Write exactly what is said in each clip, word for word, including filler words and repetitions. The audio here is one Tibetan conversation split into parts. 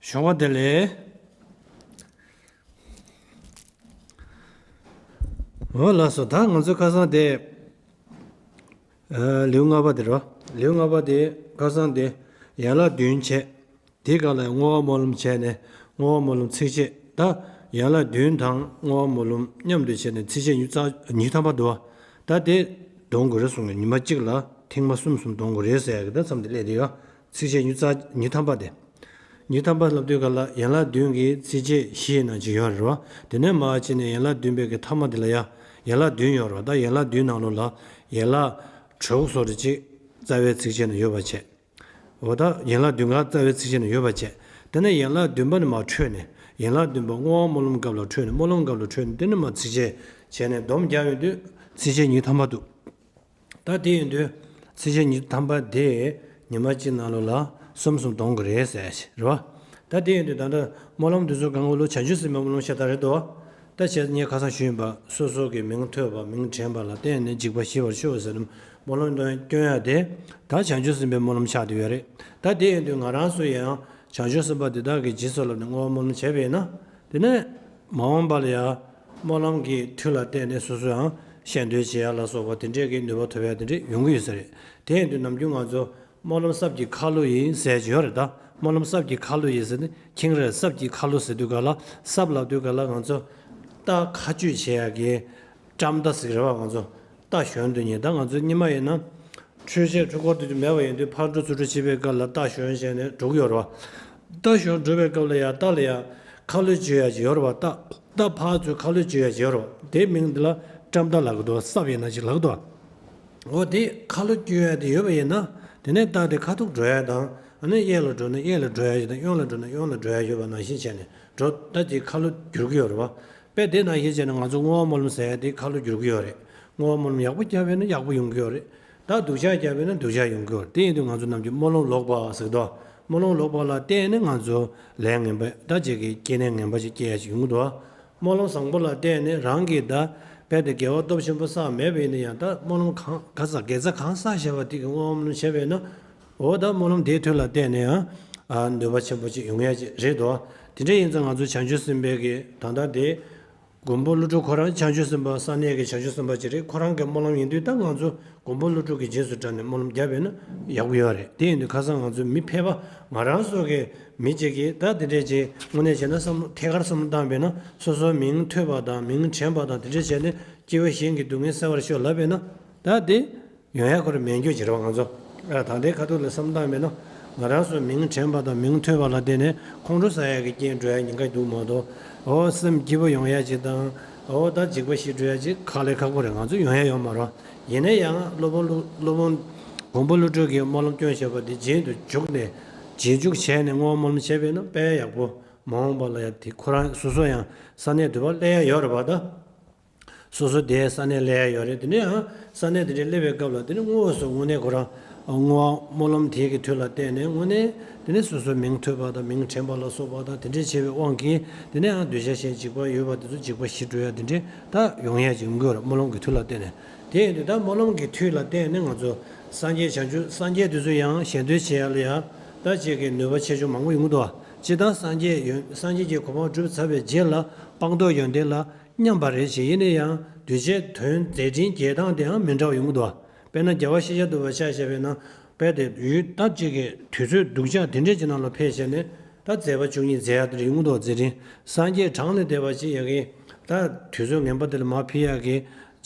ཞོགས་པ་བདེ་ལེགས། འོ་ལགས་སོ། ད་ང་ཚོ་ཁ་སང་དེ། ཨ། ལེའུ་ལྔ་པ་དེ་རེད་བ། ལེའུ་ལྔ་པ་དེ་ཁ་སང་དེ་ཡན་ལག་བདུན་བྱས། དེའི་སྒང་ལ་བསྔོ་བ་སྨོན་ལམ་བྱས་ནས། བསྔོ་བ་སྨོན་ལམ་ཚིགས་བཅད་ད། ཡན་ལག་བདུན་དང་བསྔོ་བ་སྨོན་ལམ་མཉམ་དུ་བྱས་ནས་ཚིགས་བཅད་ཉི་ཤུ་རྩ། ཉི་ཤུ་ཐམ་པ་འདུག་བ། ད་དེ་འདོན་དགོས་རེད་གསུངས་ནས། ཉི་མ་གཅིག་ལ་ཐེངས་མ་གསུམ་གསུམ་འདོན་དགོས་རེད་ཟེར་ཡག་གི་ད་མཚམས་དེ་སླེབས་བསྡད་ཡོད། ཚིགས་བཅད་ཉི་ཤུ་རྩ། ཉི་ཤུ་ཐམ་པ་དེ། ཉི་ཤུ་ཐམ་པ་ལབ་དུས་སྒང་ལ་ཡན་ལག་བདུན་གྱི་ཚིགས་བཅད་བཞི་ནང་བཞིན་ཡོད་རེད་བ། དེ་ནས་མར་བྱས་ནས་ཡན་ལག་བདུན་པའི་གི་ཐ་མ་དེ་ལ་ཡ། ཡན་ལག་བདུན་ཡོད་རེད་བ། ད་ཡན་ལག་བདུན་ནང་ལོགས་ལ་ཡན་ལག་དྲུག་བཟོ་འདྲ་ཅིག་རྩ་བའི་ཚིགས་བཅད་ནང་ཡོད་པ་བྱས། འོ་ད་ཡན་ལག་བདུན་ག་རྩ་བའི་ཚིགས་བཅད་ནང་ཡོད་པ་བྱས། དེ་ནས་ཡན་ལག་བདུན་པ་ནས་མར་འཕྲོས་ནས། ཡན་ལག་བདུན་པ་བསྔོ་བ་སྨོན་ལམ་སྐབས་ལ་འཕྲོས་ནས། སྨོན་ལམ་སྐབས་ལ་འཕྲོས་ནས། དེ་ནས་མར་ཚིགས་བཅད་བྱས་ནས་སྡོམ་རྒྱག་ཡོང་དུས་ཚིགས་བཅད་ཉི་ཤུ་ཐམ་པ་འདུག་ད་དེ་ཡིན་དུས་ཚིགས་བཅད་ཉི་ཤུ་ཐམ་པ་དེ་ཉི་མ་གཅིག་ནང་ལོགས་ལ་གསུམ་གསུམ་འདོན་དགོས་རེད་ཟེར་ཞིག་རེད་བ། ད་དེ་ཡིན་དུས་ད་ལྟ་སྨོན་ལམ་འདི་ཚོ་གང་ག་ལོ་བྱང་ཆུབ་སེམས་དཔའི་སྨོན་ལམ་ཤ་སྟག་རེད་དོ། ད་བྱས་ངས་ཁ་སང་ཞུས་ཡིན་པ། སོ་སོ་གི་མིང་ཐོས་པ། མིང་དྲན་པ་ལ་བརྟེན་ནས་འཇིགས་པ་ཞི་བར་ཤོག་ཟེར་ནས་སྨོན་ལམ་འདོན་སྐྱོན་ཡ་དེ་ད་བྱང་ཆུབ་སེམས་དཔའི་སྨོན་ལམ་ཆགས་བསྡད་ཡོད་རེད། ད་དེ་ཡིན་དུས་ང་རང་ཚོ་ཡང་བྱང་ཆུབ་སེམས་དཔའ་འདི་དག་གི་རྗེས་སུ་བསླབས་ནས་བསྔོ་བ་སྨོན་ལམ་བྱས་པ་ཡིན་ན། དེ་ནས་མ་འོངས་པ་ལ་ཡང་སྨོན་ལམ་གྱི་མཐུ་ལ་བརྟེན་ནས་སོ་སོ་ཡང་གཞན་དོན་བྱེད་ཡ་ལ་སོགས་པ་དེ་འདྲས་ཀྱི་ནུས་པ་ཐོབ་ཡ་དེ་འདྲས་ཡོང་གི་ཡོད་ས་རེད། དེ་ཡིན་དུས་ནམ་རྒྱུན་ང་ཚོ་སྨོན་ལམ་སྲབ་ཀྱི་ཁ་ལོ་ཡིན་ཟེར་གྱི་ཡོད་རེད། ད་སྨོན་ལམ་སྲབ་ཀྱི་ཁ་ལོ་ཡིན་ཟེར་ནས། ཁེངས་རེད། སྲབ་ཀྱི་ཁ་ལོ་ཟེར་དུས་སྒང་ལ། སྲབ་ལབ་དུས་སྒང་ལ་ང་ཚོ་རྟ་ཁ་གཅོད་བྱེད་ཡ་གི་ཊམ་རྟ་ཟེར་གྱི་རེད་བ། ང་ཚོ་རྟ་ཞོན་དུས་ཉིན་ད་ང་ཚོ་སྔོན་མ་ཡིན་ན། འཕྲུལ་ཆས་འཕྲུལ་འཁོར་དེ་ཚོ་མེད་པ་ཡིན་དུས་ཕར་འགྲོ་ཚུར་འགྲོ་བྱེད་པའི་སྐབས་ལ་རྟ་ཞོན་བྱས་ནས་འགྲོ་གི་ཡོད་རེད་བ། རྟ་ཞོན་འགྲོ་བའི་སྐབས་ལ་ཡང་རྟ་ལ་ཡང་ཁ་ལོ་གཅོད་ཡ་ཅིག་ཡོད་རེད་བ། རྟ་རྟ་ཕར་ཚུར་ཁ་ལོ་གཅོད་ཡ་ཅིག་ཡོད་རེད་བ། དེའི་མིང་འདི་ལ་ཊམ་རྟ་ལབ་ཀྱི་འདུག་སྲབ་ཡིན་ན་ཅིག་ལབ་ཀྱི་འདུག་འོ་དེ་ཁ་ལོ་གཅོད་ཡ་དེ་ཡོད་པ་ཡིན་ན། དེ་ནས་རྟ་དེ་ཁ་ཐུག་འགྲོ་ཡ་དང་། ཨ་ནི་གཡས་ལ་འགྲོ་ན་གཡས་ལ་འགྲོ་ཡ་ཅིག་དང་། གཡོན་ལ་འགྲོ་ན་གཡོན་ལ་འགྲོ་ཡ་ཡོད་པ་ནང་བཞིན་བྱས་ནས་འགྲོ། ད་དེ་ཁ་ལོ་བསྒྱུར་གྱི་ཡོད་རེད་བ། དཔེ་དེ་ནང་བཞིན་བྱས་ན་ང་ཚོ་བསྔོ་བ་སྨོན་ལམ་ཟེར་ཡ་དེ་ཁ་ལོ་བསྒྱུར་གྱི་ཡོད་རེད། བསྔོ་བ་སྨོན་ལམ་ཡག་པོ་བརྒྱབ་པ་ཡིན་ན་ཡག་པོ་ཡོང་གི་ཡོད་རེད། ད་སྡུག་ཅག་བརྒྱབ་པ་ཡིན་ན་སྡུག་ཅག་ཡོང་གི་ཡོད་རེད། དེ་ཡིན་དུས་ང་ཚོ་ནམ་རྒྱུན་སྨོན་ལམ་ལོག་པ་ཟེར་གི་འདུག་སྨོན་ལམ་ལོག་པ་ལ་བརྟེན་ནས་ང་ཚོ་ལས་ངན་པ་ད་ཅིག་གི་སྐྱེ་གནས་ངན་པ་ཅིག་སྐྱེ་ཡ་ཅིག་ཡོང་གི་འདུག་སྨོན་ལམ་བཟང་པོ་ལ་བརྟེན་ནས་རང་གིས་ད་དཔེ་དེ་དགེ་བ་སྟོབས་ཆེན་པོ་བསགས་མེད་པ་ཡིན་ན་ཡང་། ད་སྨོན་ལམ་གང་ག་ས་དགེ་རྩ་གང་བསགས་བཞག་པ་དེ་གི་བསྔོ་བ་སྨོན་ལམ་བྱས་པ་ཡིན་ན། འོ་ད་སྨོན་ལམ་དེའི་མཐུ་ལ་བརྟེན་ནས་ཡང་ཨ་ནུས་པ་ཆེན་པོ་ཅིག་ཡོང་ཡ་ཅིག་རེད་དོ། དེ་འདྲ་ཡིན་ཙང་ང་ཚོ་བྱང་ཆུབ་སེམས་དཔའི་གི་ད་ལྟ་དེ། མགོན་པོ་ཀླུ་སྒྲུབ་ཁོ་རང་བྱང་ཆུབ་སེམས་དཔའ། ས་གནས་ཀྱི་བྱང་ཆུབ་སེམས་དཔའ་ཅིག་རེད། ཁོ་རང་གི་སྨོན་ལམ་ཡིན་དུས་ད་ང་ཚོ་མགོན་པོ་ཀླུ་སྒྲུབ་ཀྱི་རྗེས་སུ་འབྲངས་ནས་སྨོན་ལམ་བརྒྱབ་པ་ཡིན་ན་ཡག་པོ་ཡོད་རེད། དེ་ཡིན་དུས་ཁ་སང་ང་ཚོ་མི་ཕལ་པ་ང་རང་ཚོ་གི་མི་གཅིག་གིས་ད་དེ་འདྲས་ཅིག་དངོས་གནས་བྱས་ན་བསམ་བློ་ཐད་ཀར་བསམ་བློ་བཏང་པ་ཡིན་ན། སོ་སོའི་མིང་ཐོས་པ་དང་མིང་དྲན་པ་དང་དེ་འདྲས་བྱས་ནས་སྐྱེ་བོ་གཞན་གྱི་སྡུག་བསྔལ་སེལ་བར་ཤོག་ལབ་པ་ཡིན་ན། ད་དེ་ཡོང་ཡ་ཁོ་རང་མེད་རྒྱུ་ཅིག་རེད་བ། ང་ཚོ་ཨ་ད་ལྟའི་ཁ་ཐུག་ལ་བསམ་བཏང་མེད་ན། ང་རང་ཚོ་མིང་དྲན་པ་དང་མིང་ཐོས་པ་ལ་བརྟེན་ནས་ཁོང་ཁྲོ་ཟ་ཡ་གི་རྐྱེན་འགྲོ་ཡ་ཉེན་ཁ་འདུག་མ་གཏོགས། འོ་སེམས་སྐྱིད་པོ་ཡོང་ཡ་ཅིག་དང་། འོ་ད་འཇིགས་པ་ཞི་འགྲོ་ཡ་ཅིག་དཀའ་ལས་ཁག་པོ་རེད། ང་ཚོ་ཡོང་ཡ་ཡོད་མ་རེད། ཡིན་ན་ཡང་སློབ་དཔོན་ཀླུ་སློབ་དཔོན་མགོན་པོ་ཀླུ་སྒྲུབ་ཀྱིས་སྨོན་ལམ་སྐྱོན་བཞག་པ་དེ་རྗེས་སུ་འཇུག་ནས། རྗེས་འཇུག་བྱས་ནས་བསྔོ་བ་སྨོན་ལམ་བྱས་པས་ན་དཔེ་ཡག་པོ། མ་འོངས་པ་ལ་ཡ་དེ་ཁོ་རང་སོ་སོ་ཡང་ས་གནས་དུ་བ་སླེབས་ཡ་ཡོད་རེད་པ། ད། སོ་སོ་དེའི་ས་གནས་སླེབས་ཡ་ཡོད་རེད། དེ་ནས་ཡང་ས་གནས་དེ་འདྲའི་སླེབས་པའི་སྐབས་ལ་དེ་ནས་དངོས་སུ་དངོས་གནས་ཁོ་རང་བསྔོ་བ་སྨོན་ལམ་དེ་གི་མཐུ་ལ་བརྟེན་ནས་དངོས་གནས་དེ་ནས་སོ་སོའི་མིང་ཐོས་པ་དང་མིང་དྲན་པ་ལ་སོགས་པ་དང་དེ་འདྲས་བྱས་པའི་དབང་གིས། དེ་ནས་ཡང་གདུལ་བྱ་གཞན་འཇིགས་པ་ཡོད་པ་དེ་ཚོ་འཇིགས་པ་ཞི་འགྲོ་ཡ་དེ་འདྲས་ད་ཡོང་ཡ་ཅིག་ཡོང་གི་ཡོད་རེད། སྨོན་ལམ་གྱི་མཐུ་ལ་བརྟེན་ནས། དེ་ཡིན་དུས་ད་སྨོན་ལམ་གྱི་མཐུ་ལ་བརྟེན་ནས་ང་ཚོ་སངས་རྒྱས་བྱང་ཆུབ་སངས་རྒྱས་དེ་ཚོ་ཡང་གཞན་དོན་བྱེད་ཡ་ལ་ཡ་ད་ཅིག་གི་ནུས་པ་ཆེ་ཆུང་མང་པོ་ཡོང་གི་འདུག་བ། སྤྱིར་བཏང་སངས་རྒྱས་ཡོན་སངས་རྒྱས་ཀྱི་གོ་འཕང་བསྒྲུབས་ཚར་བའི་རྗེས་ལ་སྤངས་རྟོགས་ཡོན་ཏན་ལ་མཉམ་པ་རེད་ཅེས། ཡིན་ན་ཡང་གདུལ་བྱའི་དོན་མཛད་འཕྲིན་རྒྱས་སྟངས་དེའང་མི་འདྲ་བ་ཡོང་གི་འདུག་དཔེར་ན་རྒྱལ་བ་ཤཱཀྱ་ཐུབ་པ་ཆ་བཞག་པ་ཡིན་ན། དཔེ་དེ་ཡུལ་ད་ཅིག་གི་དུས་ཚོད་སྡུག་ཅག་དེ་འདྲས་ཀྱི་ནང་ལ་ཕེབས་བྱས་ནས། ད་མཛད་པ་བཅུ་གཉིས་མཛད་ཡ་དེ་འདྲ་ཡོང་གི་འདུག་མཛད་འཕྲིན། སངས་རྒྱས་གྲངས་ལས་འདས་པ་ཅིག་ཡ་གི་ད་དུས་ཚོད་ངན་པ་དེ་ལ་མར་ཕེབས་ཡ་གི་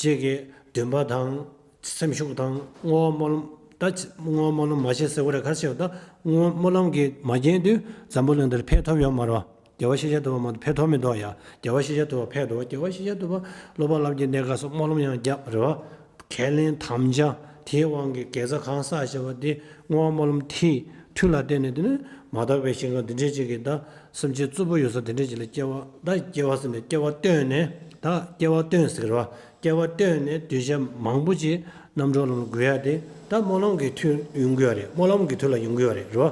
ཅིག་གི་འདུན་པ་དང་། སེམས་ཤུགས་དང་བསྔོ་བ་སྨོན་ལམ། ད་བསྔོ་བ་སྨོན་ལམ་མ་བྱས་ཟེར་དགོས་རེད། ག་རེ་བྱས་པ། ད་བསྔོ་བ་སྨོན་ལམ་གྱིས་མ་བརྒྱན་དུས་འཛམ་བུ་གླིང་འདིར་ཕེབས་ཐུབ་ཡོད་མ་རེད་བ། རྒྱལ་བ་ཤཱཀྱ་ཐུབ་པ་མ་གཏོགས་ཕེབས་ཐུབ་མི་འདུག་ཡ། རྒྱལ་བ་ཤཱཀྱ་ཐུབ་པ་ཕེབས་འདུག་རྒྱལ་བ་ཤཱཀྱ་ཐུབ་པ་སློབ་པ་ལམ་གྱི་གནས་སྐབས་སུ་སྨོན་ལམ་ཡང་བརྒྱབ་རེད་བ། ཁས་ལེན་དམ་བཅའ་དེའི་དབང་གིས་དགེ་རྩ་གང་བསགས་བྱས་པ་དེ་བསྔོ་བ་སྨོན་ལམ་དེའི་མཐུ་ལ་བརྟེན་ནས། དེ་ནི་མ་དག་པའི་ཞིང་ཁམས་འདི་འདྲའི་ཅིག་གི་ད་སེམས་ཅན་རྩུབ་པོ་ཡོད་ས་དེ་འདྲའི་ཅིག་ལ་སྐྱེ་བ། ད་སྐྱེ་བ་ཟེར་ནས་སྐྱེ་བ་བཏོན་ནས། ད་སྐྱེ་བ་བཏོན་ཟེར་གི་རེད་བ། སྐྱེ་བ་བཏོན་ནས་གདུལ་བྱ་མང་པོ་ཅིག་རྣམ་གྲོལ་ལམ་ལ་འགོད་ཡ་དེ་ད་སྨོན་ལམ་གྱི་མཐུ་ཡོང་གི་ཡོད་རེད། སྨོན་ལམ་གྱི་མཐུ་ལ་ཡོང་གི་ཡོད་རེད། རེད་བ།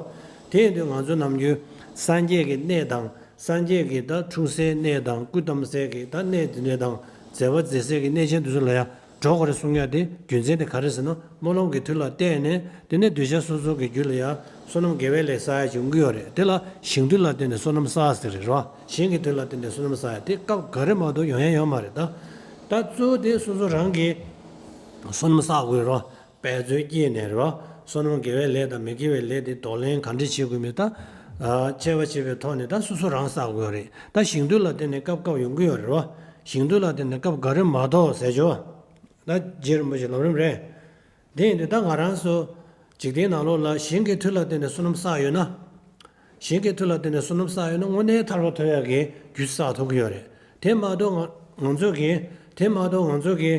དེ་ཡིན་དུས་ང་ཚོ་ནམ་རྒྱུན་སངས་རྒྱས་ཀྱི་གནས་དང་། སངས་རྒྱས་ཀྱི་ད་འཁྲུངས་སའི་གནས་དང་། སྐུ་བལྟམས་སའི་གི་ད་གནས་དེ་འདྲ་དང་། མཛད་པ་མཛད་སའི་གི་གནས་ཆེན་དེ་ཚོ་ལ་ཡ་ འགྲོ་དགོས་རེད་གསུང་ཡ་དེ་རྒྱུ་མཚན་དེ་ག་རེ་ཟེར་ན། སྨོན་ལམ་གྱི་མཐུ་ལ་བརྟེན་ནས་དེ་ནས་གདུལ་བྱ་སོ་སོ་གི་རྒྱུད་ལ་ཡང་བསོད་ནམས་དགེ་བའི་ལས་བསགས་ཡ་ཅིག་ཡོང་གི་ཡོད་རེད། དེ་ལ་ཞིང་དུས་ལ་བརྟེན་ནས་བསོད་ནམས་བསགས་ཟེར་རེད་རོ། ཞིང་གི་དུས་ལ་བརྟེན་ནས་བསོད་ནམས་བསགས་ཡ་དེ་སྐབས་འགའ་རེ་མ་གཏོགས་ཡོང་ཡ་ཡོད་མ་རེད་ད། ད་གཙོ་བོ་དེ་སོ་སོ་རང་གིས་བསོད་ནམས་བསགས་དགོས་རེད་རོ། འབད་རྩོལ་བསྐྱེད་ནས་རེད་བ། བསོད་ནམས་དགེ་བའི་ལས་དང་མི་དགེ་བའི་ལས་དེ་གདོང་ལེན་ག་འདྲ་བྱེད་དགོས་མིན་ད། དཔྱད་པ་བྱེད་པའི་ཐོག་ནས་ད་སོ་སོ་རང་བསགས་དགོས་རེད། ད་ཞིང་དུས་ལ་བརྟེན་ནས་སྐབས་སྐབས་ཡོང་གི་ཡོད་རེད་བ། ཞིང་དུས་ལ་བརྟེན་ནས་སྐབས་འགའ་རེ་མ་གཏོགས་ཟེར་ཆོག་ད་རྗེ་རིན་པོ་ཆེ་ལམ་རིམ་རེད། དེ་ཡིན་དུས་ད་ང་རང་ཚོ་འཇིག་རྟེན་ནང་ལོགས་ལ་ཞིང་གི་དུས་ལ་བརྟེན་ནས་བསོད་ནམས་བསགས་ཡོད་ན། ཞིང་གི་དུས་ལ་བརྟེན་ནས་བསོད་ནམས་བསགས་ཡོད་ན་དངོས་གནས་ཐར་པ་ཐོབ་ཡག་གི་རྒྱུ་བསགས་ཐུབ་ཀྱི་ཡོད་རེད། དེ་མ་གཏོགས་ང་ང་ཚོ་གི་དེ་མ་གཏོགས་ང་ཚོ་གི་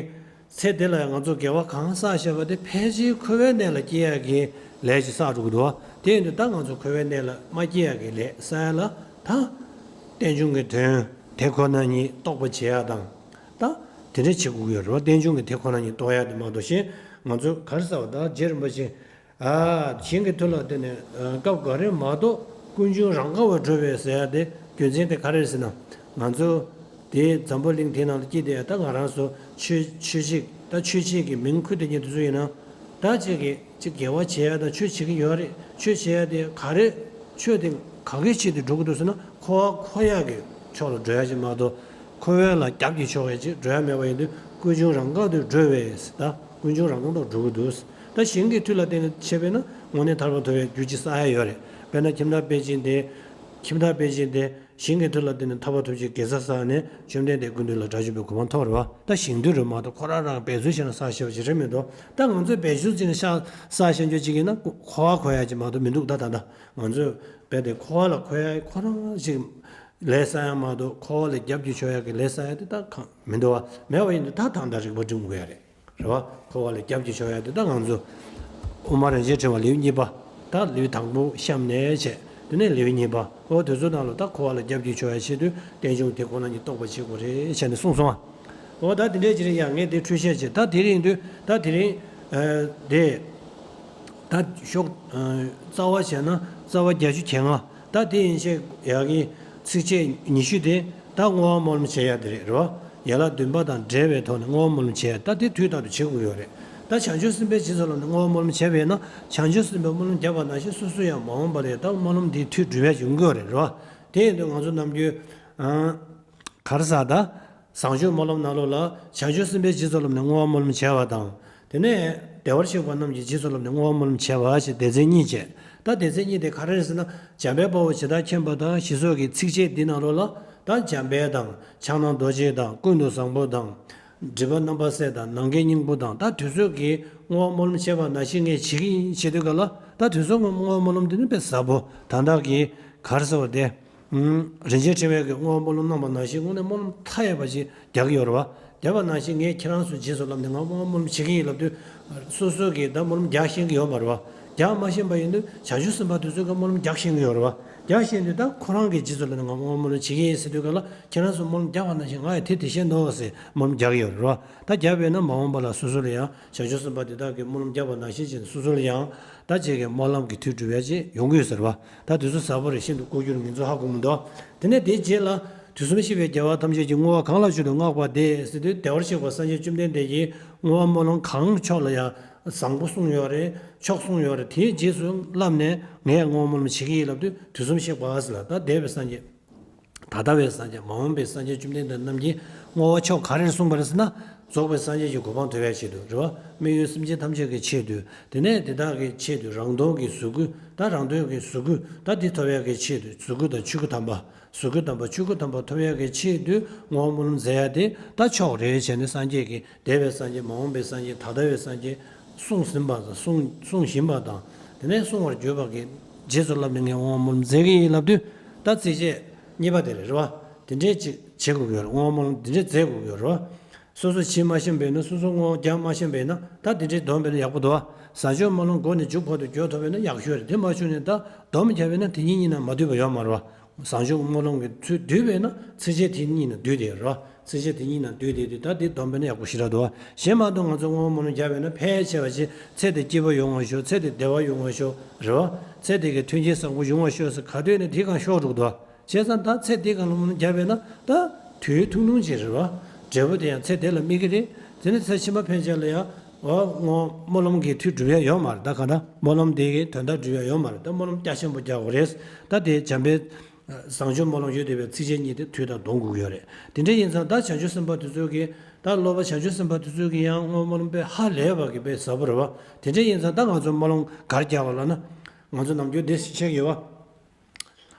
ཚེ་འདི་ལ་ཡང་ང་ཚོ་དགེ་བ་གང་བསགས་བཞག་པ་དེ་ཕལ་ཆེར་འཁོར་བའི་གནས་ལ་སྐྱེ་ཡག་གི་ལས་ཅིག་བསགས་འགྲོ་གི་འདུག་བ། དེ་ཡིན་དུས་ད་ང་ཚོ་འཁོར་བའི་གནས་ལ་མ་སྐྱེ་ཡག་གི་ལས་བསགས་ཡག་ལ་ད་རྟེན་འབྱུང་གི་དོན་དེ་ཁོ་ན་ཉིད་རྟོགས་པ་བྱེད་ཡག་དང་། ད་དེ་འདྲ་བྱེད་དགོས་ཀྱི་ཡོད་རེད་བ། རྟེན་འབྱུང་གི་དེ་ཁོ་ན་ཉིད་རྟོགས་ཡག་དེ་མ་གཏོགས་གཞན་ང་ཚོ་ག་རེ་ཟེར་བ་ད་རྗེ་རིན་པོ་ཆེ། ཨ། ཞིང་གི་དུས་ལ་བརྟེན་ནས་ཨ། སྐབས་འགའ་རེ་མ་གཏོགས་ཀུན་འབྱུང་རང་ག་བར་འགྲོ་བའི་ཟེར་ཡ་དེ་རྒྱུ་མཚན་དེ་ག་རེ་རེད་ཟེར་ན། ང་ཚོ་དེ་འཛམ་བུ་གླིང་དེ་ནང་ལ་སྐྱེས་དེ་ད་ང་རང་ཚོ་ཆོས་ཆོས་ཅིག་ད་ཆོས་ཅིག་གི་མིང་ཁུར་དེ་ཉིད་དུ་ཚུལ་ཡིན་ན། ད་ཅིག་གི་ཅིག་དགེ་བ་བྱེད་ཡ་ད་ཆོས་བྱེད་ཀྱི་ཡོད་རེད། ཆོས་བྱེད་ཡ་དེ་ག་རེ་ཆོས་དེ་ག་གེ་ཆེད་དུ་འགྲོ་གི་འདུག་ཟེར་ན་འཁོར་བ་འཁོར་ཡ་གི་ཕྱོགས་ལ་འགྲོ་ཡ་ཅིག་མ་གཏོགས་འཁོར་བ་ལ་རྒྱབ་ཀྱི་ཕྱོགས་ཡ་ཅིག་འགྲོ་ཡ་མེད་པ་ཡིན་དུས་ཀུན་འབྱུང་རང་ག་དུ་འགྲོ་བས་ད་ཀུན་འབྱུང་རང་ག་དུ་འགྲོ་གི་འདུག་ད་ཞིང་གི་དུས་ལ་བརྟེན་ནས་བྱས་པས་ན་དངོས་གནས་ཐར་པ་ཐོབ་པའི་རྒྱུ་ཅིག་བསགས་ཡ་ཡོད་རེད། དཔེར་ན་ཁྱིམ་བདག་དཔལ་ཆེན་དེ། ཁྱིམ་བདག་དཔལ་ཆེན་དེ་ཞིང་གི་དུས་ལ་བརྟེན་ནས་ཐར་པ་ཐོབ་ཅིག་དགེ་རྩ་བསགས་ནས་བཅོམ་ལྡན་འདས་ཀུན་འདུས་ལ་དགྲ་བཅོམ་པའི་གོ་འཕང་ཐོབ་རེད་བ། ད་ཞིང་དུས་རེད་མ་གཏོགས་ཁོ་རང་རང་འབད་རྩོལ་བྱས་ནས་བསགས་བཞག་པ་ཅིག་རེད་མི་འདུག་ད་ང་ཚོས་འབད་རྩོལ་བྱས་ནས་བསགས་བསགས་བཞག་རྒྱུ་ཅིག་ཡིན་ན་འཁོར་བ་འཁོར་ཡ་ཅིག་མ་གཏོགས་མི་འདུག་ད་ད་ད་ང་ཚོས་རྦད་དེ་འཁོར་བ་ལ་འཁོར་ཡ་ཁོ་རང་ཅིག་ལས་བསགས་ཡ་མ་གཏོགས་འཁོར་བ་ལ་རྒྱབ་ཀྱི་ཕྱོགས་ཡ་གི་ལས་བསགས་ཡ་དེ་ད་གང་མི་འདུག་བ། མེད་པ་ཡིན་དུས་ད་ད་ད་རིག་པ་སྒྲིམ་དགོས་ཡ་རེད། རེད་བ། འཁོར་བ་ལ་རྒྱབ་ཀྱི་ཕྱོགས་ཡ་དེ་ད་ང་ཚོ་དབུ་མ་རིན་ཆེན་ཕྲེང་བ་ལེའུ་གཉིས་པ། ད་ལེའུ་དང་པོ་གཤམ་ནས་བྱས་དེ་ནས་ལེའུ་གཉིས་པ་འོ་དེ་ཚོ་ནང་ལ་ད་འཁོར་བ་ལ་རྒྱབ་ཀྱི་ཕྱོགས་ཡ་བྱེད་དུས་རྟེན་འབྱུང་དེ་ཁོ་ན་ཉིད་རྟོགས་པ་བྱེད་དགོས་རེད་བྱས་ནས་གསུངས་སོང་ཨ། འོ་ད་དེ་འདྲའི་ཅི་རིགས་ཡང་ངས་དེ་འཁྲུལ་བཤད་བྱས་ད་དེ་རིང་དུས་ད་དེ་རིང་དེ་ད་ཤོག་རྩ་བ་བྱས་ན་རྩ་བ་བརྒྱད་ཅུ་གྱ་ལྔ། ད་དེ་ཡན་ཆད་ཡག་གི་ཚིགས་བཅད་ཉི་ཤུ་དེ་ད་བསྔོ་བ་སྨོན་ལམ་བྱེད་ཡ་དེ་རེད་རོ། ཡན་ལག་བདུན་པ་དང་འབྲེལ་བའི་ཐོག་ནས་བསྔོ་བ་སྨོན་ལམ་བྱེད་ཡ་ད་དེ་དུས་རྟག་ཏུ་བྱེད་དགོས་ཡོད་རེད། ད་བྱང་ཆུབ་སེམས་དཔའི་རྗེས་སུ་བསླབ་ནས་བསྔོ་བ་སྨོན་ལམ་བྱས་པས་ན་བྱང་ཆུབ་སེམས་དཔའི་སྨོན་ལམ་བརྒྱབ་པ་ནང་བཞིན་སོ་སོ་ཡང་མ་འོངས་པ་ལ་ཡང་ད་སྨོན་ལམ་འདིའི་མཐུས་འགྲུབ་ཡ་ཡོང་གི་ཡོད་རེད་རོ། དེ་ཡིན་དུས་ང་ཚོ་ནམ་རྒྱུན་ག་རེ་ཟ་ད། བཟང་སྤྱོད་སྨོན་ལམ་ནང་ལོགས་ལ་བྱང་ཆུབ་སེམས་དཔའི་རྗེས་སུ་བསླབ་ནས་བསྔོ་བ་སྨོན་ལམ་བྱས་པ་དང་། དེ་ནས་བདེ་བར་གཤེགས་པ་རྣམས་ཀྱི་རྗེས་སུ་བསླབ་ནས་བསྔོ་བ་སྨོན་ལམ་བྱས་པ་ཞེས་སྡེ་ཚན་གཉིས་བྱས། ད་སྡེ་ཚན་གཉིས་དེ་ག་རེ་རེད་ཟེར་ན། འཇམ་དཔལ་དཔའ་བོས་ཇི་ལྟར་མཁྱེན་པ་དང་ཞེས་སོགས་ཀྱི་ཚིགས་བཅད་འདི་ནང་ལོགས་ལ་ད་འཇམ་དཔལ་དང་ཕྱག་ན་རྡོ་རྗེ་དང་ཀུན་ཏུ་བཟང་པོ་དང་། སྒྲིབ་པ་རྣམ་པར་སེལ་དང་ནམ་མཁའི་སྙིང་པོ་དང་ད་དེ་ཚོ་གི་བསྔོ་བ་སྨོན་ལམ་བྱས་པ་ནང་བཞིན་ངས་བྱེད་ཀྱི་ཡིན་བྱེད་དུས་ག་ལ་ད་དེ་ཚོ་བསྔོ་བ་སྨོན་ལམ་འདི་ནི་དཔེ་ཟབ་པོ་ད་ལྟ་གི་ག་རེ་ཟེར་བ་དེ། རིན་ཆེན་ཕྲེང་བའི་གི་བསྔོ་བ་སྨོན་ལམ་གནང་བ་ནང་བཞིན་དངོས་གནས་སྨོན་ལམ་མཐའ་ཡས་པ་ཞིག་རྒྱག་གི་ཡོད་རེད་བ། རྒྱག་པ་ནང་བཞིན་ངས་ཁྱེད་རང་ཚོའི་རྗེས་སུ་བསླབ་ནས་ང་བསྔོ་བ་སྨོན་ལམ་བྱེད་ཀྱི་ཡིན་ལབ་དུས། སོ་སོ་གིས་ད་སྨོན་ལམ་རྒྱག་ཤེས་ཀྱི་ཡོད་མ་རེད་བ། རྒྱག་མ་ཤེས་པ་ཡིན་དུས་བྱང་ཆུབ་སེམས་དཔའ་དེ་ཚོས་ཀྱང་སྨོན་ལམ་རྒྱག་ཤེས་ཀྱི་ཡོད་རེད་བ། རྒྱག་ཤེས་དུས་ད་ཁོ་རང་གི་རྗེས་སུ་བསླབ་ནས་ང་བསྔོ་བ་སྨོན་ལམ་བྱེད་ཀྱི་ཡིན་ཟེར་དུས་ག་ལ་ཁྱེད་རང་ཚོ་སྨོན་ལམ་རྒྱག་པ་ནང་བཞིན་ང་ཡང་དེ་དེ་བཞིན་ནོ་ཟེར་སྨོན་ལམ་རྒྱག་གི་ཡོད་རེད་བ། ད་རྒྱག་པས་ན་མ་འོངས་པ་ལ་སོ་སོ་ལ་ཡང་བྱང་ཆུབ་སེམས་དཔའ་དེ་དག་གིས་སྨོན་ལམ་རྒྱག་པ་ནང་བཞིན་བྱས་ནས་སོ་སོ་ལ་ཡང་ད་ཅིག་གི་སྨོན་ལམ་གྱི་མཐུས་འགྲུབ་ཡ་ཅིག་ཡོང་གི་ཡོད་ཟེར་བ། ད་དེ་ཚོ་ཟབ་པོ་རེད་ཤིན་ཏུ་ལྐོག་གྱུར་ངེད་ཚོ་ཧ་གོ་མི་འདུག་དེ་ནས་དེའི་རྗེས་ལ་དུས་གསུམ་གཤེགས་པའི་རྒྱལ་བ་ཐམས་ཅད་ཀྱིས་བསྔོ་བ་གང་ལ་མཆོག་ཏུ་བསྔགས་པ་དེ་ཟེར་དུས་བདེ་བར་གཤེགས་པ་སངས་རྒྱས་བཅོམ་ལྡན་འདས་ཀྱིས་བསྔོ་བ་སྨོན་ལམ་གང་མཆོག་ལ་ཡང་བཟང་པོ་གསུངས་ཡོད་རེད་མཆོག་གསུངས་ཡོད་རེད་དེའི་རྗེས་སུ་བསླབས་ནས་ངས་བསྔོ་བ་སྨོན་ལམ་བྱེད་ཀྱི་ཡིན་ལབ་དུས་དུས་གསུམ་གཤེགས་པ་ཟེར་ལ་ད་འདས་པའི་སངས་རྒྱས། ད་ལྟ་བའི་སངས་རྒྱས་མ་འོངས་པའི་སངས་རྒྱས་བཅོམ་ལྡན་འདས་རྣམས་ཀྱིས་བསྔོ་བ་མཆོག་ག་རེར་གསུངས་པ་རེད་ཟེར་ན། རྫོགས་པའི་སངས་རྒྱས་ཀྱི་གོ་འཕང་ཐོབ་པའི་ཆེད་དུ་རེད་བ། དམིགས་ཡུལ་སེམས་ཅན་ཐམས་ཅད་ཀྱི་ཆེད་དུ། དེ་ནས་དེ་དག་གི་ཆེད་དུ་རང་དོན་གྱི་གཟུགས་སྐུ་ད་རང་དོན་གྱི་གཟུགས་སྐུ་ད་འདི་ཐོབ་ཡག་གི་ཆེད་དུ་གཟུགས་སྐུ་དང་ཆོས་སྐུ་དམ་པ། གཟུགས་སྐུ་དམ་པ་ཆོས་སྐུ་དམ་པ་ཐོབ་ཡག་གི་ཆེད་དུ་བསྔོ་བ་སྨོན་ལམ་མཛད་ཡག་དེ་ད་མཆོག་རེད་བྱས་ནས་སངས་རྒྱས་ཀྱི་འདས་པའི་སངས་རྒྱས་མ་འོངས་པའི་སངས་རྒྱས་ད་ལྟ་བའི་སངས་རྒྱས། གསུངས་ཟིན་པ་དང་གསུང་གསུང་བཞིན་པ་དང་། དེ་ནས་གསུང་བར་བརྗོད་པ་གི་རྗེས་སུ་བསླབས་ནས་ངས་བསྔོ་བ་སྨོན་ལམ་མཛད་ཀྱི་ཡིན་ལབ་དུས། ད་ཚིགས་བཅད་གཉིས་པ་དེ་རེད་རེད་བ། དེ་འདྲས་ཅིག་བྱེད་དགོས་ཀྱི་ཡོད་རེད། བསྔོ་བ་སྨོན་ལམ་དེ་འདྲས་མཛད་དགོས་ཀྱི་ཡོད་རེད་བ། སོ་སོ་བྱེད་མ་ཤེས་པས་ན་སོ་སོ་བསྔོ་བ་རྒྱག་མ་ཤེས་པས་ན་ད་དེ་འདྲས་སྡོམ་པས་ན་ཡག་པོ་འདུག་བ། བཟང་སྤྱོད་སྨོན་ལམ་སྒོ་ནས་མཇུག་བར་དུ་འགྱོ་ཐུབ་པས་ན་ཡག་ཤོས་རེད། དེ་མ་བྱུང་ནས་ད་སྡོམ་བརྒྱབ་པས་ན་དེ་གཉིས་གཉིས་ན་མ་འདུས་པ་ཡོད་མ་རེད་བ། བཟང་སྤྱོད་སྨོན་ལམ་གྱི་ཚུལ་བསྡུས་པས་ན་ཚིགས་བཅད་དེ་གཉིས་ན་འདུས་དེ་རེད་བ། ཚིགས་བཅད་དེ་གཉིས་ནང་འདུས་ཏེ་དུས་ད་འདི་སྡོམ་པས་ན་ཡག་པོ་ཞེ་དྲག་འདུག་བ། གཞན་མ་གཏོགས་ང་ཚོ་བསྔོ་བ་སྨོན་ལམ་བརྒྱབ་པས་ན་ཕལ་ཆེ་བ་ཞིག་ཚེ་འདི་སྐྱིད་པ་ཡོང་བ་ཤོག་ཚེ་འདི་བདེ་བ་ཡོང་བ་ཤོག་རེད་བ། ཚེ་འདི་གི་མཐུན་རྐྱེན་བཟང་པོ་ཡོང་བ་ཤོག་ཟེར་ག་དུས་ནས་དེ་གང་ཤོག་འགྲོ་གི་འདུག་བ། བྱས་ཙང་ད་ཚེ་འདི་གང་ལ་སྨོན་ལམ་བརྒྱབ་པས་ན་ད་དུས་ཐུང་ཐུང་ཅིག་རེད་བ། འབྲས་བུ་དེ་ཡང་ཚེ་འདི་ལ་དམིགས་ཀྱི་རེད། དེ་ནས་ཚེ་ཕྱི་མ་ཕན་ཆད་ལ་ཡང་འོ་བསྔོ་སྨོན་ལམ་གྱི་མཐུ་སྒྲུབ་ཡ་ཡོད་མ་རེད། ད་གང་ལྟར་སྨོན་ལམ་དེ་གི་དོན་དག་སྒྲུབ་ཡ་ཡོད་མ་རེད། ད་སྨོན་ལམ་རྒྱ་ཆེན་པོ་རྒྱག་དགོས་རེད། ད་དེ་འཇམ་དཔལ་བཟང་སྤྱོད་སྨོན་ལམ་ཡོད་བསྡད་པའི་ཚིགས་བཅད་གཉིས་དེ་དུས་དང་བསྡོམས་དགོས་ཀྱི་ཡོད་རེད། དེ་འདྲ་ཡིན་ཙང་ད་བྱང་ཆུབ་སེམས་དཔའ་དེ་ཚོ་གིས་ད་སློབ་པ་བྱང་ཆུབ་སེམས་དཔའ་དེ་ཚོ་གིས་ཡང་བསྔོ་སྨོན་ལམ་དཔེ་ཧ་ལས་པ་གི་དཔེ་ཟབ་པོ་རེད་བ། དེ་འདྲ་ཡིན་ཙང་ད་ང་ཚོ་སྨོན་ལམ་ག་རེ་རྒྱག་དགོས་ལབ་ན། ང་ཚོ་ནམ་རྒྱུན་འདི་བཤད་ཀྱི་ཡོད་བ།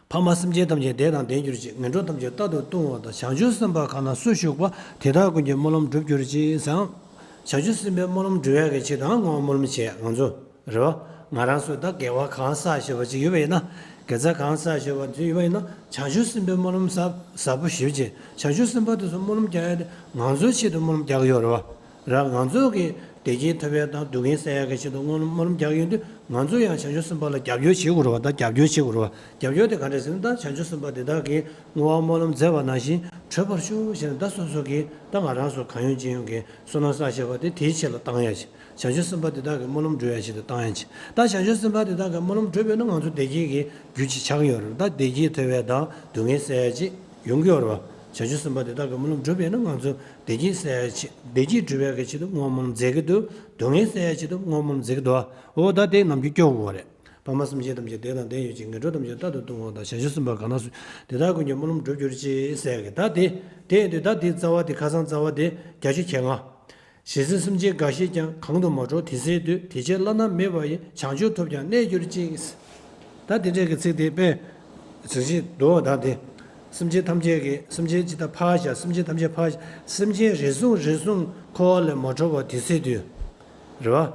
ཕ་མ་སེམས་ཅན་ཐམས་ཅད་བདེ་དང་ལྡན་གྱུར་ཅིག་ངན་འགྲོ་ཐམས་ཅད་རྟག་ཏུ་ལྟུང་བ་དང་། བྱང་ཆུབ་སེམས་དཔའ་གང་ན་སུ་བཞུགས་པ། དེ་དག་ཀུན་གྱི་སྨོན་ལམ་འགྲུབ་གྱུར་ཅིག་ཟེར། བྱང་ཆུབ་སེམས་དཔའི་སྨོན་ལམ་འགྲུབ་ཡག་གི་ཆེད་དུའང་བསྔོ་བ་སྨོན་ལམ་བྱེད་ཡག་ང་ཚོ་རེད་བ། ང་རང་ཚོ་ད་དགེ་བ་གང་བསགས་བཞག་པ་ཅིག་ཡོད་པ་ཡིན་ན། དགེ་རྩ་གང་བསགས་བཞག་པ་ཅིག་ཡོད་པ་ཡིན་ན། བྱང་ཆུབ་སེམས་དཔའི་སྨོན་ལམ་ཟབ་ཟབ་པོ་ཞེ་པོ་ཅིག་བྱང་ཆུབ་སེམས་དཔའ་དེ་ཚོ་སྨོན་ལམ་རྒྱག་ཡག་དེ་ང་ཚོའི་ཆེད་དུ་སྨོན་ལམ་རྒྱག་གི་ཡོད་རེད་བ། ར་ང་ཚོ་གི་བདེ་སྐྱིད་ཐོབ་ཡག་དང་སྡུག་བསྔལ་སེལ་ཡག་གི་ཆེད་དུ་སྨོན་ལམ་སྨོན་ལམ་རྒྱག་ཡོང་དུས། ང་ཚོ་ཡང་བྱང་ཆུབ་སེམས་དཔའ་ལ་རྒྱབ་སྐྱོར་བྱེད་དགོས་རེད་བ། ད་རྒྱབ་སྐྱོར་བྱེད་དགོས་རེད་བ། རྒྱབ་སྐྱོར་དེ་ག་འདྲ་ཟེར་ན། ད་བྱང་ཆུབ་སེམས་དཔའ་དེ་དག་གིས་བསྔོ་བ་སྨོན་ལམ་མཛད་པ་ནང་བཞིན་གྲུབ་པར་ཤོག་ཟེར་ནས། ད་སོ་སོ་གིས་ད་ང་རང་ཚོ་གང་ཡོང་ཅི་ཡོང་གི་བསོད་ནམས་བསགས་བཞག་པ་དེ་དེའི་ཆེད་ལ་བཏང་ཡག་ཅིག་བྱང་ཆུབ་སེམས་དཔའ་དེ་དག་གི་སྨོན་ལམ་འགྲུབ་ཡག་ཆེད་དུ་བཏང་ཡག་ཅིག་ད་བྱང་ཆུབ་སེམས་དཔའ་དེ་དག་གི་སྨོན་ལམ་འགྲུབ་པས་ན་ང་ཚོ་བདེ་སྐྱིད་ཀྱི་རྒྱུ་ཅིག་ཆགས་ཀྱི་ཡོད་རེད། ད་བདེ་སྐྱིད་ཐོབ་ཡག་དང་སྡུག་བསྔལ་སེལ་ཡག་ཅིག་ཡོང་གི་ཡོད་རེད་བ། བྱང་ཆུབ་སེམས་དཔའ་དེ་དག་གི་སྨོན་ལམ་འགྲུབ་པས་ན་ང་ཚོ་བདེ་སྐྱིད་སེལ་ཡག་ཆེད། བདེ་སྐྱིད་སྒྲུབ་ཡག་གི་ཆེད་དུ་བསྔོ་བ་སྨོན་ལམ་མཛད་ཀྱི་འདུག་སྡུག་བསྔལ་སེལ་ཡག་ཆེད་དུ་བསྔོ་བ་སྨོན་ལམ་མཛད་ཀྱི་འདུག་འོ་ད་དེ་ནམ་རྒྱུན་སྐྱོ་བོ་རེད། ཕ་མ་སེམས་ཅན་ཐམས་ཅད་བདེ་དང་ལྡན་ཡོད་ཅིང་། ངན་འགྲོ་ཐམས་ཅད་རྟག་ཏུ་ལྟུང་བ་དང་། བྱང་ཆུབ་སེམས་དཔའ་གང་ན་སུ། དེ་དག་ཀུན་གྱི་སྨོན་ལམ་འགྲུབ་གྱུར་ཅིག་ཟེར་གི། ད་དེ་དེ་ཡིན་དུས་ད་དེའི་རྩ་བ་དེ། ཁ་སང་རྩ་བ་དེ་བརྒྱད་ཅུ་གྱ་ལྔ། ཇི་སྲིད་སེམས་ཅན་འགའ་ཞིག་ཀྱང་། གང་དུ་མ་གྲོལ་དེ་སྲིད་དུ། དེ་ཕྱིར་བླ་ན་མེད་པ་ཡི། བྱང་ཆུབ་ཐོབ་ཀྱང་གནས་གྱུར་ཅིག་ད་དེ་འདྲས་ཀྱི་ཚིག་དེ་དཔེ་ཟིན་ཅིག་འདུག་ད་དེ་སེམས་ཅན་ཐམས་ཅད་ཀྱི། སེམས་ཅན་ཅི་ལྟར་འཕགས་བྱ། སེམས་ཅན་ཐམས་ཅད་འཕགས་བྱ། སེམས་ཅན་རེ་ཟུང་རེ་ཟུང་འཁོར་བ་ལས་མ་གྲོལ་བ་དེ་སྲིད་དུ། རེད་བ།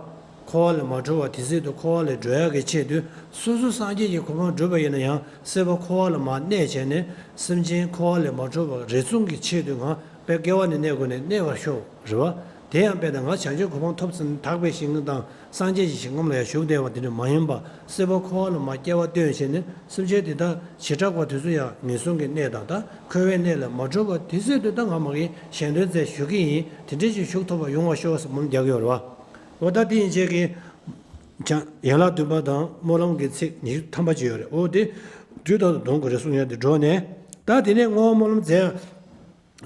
འཁོར་བ་ལས་མ་གྲོལ་བ་དེ་སྲིད་དུ་འཁོར་བ་ལས་སྒྲོལ་ཡག་གི་ཆེད་དུ། སོ་སོ་སངས་རྒྱས་ཀྱི་གོ་འཕང་བསྒྲུབས་པ་ཡིན་ན་ཡང་སྲིད་པ་འཁོར་བ་ལ་མར་གནས་བྱས་ནས། སེམས་ཅན་འཁོར་བ་ལས་མ་གྲོལ་བ་རེ་ཟུང་གི་ཆེད་དུ་ང་དཔེ་སྐྱེ་བ་ནས་གནས་དགོས་ནས་གནས་པར་ཤོག་རེད་བ། དེ་ཡང་དཔེར་ན་ང་བྱང་ཆུབ་གོ་འཕང་ཐོབ་ཟིན་དག་པའི་ཞིང་དང་སངས་རྒྱས་ཀྱི་ཞིང་ཁམས་ལ་ཡང་བཞུགས་བསྡད་པ་དེ་འདྲ་མ་ཡིན་པ། སྲིད་པ་འཁོར་བ་ལ་མར་སྐྱེ་བ་བཏོན་བྱས་ནས་སེམས་ཅན་དེ་དག་བྱེ་བྲག་པ་དེ་ཚོ་ཡང་ངན་སོང་གི་གནས་དང་། ད་འཁོར་བའི་གནས་ལས་མ་གྲོལ་བ་དེ་སྲིད་དུ་ད་ང་མ་གིས་གཞན་དོན་མཛད་བཞུགས་ཀྱི་ཡིན། དེ་འདྲ་ཞིག་བཞུགས་ཐུབ་པ་ཡོང་བར་ཤོག་ཟེར་སྨོན་རྒྱག་གི་ཡོད་རེད་བ། འོ་ད་དེ་ཡན་ཆད་ཀྱི་ཡན་ལག་བདུན་པ་དང་སྨོན་ལམ་གྱི་ཚིག་ཉི་ཤུ་ཐམ་པ་ཅིག་ཡོད་རེད། འོ་དེ་དུས་རྟག་ཏུ་འདོན་དགོས་རེད་གསུང་ཡ་དེ་འགྲོ་ནས། ད་དེ་ནས་བསྔོ་བ་སྨོན་ལམ་མཛད།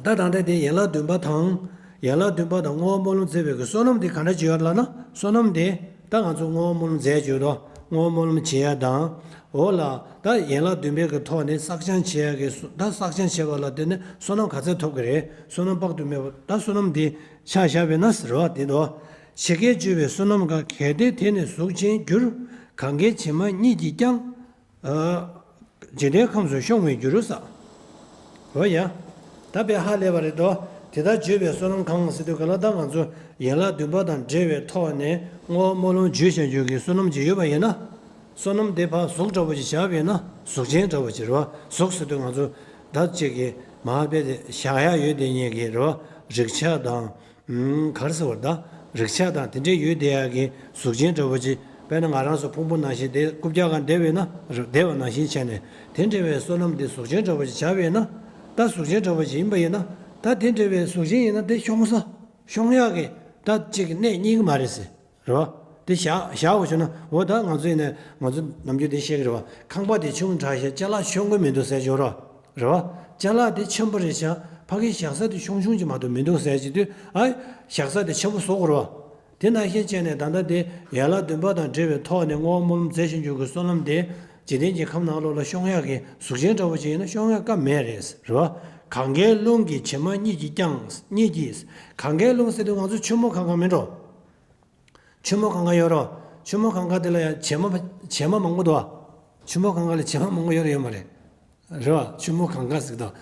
ད་ད་ལྟ་དེ་ཡན་ལག་བདུན་པ་དང་། ཡན་ལག་བདུན་པ་དང་བསྔོ་བ་སྨོན་ལམ་མཛད་པའི་གི་བསོད་ནམས་དེ་ག་འདྲ་ཅིག་ཡོད་ལབ་ན། བསོད་ནམས་དེ་ད་ང་ཚོ་བསྔོ་བ་སྨོན་ལམ་མཛད་ཡོད་དོ། བསྔོ་བ་སྨོན་ལམ་བྱེད་ཡ་དང་། འོ་ལ་ད་ཡན་ལག་བདུན་པའི་གི་ཐོག་ནས་བསགས་སྦྱང་བྱེད་ཡ་གི་བསོད། ད་བསགས་སྦྱང་བྱེད་པ་ལ་བརྟེན་ནས་བསོད་ནམས་ག་ཚད་ཐོབ་གི་རེད། བསོད་ནམས་དཔག་ཏུ་མེད་པ། ད་བསོད་ནམས་དེ་ཆ་བཞག་པས་ན་ཟེར་བ་དེ་དོ། ཇི་སྐད་བརྗོད་པའི་བསོད་ནམས་འགའ། གལ་ཏེ་དེས་ནི་གཟུགས་ཅན་གྱུར། གང་གཱའི་བྱེ་མ་སྙེད་ཀྱིས་ཀྱང་། ཨ། འཇིག་རྟེན་ཁམས་སུ་ཤོང་བའི་རྒྱུར་ཟེར། འོ་ཡ། ད་དཔེ་ཧ་ལས་པ་རེད་དོ། དེ་ལྟར་བརྗོད་པའི་བསོད་ནམས་གང་ཟེར་དུས་ག་ལ། ད་ང་ཚོ་ཡན་ལག་བདུན་པ་དང་འབྲེལ་བའི་ཐོག་ནས་བསྔོ་བ་སྨོན་ལམ་བརྗོད་བྱ་རྒྱུ་གི་བསོད་ནམས་ཅིག་ཡོད་པ་ཡིན་ན། བསོད་ནམས་དེ་ཕར་གཟུགས་འདྲ་པོ་ཅིག་བཞག་པ་ཡིན་ན། གཟུགས་ཅན་འདྲ་པོ་ཅིག་རེད་བ། གཟུགས་ཟེར་དུས་ང་ཚོ་ད་ཅིག་གི་མ་དཔེ་དེ་བཞག་ཡ་ཡོད་དེ་ཉིད་ཀྱི་རེད་བ། རེག་བྱ་དང་། ཨུམ། ག་རེ་ཟེར་བ་རེད། ད་རེག་བྱ་དང་དེ་འདྲས་ཡོད་བསྡད་ཡག་གི་གཟུགས་ཅན་འདྲ་པོ་ཅིག་དཔེར་ན་ང་རང་ཚོ་ཕུང་པོ་ནང་བཞིན་དེ་རྐུབ་བཀྱག་སྒང་བསྡད་པ་ཡིན་ན། བསྡད་པ་ནང་བཞིན་བྱས་ནས་དེ་འདྲ་བའི་བསོད་ནམས་དེ་གཟུགས་ཅན་འདྲ་པོ་ཅིག་བྱས་པ་ཡིན་ན། ད་གཟུགས་ཅན་འདྲ་པོ་ཅིག་ཡིན་པ་ཡིན་ན། ད་དེ་འདྲ་བའི་གཟུགས་ཅན་ཡིན་ན་དེ་ཤོང་ས། ཤོང་ཡག་གི་ད་ཅིག་གི་གནས་རྙེད་ཀྱི་མ་རེད་ཟེར། རེད་བ། དེ་བཞག་བཞག་འོ་བྱུང་ན། འོ་ད་ང་ཚོ་ཡིན་ན་ང་ཚོ་ནམ་རྒྱུན་དེ་བཤད་ཀྱི་རེད་བ། ཁང་པ་དེ་ཆུང་དྲགས་ཤག་ཅ་ལག་ཤོང་གི་མི་འདུག་ཟེར་གྱི་ཡོད་རེད་བ། རེད་བ། ཅ་ལག་དེ་ཆེན་པོ་རེད་ཤག་ཕ་གི་བཞག་ས་དེ་ཆུང་ཆུང་ཅིག་མ་གཏོགས་མི་འདུག་ཟེར་གྱི་དུས། ཨ། བཞག་ས་དེ་ཆེན་པོ་བཟོ་དགོས་རེད་བ། དེ་ནང་བཞིན་བྱས་ནས་ད་ལྟ་དེ་ཡན་ལག་བདུན་པ་དང་འབྲེལ་བའི་ཐོག་ནས་བསྔོ་བ་སྨོན་ལམ་མཛད་བཞིན་རྒྱུ་གི་བསོད་ནམས་དེ་འཇིག་རྟེན་གྱི་ཁམས་ནང་ལོགས་ལ་ཤོང་ཡག་གི་གཟུགས་ཅན་འདྲ་བོ་ཅིག་ཡིན་ན་ཤོང་ཡག་ཀ་མེད་རེད། རེད་བ། གང་གཱའི་ཀླུང་གི་བྱེ་མ་སྙེད་ཀྱིས་ཀྱང་། སྙེད་ཀྱིས། གང་གཱའི་ཀླུང་ཟེར་དུས་ང་ཚོ་ཆུ་མོ་གང་ག་མིན་འགྲོ། ཆུ་མོ་གང་ག་ཡོད་རོ། ཆུ་མོ་གང་ག་དེ་ལ་ཡང་བྱེ་མ་བྱེ་མ་མང་པོ་འདུག་བ། ཆུ་མོ་གང་ག་ལ་བྱེ་མ་མང་པོ་ཡོད་རེད་ཡོད་མ་རེད། རེད་བ། ཆུ་མོ་གང་ག་ཟེར་དང་།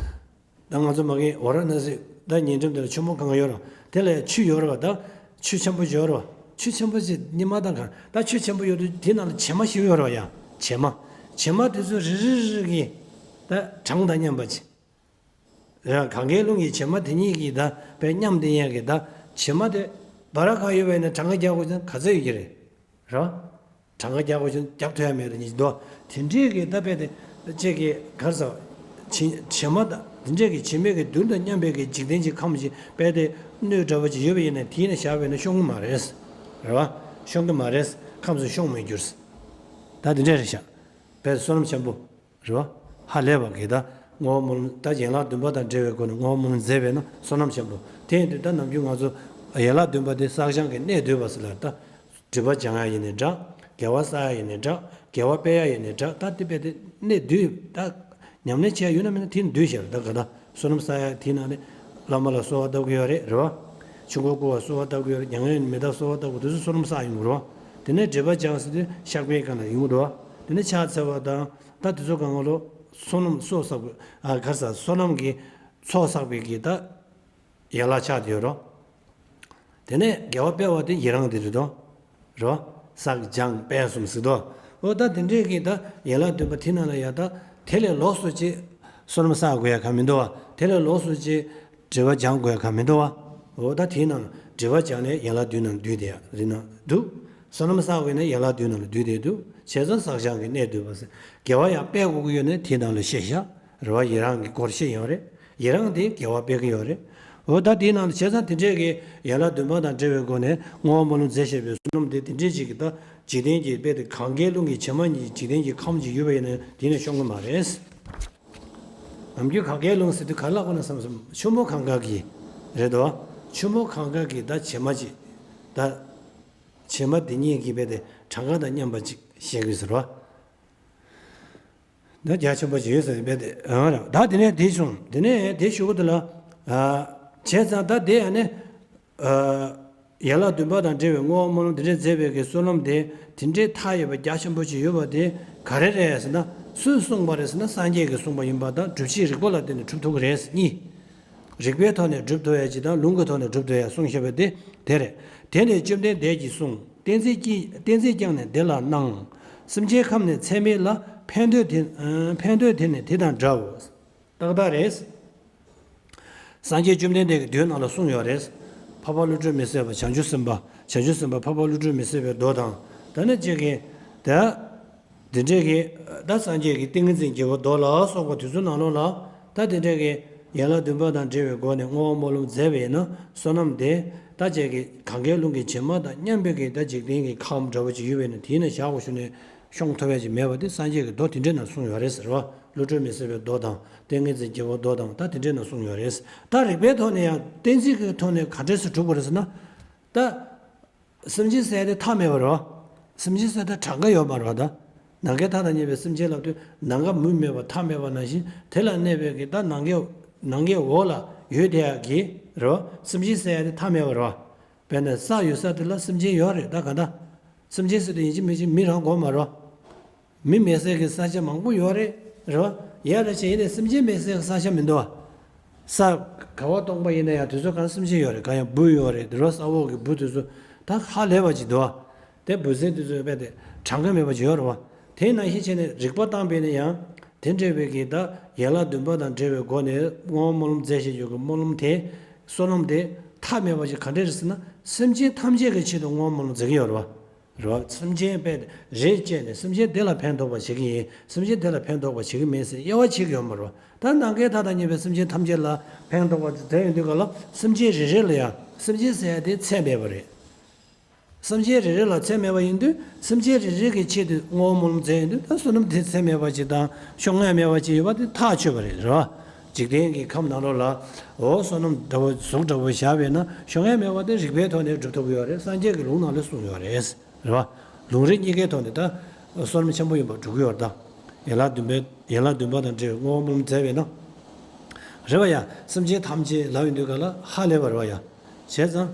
ད་ང་ཚོ་མ་གི་ཝཱ་ར་ཎ་སི་ད་ཉེ་འགྲམ་དེ་ལ་ཆུ་མོ་གང་ག་ཡོད་རོ། དེ་ལ་ཡང་ཆུ་ཡོད་རེད་བ། ད་ཆུ་ཆེན་པོ་ཡོད་རེད་བ། ཆུ་ཆེན་པོ་ཞིག་ཉི་མ་དང་གང་ད་ཆུ་ཆེན་པོ་ཡོད་དུས་དེ་ནང་ལ་བྱེ་མ་ཞིག་ཡོད་རེད་བ། ཡ་བྱེ་མ། བྱེ་མ་དེ་ཚོ་རེ་རེ་རེ་གི་ད་གྲངས་དང་མཉམ་པ་ཅིག་ཡང་གང་གཱའི་ཀླུང་གི་བྱེ་མ་དེ་གཉིས་ཀྱིས་ད་དཔེ་མཉམ་དེ་ཡན་གྱི་ད་བྱེ་མ་དེ་སྦ་ར་གང་ཡོད་པ་ཡིན་ན་གྲངས་ཀ་རྒྱག་དགོས་ཀྱང་ག་ཚོད་ཡོད་ཀྱི་རེད། རོ། གྲངས་ཀ་རྒྱག་དགོས་ཀྱང་རྒྱག་ཐུབ་ཡ་མེད་དེ་གཉིས་འདུག་དེ་འདྲའི་གི་ད་དཔེ་དེ་ཅིག་གི་གར་ས་བྱེ་བྱེ་མ་ད་དེ་འདྲའི་གི་བྱེ་མའི་གི་རྡུལ་དང་མཉམ་པའི་གི་འཇིག་རྟེན་གྱི་ཁམས་ཀྱི་དཔེ་དེ་སྣོད་འདྲ་བོ་ཅིག་ཡོད་པ་ཡིན་ན་དེ་ཡིན་ན་བཞག་པ་ཡིན་ན་ཤོང་གི་མ་རེད། རེད་བ། ཤོང་གི་མ་རེད། ཁམས་སུ་ཤོང་མི་འགྱུར། ད་དེ་འདྲ་རེད་ཤག་དཔེ་བསོད་ནམས་ཆེན་པོ། རེད་བ། ཧ་ལས་པ་གི་ད་བསྔོ་བ་སྨོན་ལམ་ད་ཡན་ལག་བདུན་པ་དང་འབྲེལ་བའི་སྒོ་ནས་བསྔོ་བ་སྨོན་ལམ་མཛད་པས་ན་བསོད་ནམས་ཆེན་པོ། དེ་ཡིན་དུས་ད་ནམ་རྒྱུན་ང་ཚོ་ ཡན་ལག་བདུན་པ་དེ་བསགས་སྦྱང་གི་གནད་བསྡུས་པ་ཟེར་ལ། ད་སྒྲིབ་པ་སྦྱང་ཡ་ཡིན་ནའི་འདྲ། དགེ་བ་བསགས་ཡ་ཡིན་ནའི་འདྲ། དགེ་བ་སྤེལ་ཡ་ཡིན་ནའི་འདྲ། ད་དེ་དཔེ་དེ་གནད་བསྡུས། ད་ཉམས་ལེན་བྱས་ཡོད་ན་མིན་ན་དེ་ནི་བསྡུས་བཞག་ད་ག་ད་བསོད་ནམས་བསགས་ཡ་དེའི་ནང་ནས་བླ་མ་ལ་གསོལ་བ་བཏབ་གི་ཡོད་རེད། རེད་བ། ཆོས་འཁོར་བསྐོར་བ་གསོལ་བ་བཏབ་གི་ཡོད་རེད། མྱ་ངན་མི་འདའ་གསོལ་བ་བཏབ་གི། དེ་ཚོ་བསོད་ནམས་བསགས་ཡོང་གི་རེད་བ། དེ་ནས་སྒྲིབ་པ་སྦྱང་ཟེར་དུས་བཤགས་པའི་སྒང་ལ་ཡོང་གི་རེད་བ། དེ་ནས་ཕྱག་འཚལ་བ་དང་། ད་དེ་ཚོ་གང་ག་ལོ། བསོད་ནམས་ཚོགས་བསགས་པའི་ཨ་ག་རེ་ཟ། བསོད་ནམས་ཀྱི་ཚོགས་བསགས་པའི་གི་ད་ཡན་ལག་ཆགས་བསྡད་ཡོད་རེད། དེ་ནས་དགེ་བ་སྤེལ་བ་དེ་ཡི་རང་དེ་རེད་དོ། རེད་བ། བསགས་སྦྱང་སྤེལ་གསུམ་ཟེར་དོ། འོ་ད་དེ་འདྲས་ཀྱི་ད་ཡན་ལག་བདུན་པ་དེ་ནང་ལ་ཡ། ད་དེ་ལས་ལོགས་སུ་ཅིག་བསོད་ནམས་བསགས་དགོས་ཡ་གང་མི་འདུག་བ། དེ་ལས་ལོགས་སུ་ཅིག་སྒྲིབ་པ་སྦྱང་དགོས་ཡ་གང་མི་འདུག་བ། འོ་ད་དེའི་ནང་ལ་སྒྲིབ་པ་སྦྱང་ནས་ཡན་ལག་བདུན་ནང་བསྡུས་དེ་ཡ་རེད་ན་འདུག་བསོད་ནམས་བསགས་དགོས་ན་ཡན་ལག་བདུན་ནང་ལ་བསྡུས་དེ་འདུག་བྱས་ཙང་བསགས་སྦྱང་གི་གནད་བསྡུས་པ་ཟེར། དགེ་བ་ཡང་སྤེལ་དགོས་ཀྱི་ཡོད་ན་དེའི་ནང་ལ་བཤད་བཞག་རེད་བ། ཡི་རང་གི་སྐོར་བཤད་ཡོད་རེད། ཡི་རང་དེ་དགེ་བ་སྤེལ་གི་ཡོད་རེད། འོ་ད་དེའི་ནང་ལ་བྱས་ཙང་དེ་འདྲས་ཀྱི་ཡན་ལག་བདུན་པ་དང་འབྲེལ་བའི་སྒོ་ནས་བསྔོ་བ་སྨོན་ལམ་མཛད་བཞིན་པའི་བསོད་ནམས་དེ་དེ་འདྲས་ཅིག་གི་ད་འཇིག་རྟེན་གྱི་དཔེ་དེ་གང་གཱའི་ཀླུང་གི་བྱེ་མ་སྙེད་འཇིག་རྟེན་གྱི་ཁམས་ཅིག་ཡོད་པ་ཡིན་ན་དེ་ནས་ཤོང་གི་མ་རེད། ནམ་རྒྱུན་གང་གཱའི་ཀླུང་ཟེར་དུས་ག་རེ་ལབ་དགོས་ན་བསམ་བསམ། ཆུ་མོ་གང་གཱ་གི་རེད་དོ། ཆུ་མོ་གང་གཱ་གི་ད་བྱེ་མ་ཅིག་ད་བྱེ་མ་དེ་སྙེད་ཀྱི་དཔེ་དེ་གྲངས་ཀ་དང་མཉམ་པ་ཅིག་བཤད་དགོས་ཟེར་བ། ད་རྒྱ་ཆེན་པོ་ཅིག་ཡོད་ཟེར་བས་དེ་ཨང་ར། ད་དེ་ནས་དེ་བྱུང་། དེ་ནས་དེ་ཞུ་གི་འདུག་ལ། ཨ། བྱས་ཙང་ད་དེ་ཡང་ནི། ཨ། ཡན་ལག་བདུན་པ་དང་འབྲེལ་བའི་བསྔོ་བ་སྨོན་ལམ་དེ་འདྲས་མཛད་པའི་གི་བསོད་ནམས་དེ་དེ་འདྲས་མཐའ་ཡས་པ་རྒྱ་ཆེན་པོ་ཅིག་ཡོད་པ་དེ་ག་རེ་རེད་ཟེར་ན། སུས་གསུངས་པ་རེད་ཟེར་ན། སངས་རྒྱས་ཀྱིས་གསུངས་པ་ཡིན་པ་དང་། སྒྲུབ་བྱེད་རིགས་པ་ལ་བརྟེན་ནས་གྲུབ་ཐུབ་ཀྱི་རེད་གཉིས། རིགས་པའི་ཐོག་ནས་སྒྲུབ་ཐུབ་ཡ་ཅིག་དང་། ལུང་གི་ཐོག་ནས་སྒྲུབ་ཐུབ་ཡ་གསུངས་བཞག་པ་དེ་དེ་རེད། དེ་ནས་བཅོམ་ལྡན་འདས་ཀྱིས་གསུངས། བསྟན་འཛིན་བསྐྱངས། བསྟན་འཛིན་བསྐྱངས་ནས་འདི་ལ་གནང་། སེམས་ཅན་ཁམས་ནི་ཚད་མེད་ལ། ཕན་འདོད་དེ། ཕན་འདོད་དེ་ནི་དེ་དང་འདྲའོ། ཏག་ཏག་རེད། སངས་རྒྱས་བཅོམ་ལྡན་འདས་ཀྱི་མདོའི་ནང་ལ་གསུངས་ཡོད་རེད། འཕགས་པ་བློ་གྲོས་མི་ཟད་པ་བྱང་ཆུབ་སེམས་དཔའ། བྱང་ཆུབ་སེམས་དཔའ་འཕགས་པ་བློ་གྲོས་མི་ཟད་པའི་མདོ་དང་། ད་ནི་ཅིག་གིས་ད། འདི་འདྲས་ཀྱི་ད་སངས་རྒྱས་ཀྱི་ཏིང་ངེ་འཛིན་དགྱེས་པ་མདོ་ལ་སོགས་པ་དེ་ཚོའི་ནང་ལོགས་ལ། ད་དེ་འདྲས་ཀྱི་ཡན་ལག་བདུན་པ་དང་འབྲེལ་བའི་སྒོ་ནས་བསྔོ་བ་སྨོན་ལམ་མཛད་པས་ན། བསོད་ནམས་དེ་ད་ཅིག་གི་གང་གཱའི་ཀླུང་གི་བྱེ་མ་དང་མཉམ་པའི་གི་ད་འཇིག་རྟེན་གྱི་ཁམས་འདྲ་བོ་ཅིག་ཡོད་པས་ན། དེའི་ནང་བཞག་དགོས་ཞུ་ནས་ཤོང་ཐུབ་ཡ་ཅིག་མེད་པ་དེ་སངས་རྒྱས་ཀྱི་མདོ་དེ་འདྲའི་ནང་གསུངས་ཡོད་རེད་ཟེར་བ། བློ་གྲོས་མི་ཟད་པའི་མདོ་དང་། ཏིང་ངེ་འཛིན་དགྱེས་པ་མདོ་དང་། ད་དེ་འདྲའི་ནང་གསུངས་ཡོད་རེད། ད་རིགས་པའི་ཐོག་ནས་ཡང་གཏན་ཚིགས་ཀྱི་ཐོག་ནས་ག་འདྲས་སུ་གྲུབ་དགོས་རེད་ཟེར་ན། ད། སེམས་ཅན་ཟེར་ཡ་དེ་མཐའ་མེད་པ་རེད་བ། སེམས་ཅན་ཟེར་ཡ་དེ་གྲངས་ཀ་ཡོད་མ་རེད་བ། ད་ནམ་མཁའི་མཐའ་དང་མཉམ་པའི་སེམས་ཅན་ལབ་དུས་ནམ་མཁའ་མུ་མེད་པ་མཐའ་མེད་པ་ནང་བཞིན། དེ་ལ་གནས་པའི་གི་ད་ནམ་མཁའི་ནམ་མཁའི་འོག་ལ་ཡོད་བསྡད་ཡ་གི་རེད་བ། སེམས་ཅན་ཟེར་ཡ་དེ་མཐའ་མེད་པ་རེད་བ། དཔེར་ན་ས་ཡོད་ས་དེ་ལ་སེམས་ཅན་ཡོད་རེད། ད་ག་ད་སེམས་ཅན་ཟེར་དུས་ཡིན་གཅིག་མིན་གཅིག་མི་རང་དགོས་མ་རེད་བ། མི་མེད་སའི་གི་ས་ཆ་མང་པོ་ཡོད་རེད། རེད་བ། ཡ་རེད་བྱས། ཡིན་ནའི་སེམས་ཅན་མེད་སའི་གི་ས་ཆ་མི་འདུག་བ། ས་ག་བ་སྟོང་པ་ཡིན་ན་ཡང་དེ་ཚོ་གང་སེམས་ཅན་ཡོད་རེད། གང་ཡང་འབུ་ཡོད་རེད། དེ་རོ་ས་འོག་གི་འབུ་དེ་ཚོ་ད་ཧ་ལས་པ་ཅིག་འདུག་བ། དེ་འབུ་སྲིན་དེ་ཚོ་རྦད་དེ་གྲངས་ཀ་མེད་པ་ཅིག་ཡོད་རེད་བ། དེ་ནང་བཞིན་བྱས་ནས་རིགས་པ་བཏང་བས་ན་ཡང་དེ་འདྲ་བའི་གི་ད་ཡན་ལག་བདུན་པ་དང་འབྲེལ་བའི་སྒོ་ནས་བསྔོ་བ་སྨོན་ལམ་མཛད་བཞིན་ཡོད་གི་སྨོན་ལམ་དེ། བསོད་ནམས་དེ་མཐའ་མེད་པ་ཅིག་ག་འདྲས་རེད་ཟེར་ན། སེམས་ཅན་ཐམས་ཅད་ཀྱི་ཆེད་དུ་བསྔོ་བ་སྨོན་ལམ་མཛད་ཀྱི་ཡོད་རེད་བ། རེད་བ། སེམས་ཅན་དཔེ་རེ་བཅད་ནས་སེམས་ཅན་དེ་ལ་ཕན་ཐོགས་པ་བྱེད་ཀྱི་ཡིན། སེམས་ཅན་དེ་ལ་ཕན་ཐོགས་པ་བྱེད་ཀྱི་མིན་ཟེར་དབྱེ་བ་ཕྱེ་གི་ཡོད་མ་རེད་བ། ད་ནམ་མཁའི་མཐའ་དང་མཉམ་པའི་སེམས་ཅན་ཐམས་ཅད་ལ་ཕན་ཐོགས་པ་དེ་ཡོང་དུས་ག་ལ། སེམས་ཅན་རེ་རེ་ལ་ཡང་སེམས་ཅན་ཟེར་ཡ་དེ་ཚད་མེད་པ་རེད། སེམས་ཅན་རེ་རེ་ལ་ཚད་མེད་པ་ཡིན་དུས། སེམས་ཅན་རེ་རེ་གི་ཆེད་དུ་བསྔོ་བ་སྨོན་ལམ་མཛད་ཡོང་དུས། ད་བསོད་ནམས་དེ་ཚད་མེད་པ་ཅིག་དང་ཤོང་ཡ་མེད་པ་ཅིག་ཡོད་པ་དེ་ཐག་ཆོད་པ་རེད། རེད་བ། འཇིག་རྟེན་གྱི་ཁམས་ནང་ལོགས་ལ། འོ་བསོད་ནམས་འདྲ་བོ་གཟུགས་འདྲ་བོ་བཞག་པས་ན་ཤོང་ཡ་མེད་པ་དེ་རིགས་པའི་ཐོག་ནས་སྒྲུབ་ཐུབ་ཀྱི་ཡོད་རེད། སངས་རྒྱས་ཀྱི་ལུང་ནང་ལ་གསུངས་ཡོད་རེད། རེད་བ། ལུང་རིགས་གཉིས་ཀའི་ཐོག་ནས་ད་བསོད་ནམས་ཆེན་པོ་ཡིན་པ་སྒྲུབ་ཀྱི་ཡོད་རེད། ད་ཡན་ལག་བདུན་པའི་ཡན་ལག་བདུན་པ་དང་འབྲེལ་བའི་བསྔོ་བ་སྨོན་ལམ་མཛད་པས་ན། རེད་བ་ཡ། སེམས་ཅན་ཐམས་ཅད་ལབ་ཡོང་དུས་ག་ལ་ཧ་ལས་པ་རེད་བ་ཡ། བྱས་ཙང་།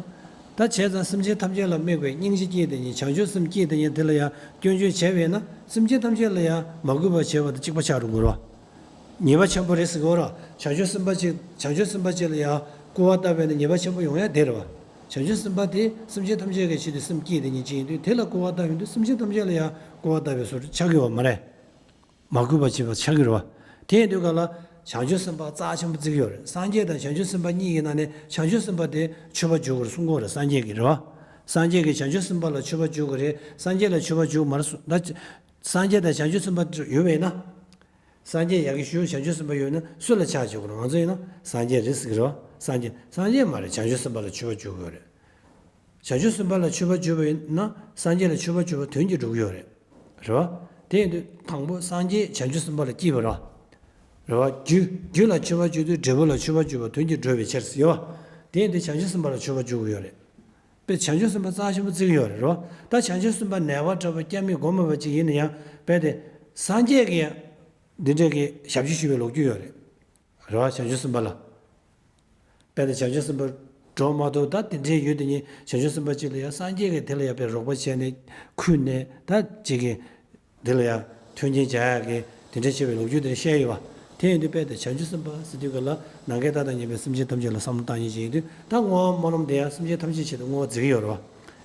ད་བྱས་ཙང་སེམས་ཅན་ཐམས་ཅད་ལ་དམིགས་པའི་སྙིང་རྗེ་བསྐྱེད་དེ་ཉིད། བྱང་ཆུབ་སེམས་བསྐྱེད་དེ་ཉིད། དེ་ལ་ཡང་སྐྱོན་བརྗོད་བྱས་པས་ན། སེམས་ཅན་ཐམས་ཅད་ལ་ཡང་མ་གུས་པ་བྱས་པ་དང་གཅིག་པ་ཆགས་འགྲོ་གི་རེད་བ། ཉེས་པ་ཆེན་པོ་རེད་ཟེར་གི་ཡོད་རེད། བྱང་ཆུབ་སེམས་དཔའ་ཅིག་བྱང་ཆུབ་སེམས་དཔའ་ཅིག་ལ་ཡང་སྐུར་བ་བཏབ་པས་ན་ཉེས་པ་ཆེན་པོ་ཡོང་ཡ་དེ་རེད་བ། བྱང་ཆུབ་སེམས་དཔའ་དེ་སེམས་ཅན་ཐམས་ཅད་ཀྱི་ཆེད་དུ་སེམས་བསྐྱེད་དེ་ཉིད་ཅིག་ཡིན་དུས། དེ་ལ་སྐུར་བ་བཏབ་ཡོང་དུས་སེམས་ཅན་ཐམས་ཅད་ལ་ཡང་སྐུར་བ་བཏབ་པའི་བཟོ་འདྲ་ཆགས་ཀྱི་ཡོད་མ་རེད། མ་གུས་པ་བྱེད་པ་ཆགས་ཀྱི་རེད་བ། དེ་ཡིན་དུས་ག་ལ་བྱང་ཆུབ་སེམས་དཔའ་རྩ་ཆེན་པོ་བརྩི་གི་ཡོད་རེད། སངས་རྒྱས་དང་བྱང་ཆུབ་སེམས་དཔའ་གཉིས་ཀྱི་ནང་ནས་བྱང་ཆུབ་སེམས་དཔའ་དེ་མཆོད་པ་བརྗོད་དགོས་རེད་གསུང་གི་ཡོད་རེད། སངས་རྒྱས་ཀྱིས་རེད་བ། སངས་རྒྱས་ཀྱིས་བྱང་ཆུབ་སེམས་དཔའ་ལ་མཆོད་པ་བརྗོད་དགོས་རེད། སངས་རྒྱས་ལ་མཆོད་པ་བརྗོད་མ་རེད་གསུང་། ད་སངས་རྒྱས་དང་བྱང་ཆུབ་སེམས་དཔའ་ཡོད་པས་ན། སངས་རྒྱས་ཡ་གི་ཞུ་བྱང་ཆུབ་སེམས་དཔའ་ཡོད་ན་སུ་ལ་ཕྱག་བྱེད་དགོས་རེད། ང་ཚོ་ཡིན་ན་སངས་རྒྱས་རེད་ཟེར་གི་རེད་བ། སངས་རྒྱས། སངས་རྒྱས་མ་རེད། བྱང་ཆུབ་སེམས་དཔའ་ལ་མཆོད་པ་བརྗོད་དགོས་རེད། བྱང་ཆུབ་སེམས་དཔའ་ལ་མཆོད་པ་བརྗོད་པ་ཡིན་ན་སངས་རྒྱས་ལ་མཆོད་པ་བརྗོད་པ་དོན་གྱིས་འགྲུབ་ཀྱི་ཡོད་རེད། རེད་བ། དེ་ཡིན་དུས་དང་པོ་སངས་རྒྱས་བྱང་ཆུབ་སེམས་དཔའ་ལ་སྐྱེས་པ་རེད་བ། རེད་བ། རྒྱུ། རྒྱུ་ལ་མཆོད་པ་བརྗོད་དུས་འབྲས་བུ་ལ་མཆོད་པ་བརྗོད་པ་དོན་གྱིས་འགྲུབ་པའི་ཕྱིར་ཟེར་བ། དེ་ཡིན་དུས་བྱང་ཆུབ་སེམས་དཔའ་ལ་མཆོད་པ་བརྗོད་ཀྱི་ཡོད་རེད། དཔེ་བྱང་ཆུབ་སེམས་དཔའ་རྩ་ཆེན་པོ་བརྩི་གི་ཡོད་རེད་རོ། ད་བྱང་ཆུབ་སེམས་དཔའ་ནད་པ་འདྲ་བོ་སྐྱབས་མེད་མགོན་མེད་པ་ཅིག་ཡིན་ན་ཡང་དཔེ་དེ་སངས་རྒྱས་ཀྱིས་ཡང་འདི་འདྲས་ཀྱི་ཞབས་ཕྱི་ཞུ་བའི་ལོ་རྒྱུས་ཡོད་རེད། རེད་བ། བྱང་ཆུབ་སེམས་དཔའ་ལ། དཔེ་དེ་བྱང་ཆུབ་སེམས་དཔའ་འགྲོ་མ་ཐུབ་ད་དེ་འདྲའི་ཡུལ་དེ་ཉིད་བྱང་ཆུབ་སེམས་དཔའ་ཅིག་ལ་ཡང་སངས་རྒྱས་ཀྱིས་དེ་ལ་ཡང་དཔེ་རོགས་པ་བྱས་ནས་ཁུར་ནས་ད་ཅིག་གི་དེ་ལ་ཡང་མཐུན་རྐྱེན་སྦྱར་ཡག་གི་དེ་འདྲ་བྱེད་པའི་ལོ་རྒྱུས་དེ་བཤད་ཡོད་པ། དེ་ཡིན་དུས་དཔེ་དེ་བྱང་ཆུབ་སེམས་དཔའ་ཟེར་དུས་ག་ལ་ནམ་མཁའི་མཐའ་དང་མཉམ་པའི་སེམས་ཅན་ཐམས་ཅད་ལ་བསམ་བློ་བཏང་མཁན་ཅིག་ཡིན་དུས་ད་བསྔོ་བ་སྨོན་ལམ་དེ་ཡང་སེམས་ཅན་ཐམས་ཅད་ཆེད་དུ་བསྔོ་བ་མཛད་ཀྱི་ཡོད་རེད་བ།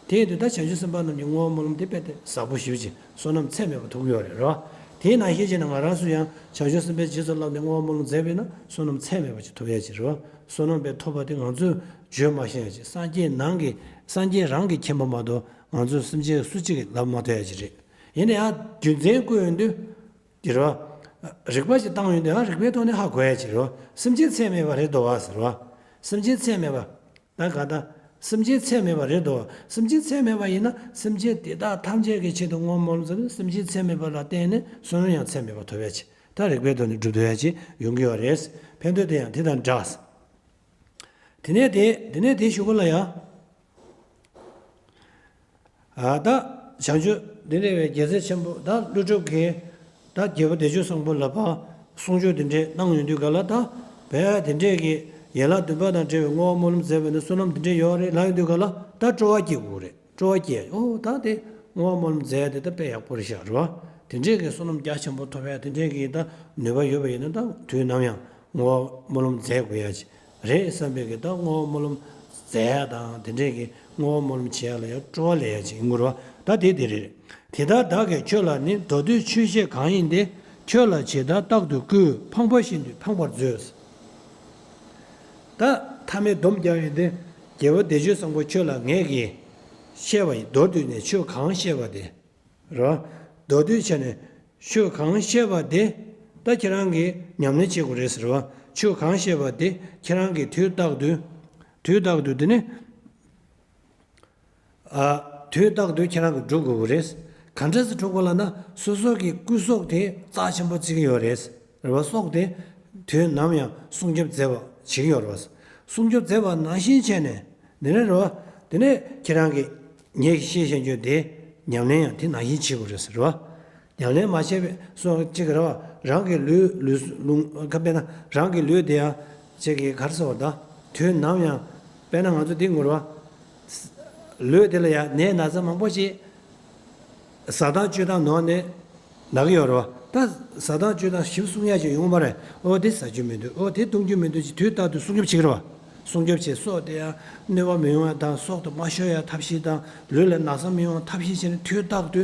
དེ་ཡིན་དུས་ད་བྱང་ཆུབ་སེམས་དཔའ་རྣམས་ཀྱི་བསྔོ་བ་སྨོན་ལམ་དེ་དཔེ་དེ་ཟབ་པོ་ཞེ་པོ་ཅིག་བསོད་ནམས་ཚད་མེད་པ་ཐོབ་ཀྱི་ཡོད་རེད་རེད་བ། དེ་ནང་བཞིན་བྱས་ནས་ང་རང་ཚོ་ཡང་བྱང་ཆུབ་སེམས་དཔའི་རྗེས་སུ་བསླབས་ནས་བསྔོ་བ་སྨོན་ལམ་མཛད་པས་ན་བསོད་ནམས་ཚད་མེད་པ་ཅིག་ཐོབ་ཡ་ཅིག་རེད་བ། བསོད་ནམས་དཔེ་ཐོབ་པ་དེ་ང་ཚོས་བརྗོད་མ་ཤེས་ཡ་ཅིག་སངས་རྒྱས་ནང་གི་སངས་རྒྱས་རང་གིས་མཁྱེན་པ་མ་གཏོགས་ང་ཚོ་སེམས་ཅན་སུ་གཅིག་གིས་ལབ་མ་ཐུབ་ཡ་ཅིག་རེད། ཡིན་ན་ཡང་རྒྱུ་མཚན་བཀོད་ཡོང་དུས། དེ་རེད་བ། རིགས་པ་ཞིག་བཏང་ཡོང་དུས་ཨ་རིགས་པའི་ཐོག་ནས་ཧ་གོ་ཡ་ཅིག་རེད་བ། སེམས་ཅན་ཚད་མེད་པ་རེད་དོ་བ་ཟེར་བ། སེམས་ཅན་ཚད་མེད་པ། ད་ག་ད། སེམས་ཅན་ཚད་མེད་པ་རེད་དོ། སེམས་ཅན་ཚད་མེད་པ་ཡིན་ན་སེམས་ཅན་དེ་དག་ཐམས་ཅད་ཀྱི་ཆེད་དུ་བསྔོ་སྨོན་ལམ་ཟེར་ན་སེམས་ཅན་ཚད་མེད་པ་ལ་བརྟེན་ནས་བསོད་ནམས་ཡང་ཚད་མེད་པ་ཐོབ་ཡ་ཅིག་ད་རིགས་པའི་ཐོག་ནས་སྒྲུབ་ཐུབ་ཡ་ཅིག་ཡོང་གི་ཡོད་རེད། ཕན་ཐོགས་དེ་ཡང་དེ་དང་འདྲ། དེ་ནས་དེ་དེ་ནས་དེ་གཞུག་གུ་ལ་ཡང་། ཨ་ད་བྱང་ཆུབ་འདི་འདྲ་བའི་རྒྱལ་སྲས་ཆེན་པོ་ད་ཀླུ་སྒྲུབ་ཀྱིས་ད་རྒྱལ་པོ་བདེ་སྤྱོད་བཟང་པོ་ལ་ཕར་གསུང་ཆོས་འདི་འདྲས་གནང་ཡོང་དུས་ག་ལ་ད་བས་དེ་འདྲས་ཀྱི་ཡན་ལག་བདུན་པ་དང་འབྲེལ་བའི་བསྔོ་བ་སྨོན་ལམ་མཛད་པ་ནི་བསོད་ནམས་འདི་འདྲས་ཡོད་རེད་ལབ་ཡོང་དུས་ག་ལ་ད་སྤྲོ་བ་སྐྱེ་དགོས་རེད། སྤྲོ་བ་སྐྱེ། ཨོ་ད་དེ་བསྔོ་བ་སྨོན་ལམ་མཛད་དེ་ད་དཔེ་ཡག་པོ་རེད་ཤག་རེད་བ། དེ་འདྲས་ཀྱི་བསོད་ནམས་རྒྱ་ཆེན་པོ་ཐོབ་ཡ་དེ་འདྲས་ཀྱི་ད་ནུས་པ་ཡོད་པ་ཡིན་ན་ད་དུས་ནམ་ཡང་བསྔོ་བ་སྨོན་ལམ་མཛད་དགོས་ཡ་ཅིག་རེད་བསམ་པའི་གི་ད་བསྔོ་བ་སྨོན་ལམ་མཛད་ཡ་དང་དེ་འདྲས་ཀྱི་བསྔོ་བ་སྨོན་ལམ་བྱེད་ཡ་ལ་ཡ་སྤྲོ་བ་ལེན་ཡ་ཅིག་ཡིན་དགོས་རེད་བ། ད་དེ་དེ་རེད། དེ་ལྟར་བདག་གིས་ཁྱོད་ལ་ནི། མདོར་བསྡུས་ཆོས་བཤད་གང་ཡིན་ཏེ། ཁྱོད་ལ་ཇི་ལྟར་རྟག་ཏུ་བསྐུལ། ཕངས་པ་བཞིན་དུ་ཕངས་པར་མཛོད། ད་མཐའ་མའི་སྡོམ་རྒྱག་ཡིན་ཏེ། རྒྱལ་པོ་བདེ་སྤྱོད་བཟང་པོ་ཁྱོད་ལ་ངས་ཀྱིས་བཤད་པ་ཡིན། མདོར་བསྡུས་ནས་ཆོས་གང་བཤད་པ་དེ། རེད་བ། མདོར་བསྡུས་བྱས་ནས་ཆོས་གང་བཤད་པ་དེ། ད་ཁྱེད་རང་གིས་ཉམས་ལེན་བྱེད་དགོས་རེད་ཟེར་བ། ཆོས་གང་བཤད་པ་དེ་ཁྱེད་རང་གིས་དུས་རྟག་ཏུ། དུས་རྟག་ཏུ་དེ་ནི། ཨ། དུས་རྟག་ཏུ་ཁྱེད་རང་གིས་སྒྲུབ་དགོས་ཀྱི་རེད། ག་འདྲ་སེ་སྒྲུབ་དགོས་ལབ་ན་སོ་སོ་གི་སྐུ་སྲོག་དེ་རྩ་ཆེན་པོ་བརྩི་གི་ཡོད་རེད། རེད་བ། སྲོག་དེ་དུས་ནམ་ཡང་སྲུང་སྐྱོབ་མཛད་པ་བྱེད་ཀྱི་ཡོད་རེད་བ། སྲུང་སྐྱོབ་མཛད་པ་ནང་བཞིན་བྱས་ནས་དེ་ནས་རེད་བ། དེ་ནས་ཁྱེད་རང་གིས་ངས་བཤད་བཞིན་རྒྱུ་དེ་ཉམས་ལེན་ཡང་དེ་ནང་བཞིན་བྱེད་དགོས་རེད་ཟེར་བ། ཉམས་ལེན་མ་བྱས་པའི་སོ་གཅིག་རེད་བ། རང་གི་ལུས་ལུས་ལུང་ཁ་དཔེར་ན་རང་གི་ལུས་དེ་ཡང་གཅིག་གི་ག་རེ་ཟེར་བ་ད་དུས་ནམ་ཡང་དཔེར་ན་ང་ཚོ་འདི་ངུ་རེད་བ། ལུས་དེ་ལ་ཡང་ནད་ན་ཚ་མང་པོ་ཞིག་ཟ་དང་སྤྱོད་དང་ནོར་ནས་ན་གི་ཡོད་རེད་བ། ད་ཟ་དང་སྤྱོད་དང་ཞིབ་གསུང་ཡ་ཅིག་ཡོང་མ་རེད། ཨོ་དེ་ཟ་རྒྱུ་མི་འདུག་ཨོ་དེ་འཐུང་རྒྱུ་མི་འདུག་ཅིག་དུས་རྟག་ཏུ་སྲུང་སྐྱོབ་བྱེད་ཀྱི་རེད་བ། སྲུང་སྐྱོབ་བྱེད། སྲོག་དེ་ཡང་གནོད་པ་མི་ཡོང་བ་དང་སྲོག་དེ་མ་ཤོར་ཡ་ཐབས་ཤེས་དང་ལུས་ལ་ན་ཚ་མི་ཡོང་བ་ཐབས་ཤེས་བྱས་ནས་དུས་རྟག་ཏུ་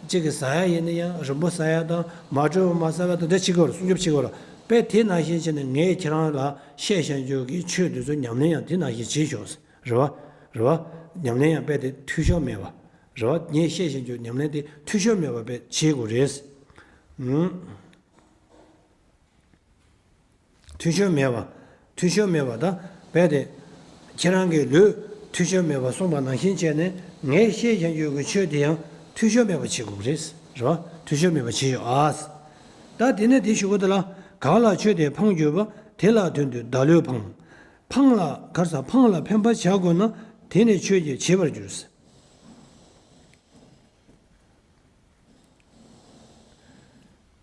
གཅིག་གི་ཟ་ཡ་ཡིན་ན་ཡང་རིང་པོ་ཟ་ཡ་དང་མ་འགྲོ་བ་མ་ཟ་བ་དང་འདྲ་བྱེད་ཀྱི་ཡོད་རེད། སྲུང་སྐྱོབ་བྱེད་ཀྱི་ཡོད་རེད། དཔེ་དེ་ནང་བཞིན་བྱས་ནས་ངས་ཁྱེད་རང་ལ་བཤད་བཞིན་རྒྱུ་གི་ཆོས་འདི་ཚོ་ཉམས་ལེན་ཡང་དེ་ནང་བཞིན་བྱེད་ཤོག་རེད་བ། རེད་བ། ཉམས་ལེན་ཡང་དཔེ་དེ་འཐུས་ཤོར་མེད་པ། རེད་བ། ངས་བཤད་བཞིན་རྒྱུ་ཉམས་ལེན་དེ་འཐུས་ཤོར་མེད་པ་དཔེ་བྱེད་དགོས་རེད། ཨུམ། འཐུས་ཤོར་མེད་པ། འཐུས་ཤོར་མེད་པ་དང་རྦད་དེ། ཁྱེད་རང་གི་ལུས་འཐུས་ཤོར་མེད་པ་གསུངས་པ་ནང་བཞིན་བྱས་ནས་ངས་བཤད་བཞིན་ཡོད་ཀྱི་ཆོས་དེ་ཡང་འཐུས་ཤོར་མེད་པ་བྱེད་དགོས་རེད། རེད་བ། འཐུས་ཤོར་མེད་པ་བྱེད་ཡོད་ཨ། ད་དེ་ནས་དེ་ཞུ་གི་འདུག་ལ། གང་ལ་ཆོས་དེ་ཕངས་གྱུར་པ། དེ་ལ་དོན་དུ་བདག་ལུས་ཕངས། ཕངས་ལ་གར་ས་ཕངས་ལ་ཕན་པ་བྱ་དགོས་ན། དེ་ནི་ཆོས་ཀྱིས་བྱེད་པར་འགྱུར།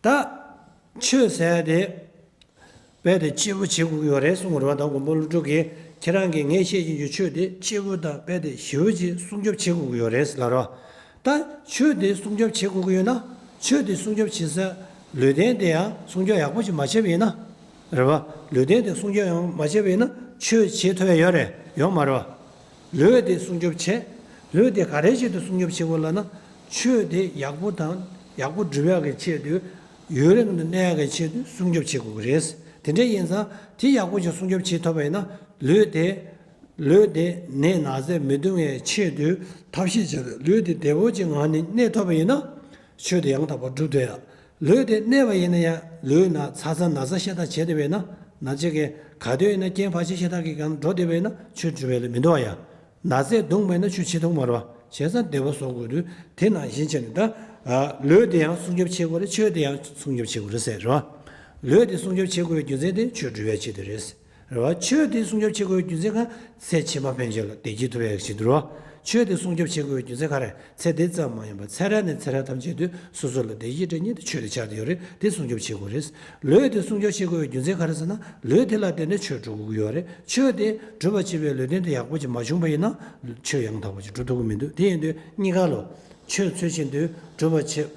ད་ཆོས་ཟེར་ཡ་དེ་རྦད་དེ་གཅེས་པོ་བྱེད་དགོས་ཀྱི་ཡོད་རེད་གསུངས་པ་རེད་བ། ད་མགོན་པོ་ཀླུ་སྒྲུབ་ཀྱིས་ཁྱེད་རང་གིས་ངས་བཤད་བཞིན་གྱི་ཆོས་དེ་གཅེས་པོ་དང་རྦད་དེ་ཞེ་པོ་ཅིག་སྲུང་སྐྱོབ་བྱེད་དགོས་ཀྱི་ཡོད་རེད་ལབ་རེད་བ། ད་ཆོས་དེ་སྲུང་སྐྱོབ་བྱེད་དགོས་ཀྱི་ཡོད་ན་ཆོས་དེ་སྲུང་སྐྱོབ་བྱེད་སའི་ལུས་རྟེན་དེ་ཡང་སྲུང་སྐྱོབ་ཡག་པོ་ཅིག་མ་བྱས་པ་ཡིན་ན། རེད་བ། ལུས་རྟེན་དེ་སྲུང་སྐྱོབ་ཡང་མ་བྱས་པ་ཡིན་ན་ཆོས་བྱེད་ཐུབ་ཡ་ཡོད་རེད། ཡོད་མ་རེད་བ། ལུས་དེ་སྲུང་སྐྱོབ་བྱེད། ལུས་དེ་ག་རེའི་ཆེད་དུ་སྲུང་སྐྱོབ་བྱེད་དགོས་ལབ་ན། ཆོས་དེ་ཡག་པོ་དང་ཡག་པོ་སྒྲུབ་ཡག་གི་ཆེད་དུ། ཡུན་རིང་དུ་གནས་ཡག་གི་ཆེད་དུ་སྲུང་སྐྱོབ་བྱེད་དགོས་ཀྱི་རེད། དེ་འདྲ་ཡིན་ཙང་དེ་ཡག་པོ་ཞིག་སྲུང་སྐྱོབ་བྱེད་ཐུབ་པ་ཡིན་ན་ལུས་དེ། ལུས་དེ་ནད་ན་ཚས་མི་གཏོང་བའི་ཆེད་དུ་ཐབས་ཤེས་བྱས་ཏེ་ལུས་དེ་བདེ་པོ་ཅིག་ངང་ནས་གནས་ཐུབ་པ་ཡིན་ན། ཆོས་དེ་ཡང་དག་པར་སྒྲུབ་ཐུབ་ཡ། ལུས་དེ་གནས་པ་ཡིན་ན་ཡང་ལུས་ན་ཚ་ཚ་ན་ཚ་ཤ་སྟག་བྱས་ཏེ་བས་ན་ན་ཅིག་གི་ག་དུས་ཡིན་ན་རྐྱེན་བར་ཆད་ཤ་སྟག་གི་སྒང་འགྲོ་བསྡད་པས་ན་ཆོས་སྒྲུབ་ཡ་ལ་མི་འདུག་བ་ཡ། ན་ཚས་གདུང་བས་ན་ཆོས་བྱེད་ཐུབ་མ་རེད་བ། བྱས་ཙང་བདེ་བ་བཟོ་དགོས་དུས་དེ་ནང་བཞིན་བྱས་ནས་ད། ལུས་དེ་ཡང་སྲུང་སྐྱོབ་བྱེད་དགོས་རེད། ཆོས་དེ་ཡང་སྲུང་སྐྱོབ་བྱེད་དགོས་རེད་ཟེར་རེད་བ། ལུས་དེ་སྲུང་སྐྱོབ་བྱེད་དགོས་པའི་རྒྱུ་མཚན་དེ་ཆོས་སྒྲུབ་ཡ་ཆེད་དུ་རེད། རེད་བ། ཆོས་དེ་སྲུང་སྐྱོབ་བྱེད་དགོས་པའི་རྒྱུ་མཚན་གང་ཚེ་ཕྱི་མ་ཕན་ཆད་ལ་བདེ་སྐྱིད་ཐོབ་ཡག་ཆེད་དུ་རེད་བ། ཆོས་དེ་སྲུང་སྐྱོབ་བྱེད་དགོས་པའི་རྒྱུ་མཚན་ག་རེ། ཚེ་འདི་ཙམ་མ་ཡིན་པར་ཚེ་རབས་ནས་ཚེ་རབས་ཐམས་ཅད་དུ་སོ་སོ་ལ་བདེ་སྐྱིད་སྤྲད་མཁན་དེ་ཆོས་དེ་ཆགས་བསྡད་ཡོད་རེད། དེ་སྲུང་སྐྱོབ་བྱེད་དགོས་རེད། ལུས་དེ་སྲུང་སྐྱོབ་བྱེད་དགོས་པའི་རྒྱུ་མཚན་ག་རེ་ཟེར་ན། ལུས་དེ་ལ་བརྟེན་ནས་ཆོས་སྒྲུབ་དགོས་ཀྱི་ཡོད་རེད། ཆོས་དེ་སྒྲུབ་པར་བྱེད་པའི་ལུས་རྟེན་དེ་ཡག་པོ་ཅིག་མ་བྱུང་པ་ཡིན་ན། ཆོས་ཡང་དག་པ་ཅིག་སྒྲུབ་ཐུབ་ཀྱི་མི་འདུག་དེ་ཡིན་དུས་གཉིས་ཀ་ལོ། ཆོས་ཚུལ་བཞིན་དུ་སྒྲུབ་པར་བྱེད།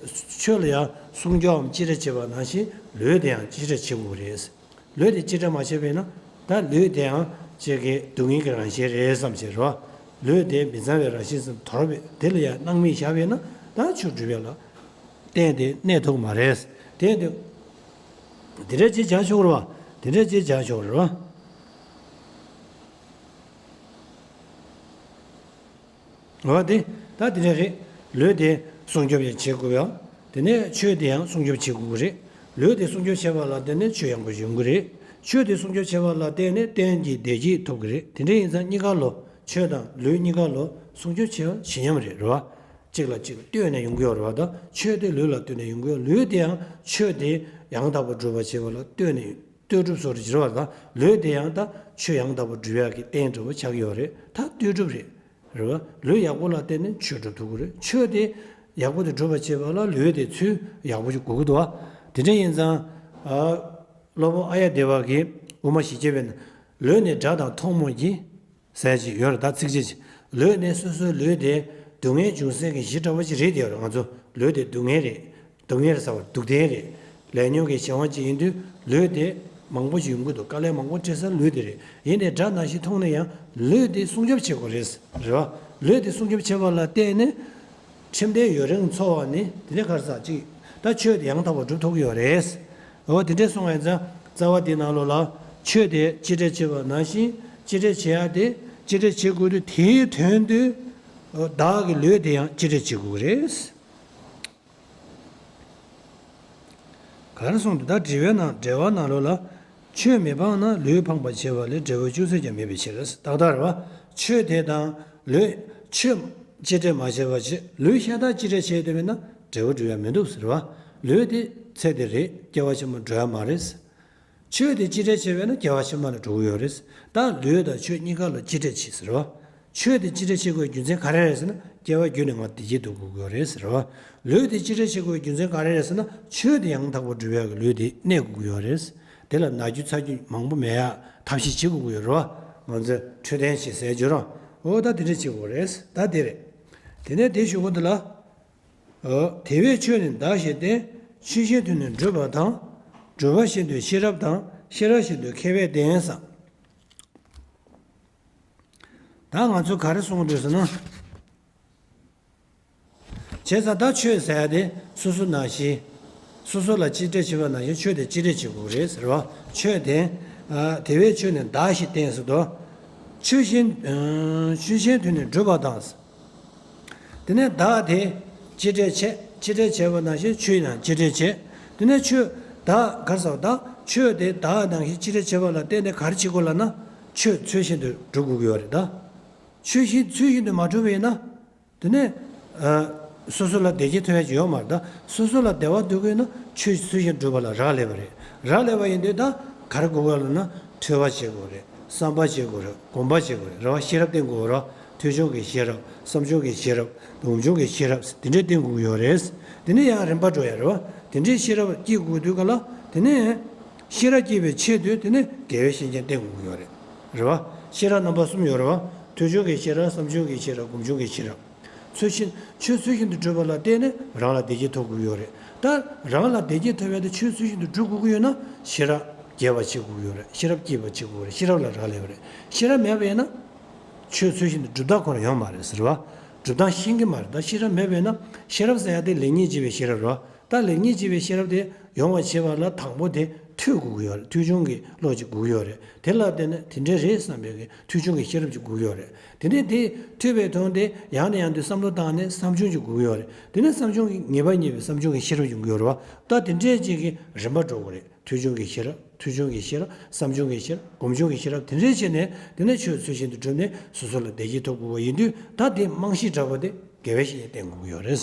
ཆོས་ལ་ཡང་སྲུང་སྐྱོབ་བྱེད་རེས་བྱེད་པ་ནང་བཞིན་ལུས་དེ་ཡང་བྱེད་རེས་བྱེད་དགོས་རེད། ལུས་དེ་བཅད་ཁྲ་མ་བྱས་པས་ན། ད་ལུས་དེའང་ཅིག་གི་སྡུག་བསྔལ་གྱི་རང་བཞིན་རེད་བསམ་བྱས་རོ། ལུས་དེ་མི་གཙང་བའི་རང་བཞིན་བསམ་དོར་བས་དེ་ལ་ཡང་སྣང་མེད་བཞག་པས་ན། ད་ཆོས་སྒྲུབ་ཡ་ལ་རྟེན་དེ་གནས་ཐུབ་མ་རེད། དེ་དེ་དེ་འདྲ་ཅིག་བྱ་ཆོག་རེད་བ། དེ་འདྲ་ཅིག་བྱ་ཆོག་རེད་བ། འོ་དེ། ད་དེ་འདྲ་རེད། ལུས་དེ་སྲུང་སྐྱོབ་ཡང་བྱེད་དགོས་ཡ། དེ་ནས་ཆོས་དེ་ཡང་སྲུང་སྐྱོབ་བྱེད་དགོས་ཀྱི་རེད། ལུས་དེ་སྲུང་སྐྱོབ་བྱེད་པ་ལ་བརྟེན་ནས་ཆོས་ཡག་པོ་ཡོང་གི་རེད། ཆོས་དེ་སྲུང་སྐྱོབ་བྱེད་པ་ལ་བརྟེན་ནས་རྟེན་གྱི་བདེ་སྐྱིད་ཐོབ་ཀྱི་རེད། དེ་འདྲ་ཡིན་ཙང་གཉིས་ཀ་ལོ། ཆོས་དང་ལུས་གཉིས་ཀ་ལོ་སྲུང་སྐྱོབ་བྱེད་པ་ཇི་སྙམ་རེད་རེད་བ། གཅིག་ལ་གཅིག་ལ་ལྟོས་ནས་ཡོང་གི་ཡོད་རེད་བ། ད་ཆོས་དེ་ལུས་ལ་ལྟོས་ནས་ཡོང་གི་ཡོད། ལུས་དེ་ཡང་ཆོས་དེ་ཡང་དག་པར་སྒྲུབ་པར་བྱེད་པ་ལ་ལྟོས་ནས་ཡོང་། ལྟོས་གྲུབ་སོགས་རེད་ཟེར་བ་དང་། ལུས་དེ་ཡང་ད་ཆོས་ཡང་དག་པར་སྒྲུབ་ཡག་གི་རྟེན་འདྲ་བོ་ཆགས་ཀྱི་ཡོད་རེད། ད་ལྟོས་གྲུབ་རེད། རེད་བ། ལུས་ཡག་པོ་ལ་བརྟེན་ནས་ཆོས་སྒྲུབ་ཐུབ་ཀྱི་རེད། ཆོས་དེ་ཡག་པོ་དེ་སྒྲུབ་པར་བྱེད་པ་ལ་ལུས་དེ་ཚུལ་ཡག་པོ་ཞིག་དགོས་ཀྱི་འདུག་བ། དེ་འདྲ་ཡིན་ཙང་། ཨ། སློབ་དཔོན་ཨཱརྱ་དེ་བ་གིས་དབུ་མ་བཞི་བརྒྱ་པའི་ནང་། ལུས་ནི་དགྲ་དང་མཐོང་རྨོངས་ཀྱི། ཟེར་ཅིག་ཡོད་རེད། ད་ཚིགས་བཅད་ཅིག་ལུས་ནི་སོ་སོའི་ལུས་དེ་སྡུག་བསྔལ་འབྱུང་སའི་གི་གཞི་འདྲ་བོ་ཅིག་རེད་དེ་ཡོད་རེད། ང་ཚོ་ལུས་དེ་སྡུག་བསྔལ་རེད། སྡུག་བསྔལ་རེད་ཟེར་བ་སྡུག་བསྔལ་རེད། ལས་ཉོན་གྱི་བྱ་བ་ཅིག་ཡིན་དུས་ལུས་དེ་མང་པོ་ཞིག་ཡོང་གི་འདུག་དཀའ་ལས་མང་པོ་འཕྲད་ས་ལུས་དེ་རེད། ཡིན་ནའི་དགྲ་ནང་བཞིན་མཐོང་ན་ཡང་ལུས་དེ་སྲུང་སྐྱོབ་བྱེད་དགོས་རེད། རེད་བ། ལུས་དེ་སྲུང་སྐྱོབ་བྱེད་པ་ལ་བརྟེན་ནས། ཁྲིམས་དེ་ཡུན་རིང་འཚོ་བ་ནི་དེ་ལས་གར་ས་ཅིག་ད་ཆོས་དེ་ཡང་དག་པར་སྒྲུབ་ཐུབ་ཀྱི་ཡོད་རེད། འོ་དེ་འདྲས་སོང་བ་ཡིན་ཙང་རྩ་བ་དེའི་ནང་ལོགས་ལ་ཆོས་དེ་གཅེས་སྤྲས་བྱེད་པ་ནང་བཞིན་གཅེས་སྤྲས་བྱེད་ཡ་དེ་གཅེས་སྤྲས་བྱེད་དགོས་དུས་དེའི་དོན་དུ་བདག་གི་ལུས་དེ་ཡང་གཅེས་སྤྲས་བྱེད་དགོས་ཀྱི་རེད། ག་རེ་གསུངས་འདུག་ད་འགྲེལ་བའི་ནང་འགྲེལ་བ་ནང་ལོགས་ལ། ཆོས་མི་སྤང་ན་ལུས་སྤང་བར་བྱེད་པ་ལས་འབྲས་བུ་ཅུང་ཟད་ཀྱང་མེད་པའི་ཕྱིར། ཏག་ཏག་རེད་བ། ཆོས་དེ་དང་ལུས་ཆོས་གཅེས་སྤྲས་མ་བྱས་པ་བྱེད་ལུས་ཤ་སྟག་གཅེས་སྤྲས་བྱས་ཡོད་པས་ན་འབྲས་བུ་འགྲུབ་ཡ་མི་འདུག་ཟེར་བ། ལུས་དེ་ཚེ་འདི་རེད། སྐྱེ་བ་ཕྱི་མ་འགྲོ་ཡ་མ་རེད། ཆོས་དེ་གཅེས་སྤྲས་བྱས་པས་ན་སྐྱེ་བ་ཕྱི་མ་ལ་འགྲོ་གི་ཡོད་རེད། ད་ལུས་དང་ཆོས་གཉིས་ཀ་ལ་གཅེས་སྤྲས་བྱེད་ཟེར་བ། ཆོས་དེ་གཅེས་སྤྲས་བྱེད་དགོས་རྒྱུ་མཚན་ག་རེ་རེད་ཟེར་ན་སྐྱེ་བ་རྒྱུད་ནས་མར་བདེ་སྐྱིད་ཐོབ་དགོས་ཀྱི་ཡོད་རེད་ཟེར་བ། ལུས་དེ་གཅེས་སྤྲས་བྱེད་དགོས་རྒྱུ་མཚན་ག་རེ་རེད་ཟེར་ན་ཆོས་དེ་ཡང་དག་པར་སྒྲུབ་ཡག་གི་ལུས་དེ་གནས་དགོས་ཀྱི་ཡོད་རེད། དེ་ལ་ན་རྒྱུ་ཚ་རྒྱུ་མང་པོ་མེད་ཡག་ཐབས་ཤེས་བྱེད་དགོས་ཀྱི་ཡོད་རེད་བ། ང་ཚོས་འཕྲོད་བསྟེན་བྱེད་ཟེར་རྒྱུ་རང་འོ་ད་དེ་འདྲ་བྱེད་དགོས་རེད། ད་དེ་རེད། དེ་ནས་དེ་ཞུ་དགོས་འདུག་ལ། འོ། དེ་བས་ཆོས་ནི་བདག་བཞིན་བསྟེན། ཆོས་བཞིན་དུ་ནི་སྒྲུབ་པ་དང་། སྒྲུབ་པ་བཞིན་དུ་ཤེས་རབ་དང་། ཤེས་རབ་བཞིན་དུ་མཁས་པས་བསྟེན་ཟེར། ད་ང་ཚོས་ག་རེ་གསུང་གི་འདུག་ཟེར་ན། བྱས་ཙང་ད་ཆོས་ཟེར་ཡ་དེ་སོ་སོ་ནང་བཞིན། སོ་སོ་ལ་གཅེས་སྤྲས་བྱེད་པ་ནང་བཞིན་ཆོས་དེ་གཅེས་སྤྲས་བྱེད་དགོས་རེད་ཟེར་བ། ཆོས་དེ། ཨ། དེ་བས་ཆོས་ནི་བདག་བཞིན་བསྟེན་ཟེར་དོ། ཆོས་བཞིན། ཨ། ཆོས་བཞིན་དུ་ནི་སྒྲུབ་པ་དང་། དེ་ནས་བདག་དེ་གཅེས་སྤྲས་བྱས། གཅེས་སྤྲས་བྱས་པ་ནང་བཞིན་ཆོས་ཡང་གཅེས་སྤྲས་བྱས། དེ་ནས་ཆོས་བདག་ག་རེ་ཟེར་བ་ད་ཆོས་དེ་བདག་ནང་བཞིན་གཅེས་སྤྲས་བྱས་པ་ལ་བརྟེན་ནས་ག་རེ་བྱེད་དགོས་ལབ་ན་ཆོས་ཚུལ་བཞིན་དུ་སྒྲུབ་དགོས་ཀྱི་ཡོད་རེད་ད། ཆོས་བཞིན་ཚུལ་བཞིན་དུ་མ་སྒྲུབ་པ་ཡིན་ན། དེ་ནས། ཨ། སོ་སོ་ལ་བདེ་སྐྱིད་ཐོབ་ཡ་ཅིག་ཡོད་མ་རེད་ད། སོ་སོ་ལ་བདེ་བ་འདོད་ཀྱི་ཡོད་ན་ཆོས་ཚུལ་བཞིན་སྒྲུབ་པ་ལ་རག་ལས་པ་རེད། རག་ལས་པ་ཡིན་དུས་ད་ག་རེ་དགོས་ཀྱི་ཡོད་ལབ་ན་ཐོས་པ་བྱེད་དགོས་རེད། བསམ་པ་བྱེད་དགོས་རེད། སྒོམ་པ་བྱེད་དགོས་རེད། རེད་བ། ཤེས་རབ་བསྟེན་དགོས་རེད་བ། ཐོས་བྱུང་གི་ཤེས་རབ། བསམ་བྱུང་གི་ཤེས་རབ། སྒོམ་བྱུང་གི་ཤེས་རབ་དེ་འདྲས་བསྟེན་དགོས་ཀྱི་ཡོད་རེད། དེ་ནས་ཡང་རིམ་པ་འགྲོ་ཡ་རེད་བ། དེ་འདྲས་ཤེས་རབ་སྐྱེ་དགོས་དུས་ག་ལ་དེ་ནས། ཤེས་རབ་སྐྱེ་བའི་ཆེད་དུ་དེ་ནས་དགེ་བའི་བཤེས་གཉེན་བསྟེན་དགོས་ཀྱི་ཡོད་རེད། རེད་བ། ཤེས་རབ་རྣམ་པ་གསུམ་ཡོད་རེད་བ། ཐོས་བྱུང་གི་ཤེས་རབ། བསམ་བྱུང་གི་ཤེས་རབ། སྒོམ་བྱུང་གི་ཤེས་རབ། ཚུལ་བཞིན་ཆོས་ཚུལ་བཞིན་དུ་སྒྲུབ་པ་ལ་བརྟེན་ནས་རང་ལ་བདེ་སྐྱིད་ཐོབ་དགོས་ཀྱི་ཡོད་རེད། ད་རང་ལ་བདེ་སྐྱིད་ཐོབ་ཡ་དེ་ཆོས་ཚུལ་བཞིན་དུ་སྒྲུབ་དགོས་ཀྱི་ཡོད་ན་ཤེས་རབ་རྒྱས་པ་བྱེད་དགོས་ཀྱི་ཡོད་རེད། ཤེས་རབ་སྐྱེས་པ་བྱེད་དགོས་ཀྱི་ཡོད་རེད། ཤེས་རབ་ལ་རག་ལས་པ་རེད། ཤེས་རབ་མེད་པ་ཡིན་ན། ཆོས་ཚུལ་བཞིན་དུ་སྒྲུབ་སྟངས་ཁོ་རང་ཡོད་མ་རེད་ཟེར་བ། སྒྲུབ་སྟངས་ཤེས་ཀྱི་མ་རེད། ད་ཤེས་རབ་མེད་པ་ཡིན་ན་ཤེས་རབ་ཟེར་ཡ་དེ་ལེགས་ཉེས་འབྱེད་པའི་ཤེས་རབ་རེད་བ། ད་ལེགས་ཉེས་འབྱེད་པའི་ཤེས་རབ་དེ་ཡོང་བ་བྱེད་པ་ལ་དང་པོ་དེ་ཐོས་དགོས་ཀྱི་ཡོད་རེད། ཐོས་བྱུང་གི་བློ་ཅིག་དགོས་ཀྱི་ཡོད་རེད། དེ་ལ་བརྟེན་ནས་དེ་འདྲས་རེད་བསམ་པའི་གི་ཐོས་བྱུང་གི་ཤེས་རབ་ཅིག་དགོས་ཀྱི་ཡོད་རེད། དེ་ནས་དེ་ཐོས་པའི་དོན་དེ་ཡང་ནས་ཡང་དུ་བསམ་བློ་བཏང་ནས་བསམ་བྱུང་ཅིག་དགོས་ཀྱི་ཡོད་རེད། དེ་ནས་བསམ་བྱུང་གི་ངེས་པ་རྙེད་པའི་བསམ་བྱུང་གི་ཤེས་རབ་ཡོང་གི་ཡོད་རེད་བ། ད་དེ་འདྲས་ཅིག་གི་རིམ་པ་འགྲོ་དགོས་རེད། ཐོས་བྱུང་གི་ཤེས་རབ། ཐོས་བྱུང་གི་ཤེས་རབ། བསམ་བྱུང་གི་ཤེས་རབ། སྒོམ་བྱུང་གི་ཤེས་རབ་དེ་འདྲས་བྱས་ནས་དེ་ནས་ཆོས་ཚུལ་བཞིན་དུ་བསྒྲུབས་ནས་སོ་སོ་ལ་བདེ་སྐྱིད་ཐོབ་དགོས་པ་ཡིན་དུས་ད་དེ་རྨང་གཞི་དྲག་པོ་དེ་དགེ་བའི་བཤེས་གཉེན་བསྟེན་དགོས་ཀྱི་ཡོད་རེད།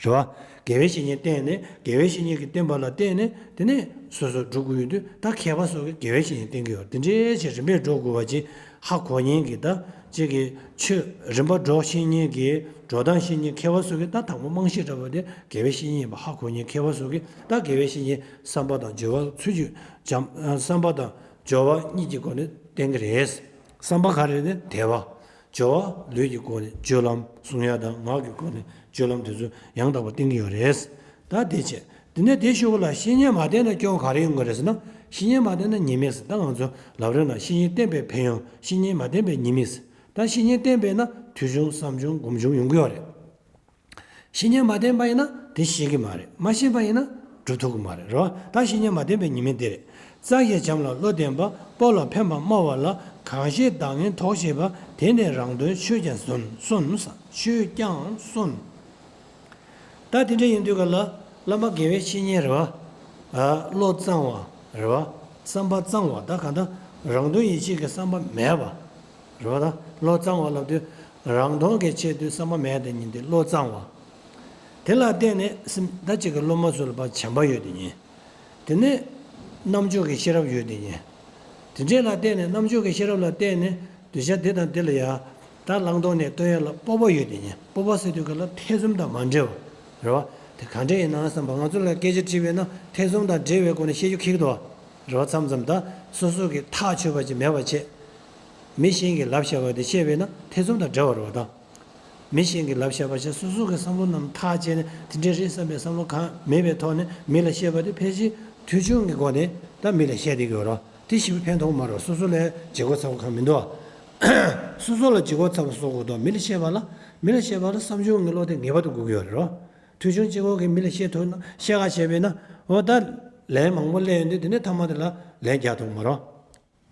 རེད་བ། དགེ་བའི་བཤེས་གཉེན་བསྟེན་ནས་དགེ་བའི་བཤེས་གཉེན་གྱིས་བསྟན་པ་ལ་བརྟེན་ནས་དེ་ནས་སོ་སོ་སྒྲུབ་དགོས་ཡོད་དུས་ད་མཁས་པ་སོགས་ཀྱིས་དགེ་བའི་བཤེས་གཉེན་བསྟེན་གྱི་ཡོད་རེད། དེ་འདྲའི་ཆེད་རིམ་པས་འགྲོ་དགོས་པ་ཅིག་ ཧ་གོ་མཁན་གྱི་ད་ཅིག་གི་ཆོས་རིམ་པ་འགྲོ་ཤེས་མཁན་གྱི་འགྲོ་སྟངས་ཤེས་མཁན་མཁས་པ་ཚོ་གིས་ད་དང་པོ་རྨང་གཞི་འདྲ་པོ་དེ་དགེ་བའི་བཤེས་གཉེན་ཡིན་པ་ཧ་གོ་མཁན་མཁས་པ་ཚོ་གིས་ད་དགེ་བའི་བཤེས་གཉེན་བསམ་པ་དང་སྦྱོར་བ་ཚུལ་གྱིས་འཇམ། བསམ་པ་དང་སྦྱོར་བ་གཉིས་ཀྱི་སྒོ་ནས་བསྟེན་གྱི་རེད། བསམ་པ་ག་རེ་ནས་དད་པ། སྦྱོར་བ་ལུས་ཀྱི་སྒོ་ནས་སྤྱོད་ལམ་གསུང་ཡག་དང་ངག་གི་སྒོ་ནས་སྤྱོད་ལམ་དེ་ཚོ་ཡང་དག་པར་བསྟེན་གྱི་ཡོད་རེད། ད་དེ་བྱས། དེ་ནས་དེ་ཞུ་བ་ལ་བཤེས་གཉེན་མ་བསྟེན་ན་སྐྱོན་ག་རེ་ཡོང་གི་རེད་ཟེར་ན། བཤེས་གཉེན་མ་བསྟེན་ན་ཉེས་དམིགས་ཟེར། ད་ང་ཚོ་ལབ་རེད་ན་བཤེས་གཉེན་བསྟེན་པའི་ཕན་ཡོན། བཤེས་གཉེན་མ་བསྟེན་པའི་ཉེས་དམིགས་ཟེར། ད་བཤེས་གཉེན་བསྟེན་པས་ན་ཐོས་བྱུང་བསམ་བྱུང་སྒོམ་བྱུང་ཡོང་གི་ཡོད་རེད། བཤེས་གཉེན་མ་བསྟེན་པ་ཡིན་ན་དེ་ཤེས་ཀྱི་མ་རེད། མ་ཤེས་པ་ཡིན་ན་སྒྲུབ་ཐུབ་ཀྱི་མ་རེད། རེད་བ། ད་བཤེས་གཉེན་མ་བསྟེན་པའི་ཉེས་དམིགས་དེ་རེད། རྩ་ཞེས་བྱམས་ལ་བློ་ལྡན་པ། སྤོབས་ལ་ཕན་པར་སྨྲ་བ་ལ། གང་ཞིག་བདག་ངན་དོགས་བྱེད་པ། དེ་ནི་རང་དོན་ཆོས་ཀྱང་གསོན། གསོན། ཆོས་ཀྱང་གསོན། ད་དེ་འདྲ་ཡིན་དུས་ག་ལ་བླ་མ་དགེ་བའི་བཤེས་གཉེན་རེད་བ། ཨ། བློ་གཙང་བ་རེད་བ། བསམ་པ་གཙང་བ། ད་གང་ལྟར་རང་དོན་ཡིད་བྱེད་ཀྱི་བསམ་པ་མེད་པ་རེད་བ། ད་བློ་གཙང་བ་ལབ་དུས་རང་དོན་གྱི་ཆེད་དུ་བསམ་པ་མེད་དེ་ཉིད་དེ་བློ་གཙང་བ། དེ་ལ་བརྟེན་ནས་སེམས་ད་ཅིག་གི་སློབ་མ་ཚོ་ལ་ཕར་བྱམས་པ་ཡོད་དེ་ཉིད། དེ་ནས་རྣམ་འབྱོར་གྱི་ཤེས་རབ་ཡོད་དེ་ཉིད། དེ་འདྲས་ལ་བརྟེན་ནས་རྣམ་འབྱོར་གྱི་ཤེས་རབ་ལ་བརྟེན་ནས་གདུལ་བྱ་དེ་དང་དེ་ལ་ཡ། ད་བླང་དོར་ནས་སྟོན་ཡ་ལ་སྤོབས་པ་ཡོད་དེ་ཉིད། སྤོབས་པ་ཟེར་དུས་ག་ལ་ཐེ་ཚོམ་དང་མ་འབྲེལ་བ་རེད་བ། དེ་ག་འདྲས་ཡིན་ན་བསམ་པ། ང་ཚོ་ལ་སྐད་ཆ་དྲིས་པས་ན་ཐེ་ཚོམ་དང་འབྲེལ་བའི་སྒོ་ནས་བཤད་རྒྱུ་ཁེགས་འདུག་བ། རེད་བ། མཚམས་མཚམས་ད་སོ་སོ་གི་ཐག་ཆོད་པ་ཅིག་མེད་པ་བྱས། མི་གཞན་གྱིས་ལབ་བཞག་པ་དེ་བཤད་པས་ན་ཐེ་ཚོམ་དང་འབྲེལ་བ་རེད་བ་ད། མི་གཞན་གྱིས་ལབ་བཞག་པ་ཞིག་སོ་སོ་གི་བསམ་བློ་རྣམས་ཐག་བཅད་ནས་དེ་འདྲས་རེད་བསམ་པའི་བསམ་བློ་གང་མེད་པའི་ཐོག་ནས་མི་ལ་བཤད་པ་དེ་ཕལ་ཆེར་ཐོས་བྱུང་གི་སྒོ་ནས་ད་མི་ལ་བཤད་བསྡད་ཀྱི་ཡོད་རེད། དེ་ཞེ་པོ་ཕན་ཐོགས་མ་རེད། སོ་སོ་ལ་བྱེད་སྒོ་ཚ་པོ་གང་མི་འདུག་སོ་སོ་ལ་བྱེད་སྒོ་ཚ་པོ་བཟོ་དགོས་འདུག་མི་ལ་བཤད་པ་ལ། མི་ལ་བཤད་པ་ལ་བསམ་བྱུང་གི་བློ་དེ་ངེས་པར་དུ་དགོས་ཀྱི་ཡོད་རེད། ཐོས་བྱུང་གཅིག་པོ་གིས་མི་ལ་བཤད་ཐུབ་ན། བཤད་ག་བྱས་པས་ན། འོ་ད་ལན་མང་པོ་སླེབས་ཡོང་དུས་དེ་ནས་མཐའ་མ་དེ་ལ་ལན་རྒྱག་ཐུབ་མ་རེད།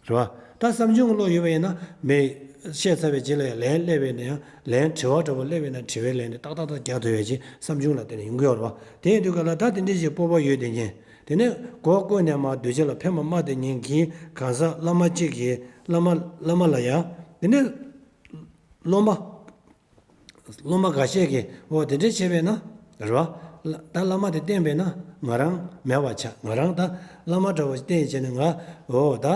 རེད་བ། ད་བསམ་བྱུང་གི་བློ་ཡོད་པ་ཡིན་ན་མི་བཤད་ཚར་བའི་རྗེས་ལ་ཡང་ལན་སླེབས་པས་ན་ཡང་ལན་དྲི་བ་འདྲ་པོ་སླེབས་པས་ན་དྲི་བའི་ལན་དེ་ཏག་ཏག་ཏག་རྒྱག་ཐུབ་ཡ་ཅིག་བསམ་བྱུང་ལ་བརྟེན་ནས་ཡོང་གི་ཡོད་རེད་བ། དེ་ཡིན་དུས་ག་ལ་ད་དེ་འདྲའི་ཞིག་སྤོབས་པ་ཡོད་དེ་ཉིད། དེ་ནས་མགོ་བསྐོར་ནས་མར་གདུལ་བྱ་ལ་ཕན་པ་སྨྲ་དེ་ཉིད་ཀྱིས་གང་ཟག་བླ་མ་གཅིག་གིས་བླ་མ་བླ་མ་ལ་ཡ། དེ་ནས་སློབ་མ། སློབ་མ་འགའ་ཤས་ཀྱིས་འོ་དེ་འདྲས་བྱས་པས་ན་རེད་བ། ད་བླ་མ་དེ་བསྟེན་པས་ན་ང་རང་མེད་པ་ཆགས། ང་རང་ད་བླ་མ་འདྲ་བོ་བསྟེན་བྱས་ནས་ང་འོ་ད་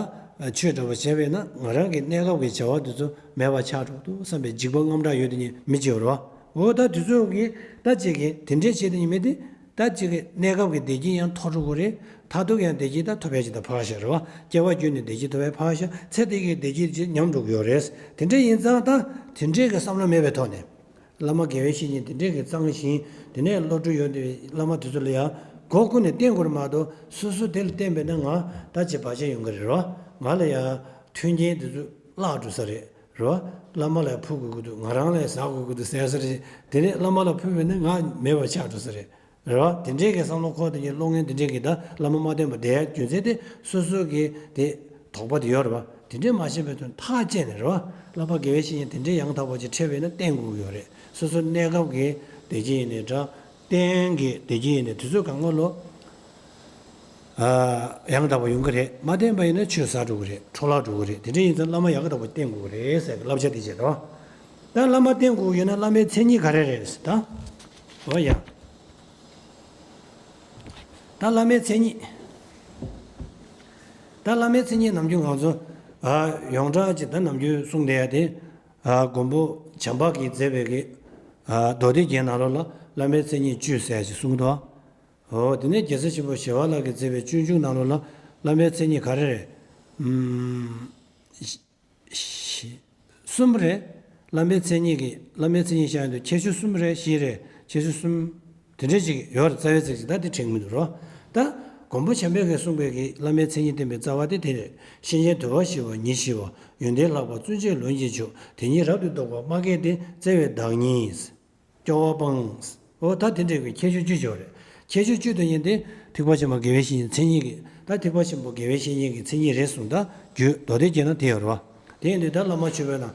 ཆོས་འདྲ་བོ་བྱས་པས་ན་ང་རང་གི་གནས་སྐབས་ཀྱི་བྱ་བ་དེ་ཚོ་མེད་པ་ཆགས་འགྲོ་འདུག་བསམ་པའི་འཇིགས་པ་དངངས་སྐྲག་ཡོད་དེ་ཉིད་མི་བྱེད་རེད་བ། འོ་ད་དེ་ཚོ་གིས་ད་ཅིག་གིས་དེ་འདྲས་བྱས་དེ་ཉིད་མི་དེ། ད་ཅིག་གི་གནས་སྐབས་ཀྱི་བདེ་སྐྱིད་ཡང་ཐོར་འགྲོ་གི་རེད། མཐར་ཐུག་ཡང་བདེ་སྐྱིད་ད་ཐོབ་ཡ་ཅིག་ད་ཕར་བཞག་རེད་བ། སྐྱེ་བ་བརྒྱུད་ནས་བདེ་སྐྱིད་ཐོབ་ཡ་ཕར་བཞག་ཚེ་འདི་གི་བདེ་སྐྱིད་ཅིག་ཉམས་འགྲོ་གི་ཡོད་རེད། དེ་འདྲ་ཡིན་ཙང་ད་དེ་འདྲའི་གི་བསམ་བློ་མེད་པའི་ཐོག་ནས། བླ་མ་དགེ་བའི་བཤེས་གཉེན་དེ་འདྲའི་གི་གཙང་ཞིང་དེ་ནས་བློ་གྲོས་ཡོད་དེ་བླ་མ་དེ་ཚོ་ལ་ཡང་མགོ་ཀུན་ནས་བསྟེན་དགོས་རེད་མ་གཏོགས་སོ་སོ་དེ་ལ་བསྟེན་པས་ན་ང་ད་ཅིག་བར་ཆད་ཡོང་གི་རེད་བ། ང་ལ་ཡང་མཐུན་རྐྱེན་དེ་ཚོ་བརླག་འགྲོ་ས་རེད། རེད་བ། བླ་མ་ལ་ཕུལ་དགོས་ཀྱི་འདུག་ང་རང་ལ་ཟ་དགོས་ཀྱི་འདུག་ཟེར་ས་རེད། དེ་ནས་བླ་མ་ལ་ཕུལ་བས་ན་ང་མེད་པ་ཆགས་འགྲོ་ས་རེད། རེད་བ། དེ་འདྲས་ཀྱི་བསམ་བློ་འཁོར་དེ་ཉིད་སློབ་ངན་དེ་འདྲས་ཀྱིས་ད་བླ་མ་མ་བསྟེན་པ་བསྡད་ཡ་རྒྱུ་མཚན་དེ་སོ་སོ་གི་དེ་དོགས་པ་དེ་ཡོད་རེད་བ། དེ་འདྲས་མ་ཤེས་པའི་དོན་ཐག་བཅད་ནས་རེད་བ། བསླབ་པ་དགེ་བའི་བཤེས་གཉེན་དེ་འདྲས་ཡང་དག་པ་ཅིག་འཕྲད་པས་ན་བསྟེན་དགོས་ཀྱི་ཡོད་རེད། སོ་སོ་གནས་སྐབས་ཀྱི་བདེ་སྐྱིད་ཡིན་ནའི་འདྲ། རྟེན་གྱི་བདེ་སྐྱིད་ཡིན་ནའི་དུས་ཚོད་གང་ག་ལོ། ཨ། ཡང་དག་པ་ཡོང་གི་རེད། མ་བསྟེན་པ་ཡིན་ན་ཆོས་ཟ་འགྲོ་གི་རེད། འཕྲོ་བརླག་འགྲོ་གི་རེད། དེ་འདྲ་ཡིན་ཙང་བླ་མ་ཡག་གི་དག་པ་བསྟེན་དགོས་ཀྱི་རེད་ཟེར་གི་བསླབ་བྱ་དེ་བྱས་རོགས། ད་བླ་མ་བསྟེན་དགོས་ཡོད་ན་བླ་མའི་མཚན་ཉིད་ག་རེ་རེད་ཟེར་ད། འོ་ཡ། ད་བླ་མའི་མཚན་ཉིད། ད་བླ་མའི་མཚན་ཉིད་ནམ་རྒྱུན་ང་ཚོ། ཨ། ཡོངས་གྲགས་ཀྱི་ད་ནམ་རྒྱུན་གསུངས་བསྡད་ཡ་དེ། ཨ། མགོན་པོ་བྱམས་པ་གིས་མཛད་པའི་གི། ཨ། མདོ་སྡེ་རྒྱན་ནང་ལོགས་ལ་བླ་མའི་མཚན་ཉིད་བཅུ་ཟེར་ཡ་ཅིག་གསུངས་འདུག་འོ། དེ་ནས་རྒྱལ་སྲས་ཆེན་པོ་ཞི་བ་ལྷ་གིས་མཛད་པའི་སྤྱོད་འཇུག་ནང་ལོགས་ལ་བླ་མའི་མཚན་ཉིད་ག་རེ་རེད། ཨུམ། གསུམ་རེད། བླ་མའི་མཚན་ཉིད་ཀྱི་བླ་མའི་མཚན་ཉིད་བཤད་ཡོང་དུས་ཁྱད་ཆོས་གསུམ་རེད། བཞི་རེད། ཁྱད་ཆོས་གསུམ། དེ་འདྲས་ཅིག་ཡོད་རེད། རྩ་བའི་ཚིག་ཅིག་ད་དེ་དྲན་གྱི་མི་འདུག་རོ། ད་མགོན་པོ་བྱམས་པས་ཀྱིས་གསུངས་པའི་གི་བླ་མའི་མཚན་ཉིད་བསྟན་པའི་རྩ་བ་དེ་དེ་རེད། གཤིན་རྗེའི་འདུལ་བ་ཞི་བ་ཉིད་ཞི་བ། ཡོན་ཏན་ལྷག་པ་བརྩོན་བཅས་ལྷུན་གྱིས་ཕྱུག་དེ་ཉིད་རབ་ཏུ་རྟོགས་པ་སྨྲ་མཁས་ཏེ། བརྩེ་བའི་བདག་ཉིད། སྐྱོ་བ་སྤངས། འོ་ད་དེ་འདྲའི་གི་ཁྱད་ཆོས་བཅུ་ཡོད་རེད། ཁྱད་ཆོས་བཅུ་དེ་ཉིད་དེ་ཐེག་པ་ཆེན་པོ་དགེ་བའི་བཤེས་གཉེན་མཚན་ཉིད་ཀྱི། ད་ཐེག་པ་ཆེན་པོ་དགེ་བའི་བཤེས་གཉེན་གྱི་མཚན་ཉིད་རེད་གསུངས། ད་རྒྱུད་མདོ་སྡེ་རྒྱན་ན་དེ་ཡོད་རེད་བ། དེ་ཡིན་དུས་ད་བླ་མ་མཆོད་པའི་ནང་།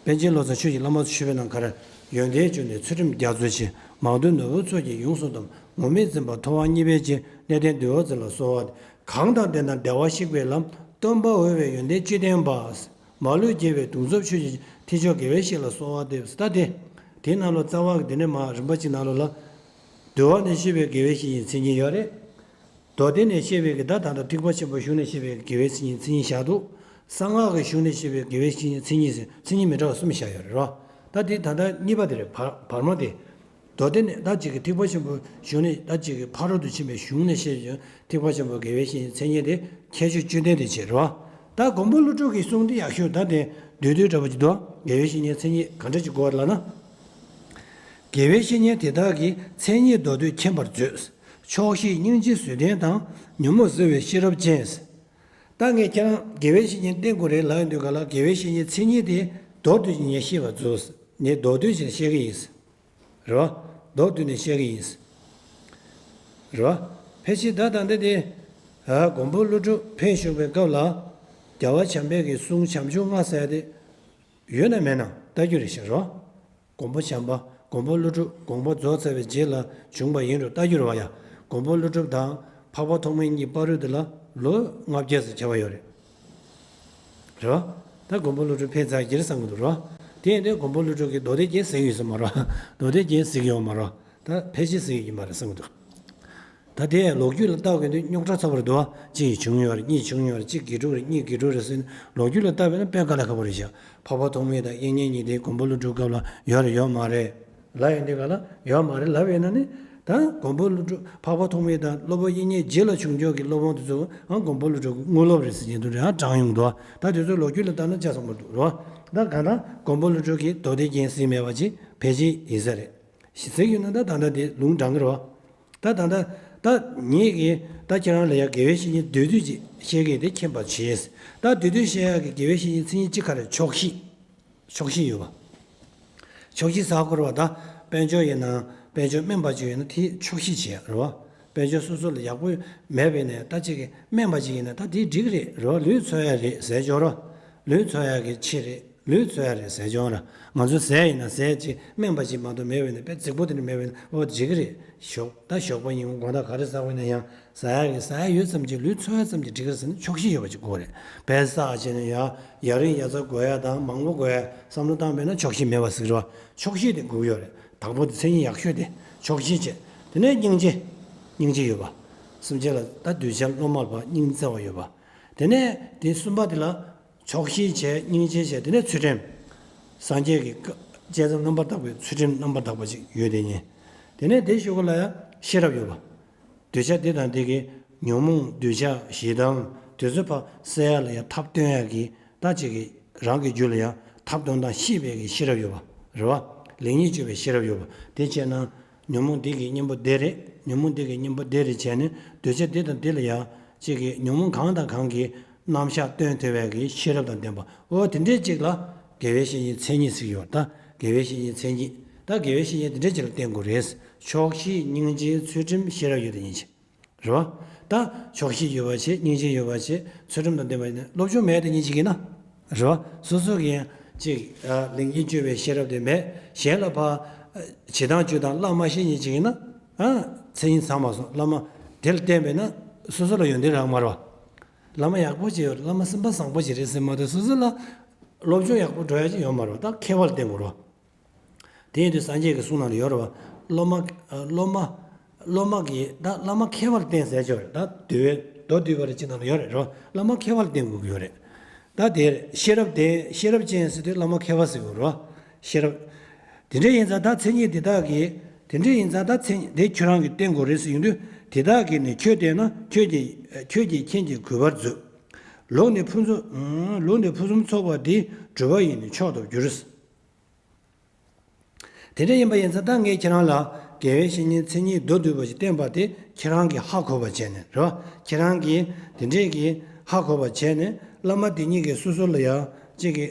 པཎ་ཆེན་བློ་བཟང་ཆོས་ཀྱི་བླ་མ་མཆོད་པའི་ནང་ག་རེ། ཡོན་ཏན་བཅུ་ནི་ཚུལ་ཁྲིམས་རྒྱ་མཚོ་ཆེ། མང་ཐོས་ནོར་བུའི་ཚོགས་ཀྱིས་ཡོངས་སུ་འདུམ། ངུར་སྨྲིག་འཛིན་པ་ཐོ་བ་གཉིས་པའི་རྗེ། གནས་བརྟན་འདུལ་བ་འཛིན་ལ་གསོལ་བ། གང་དང་ལྡན་ན་བདེ་བར་གཤེགས་པའི་ལམ། སྟོན་པ་འོད་པའི་ཡོན་ཏན་བཅུ་ལྡན་པ། མ་ལུས་རྒྱས་པའི་གདུང་འཚོབ་ཆོས་ཀྱི། ཐེག་མཆོག་དགེ་བའི་བཤེས་ལ་གསོལ་བ་འདེབས། ད་དེ། དེའི་ནང་ལ་རྩ་བ་གི་དེ་ནས་མ་རིམ་པ་གཅིག་ནང་ལོགས་ལ། འདུལ་བ་ནས་བཤད་པའི་དགེ་བའི་བཤེས་གཉེན་མཚན་ཉིད་ཡོད་རེད། མདོ་སྡེ་ནས་བཤད་པའི་གི་ད་ད་ལྟ་ཐེག་པ་ཆེན་པོ་གཞུང་ནས་བཤད་པའི་དགེ་བའི་བཤེས་གཉེན་མཚན་ཉིད་བཞག་འདུག་གསང་སྔགས་ཀྱི་གཞུང་ནས་བཤད་པའི་དགེ་བའི་བཤེས་གཉེན་མཚན་ཉིད་ཟེར། མཚན་ཉིད་མི་འདྲ་བ་གསུམ་བཞག་ཡོད་རེད་རོ། ད་དེ་ད་ལྟ་གཉིས་པ་དེ་རེད། བར་བར་མ་དེ། མདོ་སྡེ་ནས་ད་ཅིག་གི་ཐེག་པ་ཆེན་པོའི་གཞུང་ནས་ད་ཅིག་གི་ཕ་རོལ་ཏུ་ཕྱིན་པའི་གཞུང་ནས་བཤད་ཀྱང་ཐེག་པ་ཆེན་པོའི་དགེ་བའི་བཤེས་གཉེན་མཚན་ཉིད་དེ་ཁྱད་ཆོས་བཅུ་ལྡན་དེ་བྱེད་རོ། ད་མགོན་པོ་ཀླུ་སྒྲུབ་ཀྱི་གསུང་དེ་ཡག་ཤོས། ད་དེ་བསྡུས་བསྡུས་འདྲ་པོ་ཅིག་འདུག་དགེ་བའི་བཤེས་གཉེན་མཚན་ཉིད་ག་འདྲ་ཅིག་དགོས་ལབ་ན། དགེ་བའི་བཤེས་གཉེན་དེ་དག་གིས་མཚན་ཉིད་མདོ་སྡུད་མཁྱེན་པར་མཛོད། ཆོག་ཤེས་སྙིང་རྗེ་བཟོད་ལྡན་དང་། ཉོན་མོངས་སེལ་བའི་ཤེས་རབ་ཅན། ད་ངས་ཁྱེད་རང་དགེ་བའི་བཤེས་གཉེན་བསྟེན་དགོས་རེད་ལབ་ཡོང་དུས་ག་ལ། དགེ་བའི་བཤེས་གཉེན་མཚན་ཉིད་དེ་མདོར་བསྡུས་ཀྱིས་ངས་ཤེས་པར་མཛོད། ངས་མདོར་བསྡུས་ཀྱིས་བཤད་ཀྱི་ཡིན། རེད་བ། མདོར་བསྡུས་ནས་བཤད་ཀྱི་ཡིན། རེད་བ། ཕལ་ཆེར་ད་ད་འདི་དེ། ཨ། མགོན་པོ་ཀླུ་སྒྲུབ་ཕེབས་བཞུགས་པའི་སྐབས་ལ། རྒྱལ་བ་བྱམས་པའི་གི་གསུང་བྱམས་ཆོས་ལྔ་ཟེར་དེ་ཡོད་ན་མེད་ན་ལྟ་རྒྱུ་རེད་ཤག་རེད་བ། མགོན་པོ་བྱམས་པ། མགོན་པོ་ཀླུ་སྒྲུབ་དགོངས་པ་རྫོགས་ཚར་བའི་རྗེས་ལ་བྱུང་བ་ཡིན་རུང་ལྟ་རྒྱུ་རེད་བ་ཡ། མགོན་པོ་ཀླུ་སྒྲུབ་དང་འཕགས་པ་ཐོགས་མེད་གཉིས་བར་དུ་ལ་ལོ་ལྔ་བརྒྱ་ཙམ་ཁྱད་པར་ཡོད་རེད། རེད་བ། ད་མགོན་པོ་ཀླུ་སྒྲུབ་ཕེབས་ཚར་རྗེས་བསམ་གྱི་འདུག་རེད་བ། དེ་ཡིན་དུས་མགོན་པོ་ཀླུ་སྒྲུབ་ཀྱིས་མདོ་སྡེ་རྒྱན་གཟིགས་ཡོད་ས་མ་རེད་བ། མདོ་སྡེ་རྒྱན་གཟིགས་ཡོད་མ་རེད་བ། ད་ཕལ་ཆེར་གཟིགས་ཡོད་ཀྱི་མ་རེད་བསམ་གྱི་འདུག་ད་དེ་ལོ་རྒྱུས་ལ་བལྟ་དགོས་དུས་རྙོག་དྲ་ཚ་པོ་རེད་འདུག་བ། གཅིག་བྱུང་ཡོད་རེད། གཉིས་བྱུང་ཡོད་རེད། གཅིག་དགེ་ཕྲུག་རེད། གཉིས་དགེ་ཕྲུག་རེད་ཟེར་ནས་ལོ་རྒྱུས་ལ་བལྟ་བས་ན་དཔེ་དཀའ་ལས་ཁག་པོ་རེད་ཤག་འཕགས་པ་ཐོགས་མེད་དང་དབྱིག་གཉེན་གཉིས་དེ་མགོན་པོ་ཀླུ་སྒྲུབ་སྐབས་ལ་ཡོད་རེད་ཡོད་མ་རེད་ལབ་ཡོང་དུས་ག་ལ། ཡོད་མ་རེད་ལབ་ཡོད་ན་ནི། ད་མགོན་པོ་ཀླུ་སྒྲུབ་འཕགས་པ་ཐོགས་མེད་དང་སློབ་དཔོན་དབྱིག་གཉེན་རྗེས་ལ་བྱུང་ཕྱོགས་ཀྱི་སློབ་དཔོན་དེ་ཚོ་ཨང་མགོན་པོ་ཀླུ་སྒྲུབ་དངོས་སློབ་རེད་ཟེར་གྱིན་འདུག་རེད། ཨང་དྲངས་ཡོང་འདུག་ད་དེ་ཚོ་ལོ་རྒྱུས་ལ་བལྟ་ན་ཆ་ཚང་པོ་འདུག་རེད་བ། ད་གང་ལྟར་མགོན་པོ་ཀླུ་སྒྲུབ་ཀྱིས་མདོ་སྡེ་རྒྱན་གཟིགས་མེད་པ་ཅིག་ཕལ་ཆེར་ཡིན་ས་རེད། ཟེར་ཡོད་ན་ད་ད་ལྟ་དེ་ལུང་དྲངས་ཀྱི་རེད་བ། ད་ད་ལྟ་ད་ངེད་ཀྱིས་ད་ཁྱེད་རང་ལ་ཡ་དགེ་བའི་བཤེས་གཉེན་བསྡུས་བསྡུས་ཅིག་བཤད་ཀྱི་དེ་མཁྱེན་པར་བྱེད། ད་བསྡུས་བསྡུས་བཤད་ཡག་གི་དགེ་བའི་བཤེས་གཉེན་མཚན་ཉིད་གཅིག་ག་རེ། ཆོག་ཤེས། ཆོག་ཤེས་ཡོད་པ། ཆོག་ཤེས་ཟེར་དགོས་རེད་བ། ད་དཔལ་འབྱོར་ཡིན་ན། དཔལ་འབྱོར་དམན་པ་ཅིག་ཡོད་ན་དེ་ཆོག་ཤེས་བྱེད་ཡག་རེད་བ། དཔལ་འབྱོར་སོ་སོ་ལ་ཡག་པོ་མེད་པས་ནས་ད་ཅིག་གི་དམན་པ་ཅིག་ཡིན་ན་ད་དེ་འགྲིག་གི་རེད་རེད་བ། ལུས་འཚོ་ཡག་རེད་ཟེར་ཆོག་རེད་བ། ལུས་འཚོ་ཡག་གི་ཆེད་རེད། ལུས་འཚོ་ཡག་རེད་ཟེར་ཆོག་ར། ང་ཚོ་ཟས་ཡིན་ན་ཟས་ཅིག་དམན་པ་ཅིག་མ་གཏོགས་མེད་པས་ན་དཔེ་རྫིག་པོ་དེ་འདྲ་མེད་པས་ན་ཨོ་འགྲིག་གི་རེད། ཞོགས་ད་ཞོགས་པ་ཡིན་དགོང་དག་ག་རེ་ཟ་དགོས་ན་ཡང་ཟ་ཡག་གི་ཟ་ཡག་ཡོད་ཙམ་གྱིས་ལུས་འཚོ་ཡག་ཙམ་གྱིས་འགྲིག་གི་རེད་ཟེར་ན་ཆོག་ཤེས་ཡོད་པ་ཅིག་དགོས་རེད། དཔེ་བསགས་བྱས་ན་ཡ་ཡ་རིང་ཡ་མཚར་དགོས་ཡག་དང་མང་པོ་དགོས་ཡག་བསམ་བློ་བཏང་བས་ན་ཆོག་ཤེས་མེད་པ་ཟེར་གི་རེད་བ། ཆོག་ཤེས་དེ་དགོས་ཡོད་རེད། དང་པོ་དེ་མཚན་ཉིད་ཡག་ཤོས་དེ་ཆོག་ཤེས་བྱས། དེ་ནས་སྙིང་རྗེ། སྙིང་རྗེ་ཡོད་པ། སེམས་ཅན་ལ་ད་གདུལ་བྱ་སློབ་མ་ལ་ཕར་སྙིང་བརྩེ་བ་ཡོད་པ། དེ་ནས་དེ་གསུམ་པ་དེ་ལ། ཆོག་ཤེས་བྱས། སྙིང་རྗེ་བྱས། དེ་ནས་ཚུལ་ཁྲིམས། སངས་རྒྱས་ཀྱི་བཀའ་བཅས་ཙམ་རྣམ་པར་དག་པའི་ཚུལ་ཁྲིམས་རྣམ་པར་དག་པ་ཅིག་ཡོད་དེ་ཉིད། དེ་ནས་དེ་ཞུ་ག་ལ་ཡང་ཤེས་རབ་ཡོད་པ། འདོད་ཆགས་འདི་དང་འདི་གི་ཉོན་མོངས་འདོད་ཆགས་ཞེ་སྡང་དེ་ཚོ་ཕར་སེལ་ཡག་ལ་ཡང་ཐབས་སྟོན་ཡག་གི་ད་ཅིག་གི་རང་གི་རྒྱུད་ལ་ཡང་ཐབས་སྟོན་སྟངས་ཤེས་པའི་གི་ཤེས་རབ་ཡོད་པ་རེད་བ། ལེགས་ཉེས་དཔྱོད་པའི་ཤེས་རབ་ཡོད་པ་དེ་བྱས་ན། ཉོན་མོངས་འདི་གི་གཉེན་པོ་འདི་རེད། ཉོན་མོངས་འདི་གི་གཉེན་པོ་འདི་རེད་བྱས་ནས་འདོད་ཆགས་འདི་དང་འདི་ལ་ཡང་གཅིག་གི་ཉོན་མོངས་གང་དང་གང་གི་རྣམ་གཞག་སྟོན་ཐུབ་པའི་གི་ཤེས་རབ་དང་ལྡན་པ། འོ་དེ་འདྲའི་གཅིག་ལ་དགེ་བའི་བཤེས་གཉེན་མཚན་ཉིད་ཟེར་གྱི་ཡོད། ད་དགེ་བའི་བཤེས་གཉེན་མཚན་ཉིད། ད་དགེ་བའི་བཤེས་གཉེན་དེ་འདྲའི་གཅིག་ལ་བསྟེན་དགོས་རེད། ཆོག་ཤེས། སྙིང་རྗེ། ཚུལ་ཁྲིམས། ཤེས་རབ་ཡོད་དེ་ཉིད་ཅིག་རེད་བ། ད་ཆོག་ཤེས་ཡོད་པ་བྱེད། སྙིང་རྗེ་ཡོད་པ་བྱེད། ཚུལ་ཁྲིམས་དང་ལྡན་པ་ཡིན་ན་སློབ་སྦྱོང་མེད་དེ་ཉིད་ཅིག་ཡིན་ན། རེད་བ། སོ་སོ་གི་ཡང་ཅིག་ཨ་ལེགས་ཉེས་དཔྱོད་པའི་ཤེས་རབ་དེ་མེད། གཞན་ལ་ཕར་ཨ་བྱེད་སྟངས་སྤྱོད་སྟངས་བླ་མ་ཤེས་ཉིད་ཅིག་ཡིན་ན། ཨ་མཚན་ཉིད་ཚང་མ་སོང་། བླ་མ་དེ་ལ་བསྟེན་པས་ན་སོ་སོ་ལ་ཡོན་ཏན་རག་མ་རེད་བ། བླ་མ་ཡག་པོ་ཅིག་ཡོད་རེད། བླ་མ་སེམས་པ་བཟང་པོ་ཅིག་རེད་ཟེར་མ་གཏོགས་སོ་སོ་ལ་སློབ་སྦྱོང་ཡག་པོ་འགྲོ་ཡག་ཅིག་ཡོད་མ་རེད་བ། ད་མཁས་པ་ལ་བསྟེན་དགོས་རེད་བ། དེ་ཡིན་དུས་སངས་རྒྱས་ཀྱི་གསུང་ནང་ལ་ཡོད་རེད་བ། སློབ་མ། སློབ་མ། སློབ་མ་གིས་ད་བླ་མ་མཁས་པ་ལ་བསྟེན་ཟེར་ཅིག་ཡོད་རེད། ད་འདུལ་བའི་མདོ་སྡུད་པ་རེད་ཅིག་ནང་ལ་ཡོད་རེད་རོ། བླ་མ་མཁས་པ་ལ་བསྟེན་དགོས་ཀྱི་ཡོད་རེད། ད་དེར་ཤེས་རབ་ལྡན། ཤེས་རབ་ཅན་ཟེར་དུས་བླ་མ་མཁས་པ་ཟེར་དགོས་རེད་བ། ཤེས་རབ། དེ་འདྲ་ཡིན་ཙང་ད་མཚན་ཉིད་དེ་དག་གིས། དེ་འདྲ་ཡིན་ཙང་ད་མཚན་ཉིད་དེ་ཁྱོད་རང་གིས་བསྟེན་དགོས་རེད་ཟེར་ཡོང་དུས་དེ་དག་གིས་ནི་ཁྱོད་བསྟེན་ན་ཁྱོད་ཀྱིས། ཁྱོད་ཀྱིས་མཁྱེན་ཅིང་གུས་པར་མཛོད། ལུགས་ནི་ཕུན་སུམ། ལུགས་ནི་ཕུན་སུམ་ཚོགས་པ་འདི། སྒྲུབ་པ་ཡིས་ནི་མཆོག་ཏུ་འགྱུར། དེ་འདྲ་ཡིན་པ་ཡིན་ཙང་ད་ངས་ཁྱེད་རང་ལ་དགེ་བའི་བཤེས་གཉེན་མཚན་ཉིད་མདོར་བསྡུས་པ་ཞིག་བསྟན་པ་དེ་ཁྱེད་རང་གིས་ཧ་གོ་བ་བྱས་ནས་རེད་བ། ཁྱེད་རང་གིས་དེ་འདྲས་ཀྱིས་ཧ་གོ་བ་བྱས་ནས་བླ་མ་དེ་ཉིད་ཀྱིས་སོ་སོ་ལ་ཡང་གཅིག་གིས་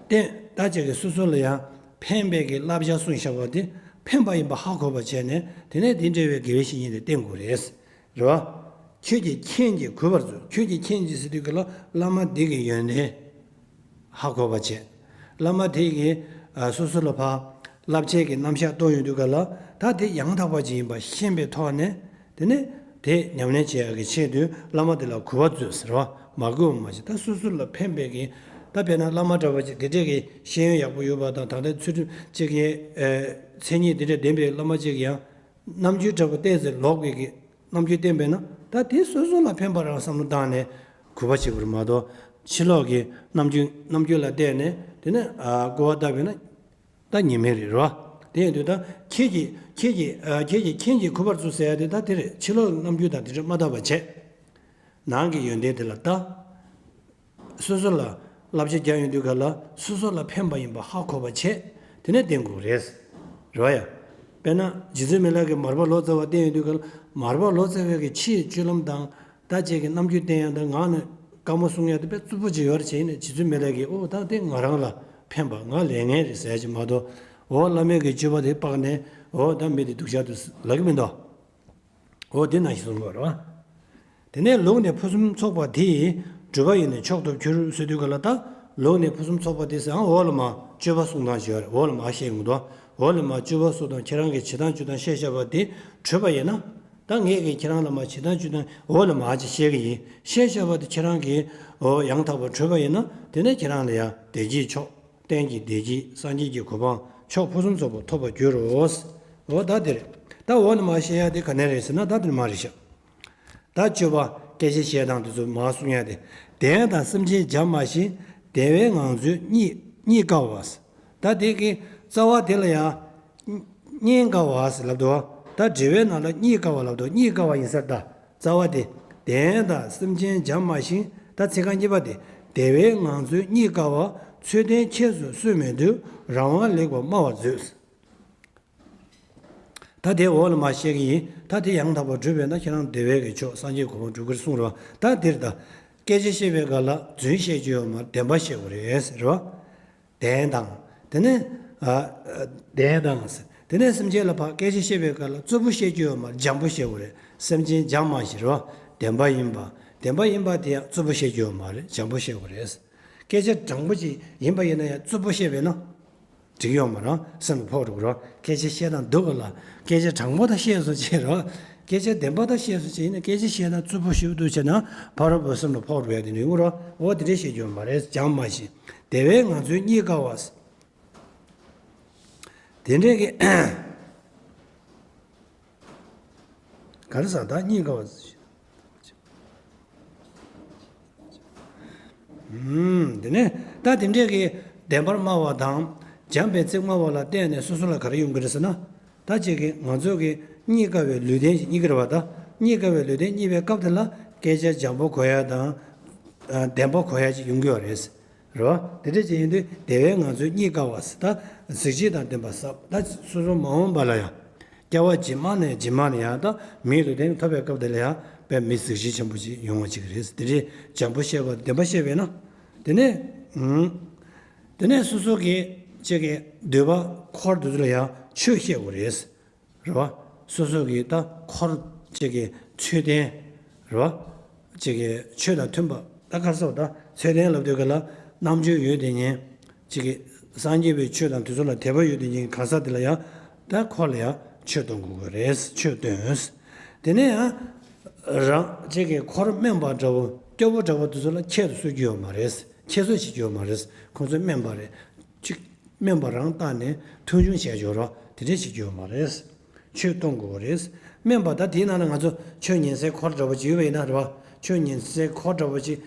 བསྟན། ད་གཅིག་གིས་སོ་སོ་ལ་ཡང་ཕན་པའི་གི་བསླབ་བྱ་གསུངས་བཞག་པ་དེ་ཕན་པ་ཡིན་པ་ཧ་གོ་བ་བྱས་ནས་དེ་ནས་དེ་འདྲ་བའི་དགེ་བའི་བཤེས་གཉེན་དེ་བསྟེན་དགོས་རེད། རེད་བ། ཁྱོད་ཀྱིས་མཁྱེན་ཅིང་གུས་པར་མཛོད། ཁྱོད་ཀྱིས་མཁྱེན་ཅིང་ཟེར་དུས་ཀྱི་ལ་བླ་མ་འདི་གི་ཡོན་ཏན་ཧ་གོ་བ་བྱས། བླ་མ་དེ་གིས་ཨ་སོ་སོ་ལ་ཕར་བསླབ་བྱའི་གི་རྣམ་གཞག་གཏོང་ཡོང་དུས་ཀྱི་ལ་ད་དེ་ཡང་དག་པ་ཅིག་ཡིན་པ་ཤེས་པའི་ཐོག་ནས་དེ་ནས་དེ་ཉམས་ལེན་བྱེད་ཡག་གི་ཆེད་དུ་བླ་མ་དེ་ལ་གུས་པར་མཛོད་ཟེར་བ། མ་གུས་པ་མ་བྱེད། ད་སོ་སོ་ལ་ཕན་པའི་གི་ད་དཔེར་ན་བླ་མ་འདྲ་བ་ཅིག་དེ་འདྲས་ཀྱི་ཤེས་ཡོན་ཡག་པོ་ཡོད་པ་དང་ད་ལྟ་ཚུལ་ཁྲིམས་ཅིག་གི་ཨ་མཚན་ཉིད་དེ་འདྲས་ལྡན་པའི་བླ་མ་ཅིག་ཡང་རྣམ་འགྱུར་འདྲ་པོ་བསྟན་ཟེར་ལོག་པའི་གི་རྣམ་འགྱུར་བསྟན་པས་ན་ད་དེ་སོ་སོ་ལ་ཕན་པ་རང་བསམ་བློ་བཏང་ནས་གུས་པ་བྱེད་དགོས་རེད་མ་གཏོགས་ ཕྱི་ལོགས་ཀྱི་རྣམ་འགྱུར་རྣམ་འགྱུར་ལ་བལྟས་ནས་དེ་ནས་ཨ་སྐུར་བ་བཏབ་པས་ན་ད་ཉེས་དམིགས་རེད་རོ། དེ་ཡིན་དུས་ད་ཁྱེད་ཀྱིས་ཁྱེད་ཀྱིས་ཨ་ཁྱེད་ཀྱིས་ཁྱེད་ཀྱི་ཁུ་བར་བཙུགས་ཟེར་ཡ་དེ་ད་དེ་རེད། ཕྱི་ལོགས་རྣམ་འགྱུར་དང་དེ་འདྲ་མ་བལྟ་བ་བྱས། ནང་གི་ཡོན་ཏན་དེ་ལ་ལྟ། སོ་སོ་ལ་བསླབ་བྱ་རྒྱག་ཡོང་དུས་ག་ལ་སོ་སོ་ལ་ཕན་པ་ཡིན་པ་ཧ་གོ་བ་བྱས། དེ་ནས་བསྟེན་དགོས་རེད། རེད་བ་ཡ། དཔེར་ན་རྗེ་བཙུན་མི་ལ་གིས་མར་པ་ལོ་ཙཱ་བ་བསྟེན་ཡོང་དུས་ག་ལ་མར་པ་ལོ་ཙཱ་བའི་གི་ཕྱིའི་སྤྱོད་ལམ་དང་། ད་ཅིག་གི་རྣམ་འགྱུར་བསྟན་ཡ་དང་ངག་ནས་བཀའ་མོལ་གསུང་ཡ་དེ་དཔེ་རྩུབ་པོ་ཅིག་ཡོད་རེད་བྱས་ནས་རྗེ་བཙུན་མི་ལ་གིས་ཨོ་ད་དེ་ང་རང་ལ་ཕན་པ་ང་ལས་ངན་རེད་ཟེར་ཡ་ཅིག་མ་གཏོགས། འོ་བླ་མའི་གི་སྤྱོད་པ་དེ་དཔག་ནས་འོ་ད་མི་དེ་སྡུག་ཅག་ཏུ་ལབ་ཀྱི་མི་འདུག་འོ་དེ་ནང་བཞིན་གསུང་དགོས་རེད་བ། དེ་ནས་ལུགས་ནས་ཕུན་སུམ་ཚོགས་པ་དེ་གྲུབ་པ་ཡིས་ནི་མཆོག་ཏུ་གྱུར་ཟེར་དུས་ག་ལ་ད་ལུགས་ནས་ཕུན་སུམ་ཚོགས་པ་དེ་ཟེར་ཨང་འོག་ལ་མ་སྤྱོད་པ་གསུང་སྟངས་ཞིག་ཡོད་རེད། འོག་ལ་མ་བཤད་ཀྱི་འདུག་འོག་ལ་མ་སྤྱོད་པ་གསུང་སྟངས་ཁྱེད་རང་གི་བྱེད་སྟངས་སྤྱོད་སྟངས་བཤད་བཞག་པ་དེ་གྲུབ་པ་ཡིན་ན། ད་ངས་ཀྱིས་ཁྱེད་རང་ལ་མ་བྱེད་སྟངས་སྤྱོད་སྟངས་འོག་ལ་མ་ཅིག་བཤད་ཀྱི་ཡིན། བཤད་བཞག་པ་དེ་ཁྱེད་རང་གིས་འོ་ཡང་དག་པར་གྲུབ་པ་ཡིན་ན་དེ་ནས་ཁྱེད་རང་ལ་ཡང་བདེ་སྐྱིད་མཆོག་གཏན་གྱི་བདེ་སྐྱིད་སངས་རྒྱས་ཀྱི་གོ་འཕང་མཆོག་ཕུན་སུམ་ཚོགས་པ་ཐོབ་པར་འགྱུར་རོ། འོ་ད་དེ་རེད། ད་འོག་ལ་མ་བཤད་ཡ་དེ་ག་ནས་རེད་ཟེར་ན་ད་དེ་མ་རེད་ཤག་ད་སྤྱོད་པ་སྐད་ཆ་བཤད་སྟངས་དེ་ཚོ་མར་གསུང་ཡ་དེ། བདེན་དང་སེམས་ཅན་བྱམས་མ་ཞིང་བདེ་བའི་ངང་ཚུལ་རྙེད་རྙེད་དཀའ་བ། ད་དེ་གི་རྩ་བ་དེ་ལ་ཡང་རྙེད་དཀའ་བ་ཟེར་ལབ་འདུག་ད་འགྲེལ་བའི་ནང་ལ་རྙེད་དཀའ་བ་ལབ་འདུག་རྙེད་དཀའ་བ་ཡིན་ས་རེད་ད། རྩ་བ་དེ། བདེན་དང་སེམས་ཅན་བྱམས་མ་ཞིང་། ད་ཚིག་རྐང་གཉིས་པ་དེ། བདེ་བའི་ངང་ཚུལ་རྙེད་དཀའ་བ། ཚུལ་ལྡན་ཁྱེད་ཚོས་སུས་མི་འདུལ། རང་དབང་ལེགས་པར་སྨྲ་བར་མཛོད། ད་དེ་འོག་ལ་མར་བཤད་ཀྱི་ཡིན། ད་དེ་ཡང་དག་པར་སྒྲུབ་པས་ན་ཁྱེད་རང་བདེ་བའི་གི་མཆོག་སངས་རྒྱས་གོ་འཕང་འགྲུབ་ཀྱི་རེད་གསུངས་རེད་བ། ད་འདིར་ད། སྐད་ཆ་བཤད་པའི་སྐབས་ལ་རྫུན་བཤད་རྒྱུ་ཡོད་མ་རེད། བདེན་པ་བཤད་དགོས་རེད་ཟེར་རེད་བ། བདེན་དང་། དེ་ནས། ཨ། བདེན་དང་ཟེར། དེ་ནས་སེམས་ཅན་ལ་ཕར་སྐད་ཆ་བཤད་པའི་སྐབས་ལ་རྩུབ་པོ་བཤད་རྒྱུ་ཡོད་མ་རེད། འཇམ་པོ་བཤད་དགོས་རེད། སེམས་ཅན་བྱམས་མ་ཞིང་རེད་བ། བདེན་པ་ཡིན་པ། བདེན་པ་ཡིན་པ་དེ་ཡང་རྩུབ་པོ་བཤད་རྒྱུ་ཡོད་མ་རེད། འཇམ་པོ་བཤད་དགོས་རེད། སྐད་ཆ་དྲང་པོ་ཅིག་ཡིན་པ་ཡིན་ན་ཡང་རྩུབ་པོ་བཤད་པས་ན། འགྲིག་ཡོད་མ་རེད། སེམས་ལ་ཕོག་འགྲོ་གི་རེད། སྐད་ཆ་བཤད་སྟངས་སྡུག་ག་ལ། སྐད་ཆ་དྲང་པོ་ད་བཤད་སོང་ཅིག་རེད། སྐད་ཆ་བདེན་པ་ད་བཤད་སོང་ཅིག་ཡིན་ན་སྐད་ཆ་བཤད་སྟངས་རྩུབ་པོ་ཞེ་པོ་འདུག་བྱས་ན་ཕ་རོལ་པོའི་སེམས་ལ་ཕོག་འགྲོ་ཡ་དེ་འདྲ་ཡོང་གི་རེད། འོ་དེ་འདྲ་བཤད་རྒྱུ་ཡོད་མ་རེད། བྱམས་མ་ཞིང་། བདེ་བའི་ངང་ཚུལ་རྙེད་དཀའ་བ། དེ་འདྲས་ཀྱི། ག་རེ་ཟེར་ད་རྙེད་དཀའ་བ། ཨུམ། དེ་ནས་ད་དེ་འདྲས་ཀྱི་བདེན་པར་སྨྲ་བ་དང་། བྱམས་པའི་ཚིག་སྨྲ་བ་ལ་བརྟེན་ནས་སོ་སོ་ལ་ག་རེ་ཡོང་གི་རེད་ཟེར་ན། ད་ཅིག་གི་ང་ཚོ་གི་རྙེད་དཀའ་བའི་ལུས་རྟེན་ཞིག་རྙེད་ཀྱི་རེད་བ་ད། རྙེད་དཀའ་བའི་ལུས་རྟེན་རྙེད་པའི་སྐབས་དེ་ལ་སྐད་ཆ་འཇམ་པོ་གོ་ཡ་དང་། ཨ། བདེན་པ་གོ་ཡ་ཅིག་ཡོང་གི་ཡོད་རེད། རེད་བ། དེ་འདྲ་ཅིག་ཡིན་དུས་བདེ་བའི་ངང་ཚུལ་རྙེད་དཀའ་བ་ཟེར་ད། གཟི་བརྗིད་དང་ལྡན་པ་ཟེར་ད་སོ་སོ་མ་འོངས་པ་ལ་ཡང་། སྐྱེ་བ་རྗེས་མ་ནས་རྗེས་མ་ནས་ཡང་ད་མིའི་ལུས་རྟེན་ཐོབ་པའི་སྐབས་དེ་ལ་ཡང་དཔེ་མི་གཟི་བརྗིད་ཆེན་པོ་ཅིག་ཡོང་བ་ཅིག་རེད། དེ་འདྲའི་འཇམ་པོ་བཤད་པ་བདེན་པ་བཤད་པས་ན། དེ་ནས། ཨུམ། དེ་ནས་སོ་སོ་གི་ཅིག་གི་འདོད་པ་འཁོར་དེ་ཚོ་ལ་ཡང་ཆོས་བཤད་དགོས་རེད། རེད་བ། སོ་སོ་གི་ད་འཁོར་ཅིག་གི་ཚུལ་ལྡན། རེད་བ། ཅིག་གི་ཆོས་དང་མཐུན་པ་ད་ག་རེ་ཟེར་བ་ད་ཚུལ་ལྡན་ལབ་དུས་ག་ལ་རྣམ་དཔྱོད་ཡོད་དེ་ཉན། ཅིག་གི་སངས་རྒྱས་པའི་ཆོས་དང་དེ་ཚོ་ལ་དད་པ་ཡོད་དེ་ཉན་གང་ཟག་དེ་ལ་ཡང་ད་འཁོར་ལ་ཡང་ཆོས་གཏོང་དགོས་ཀྱི་རེད། ཆོས་སྟོན། དེ་ནས་ཡང་རང་ཅིག་གི་འཁོར་དམན་པ་འདྲ་བོ་སྐྱོ་བོ་འདྲ་བོ་དེ་ཚོ་ལ་ཁྱད་དུ་གསོད་རྒྱུ་ཡོད་མ་རེད། ཁྱད་གསོད་བྱེད་རྒྱུ་ཡོད་མ་རེད། ཁོང་ཚོ་དམན་པ་རེད། ཅིག་དམན་པ་རང་བཏང་ནས་མཐོང་ཆུང་བྱས་འཇོག་རོགས་དེ་འདྲས་བྱེད་རྒྱུ་ཡོད་མ་རེད། ཆོས་གཏོང་དགོས་རེད། དམན་པ་ད་དེའི་ནང་ལ་ང་ཚོ་ཆོས་ཉན་སའི་འཁོར་འདྲ་པོ་ཅིག་ཡོད་པ་ཡིན་ན་རེད་བ། ཆོས་ཉན་སའི་འཁོར་འདྲ་པོ་ཅིག་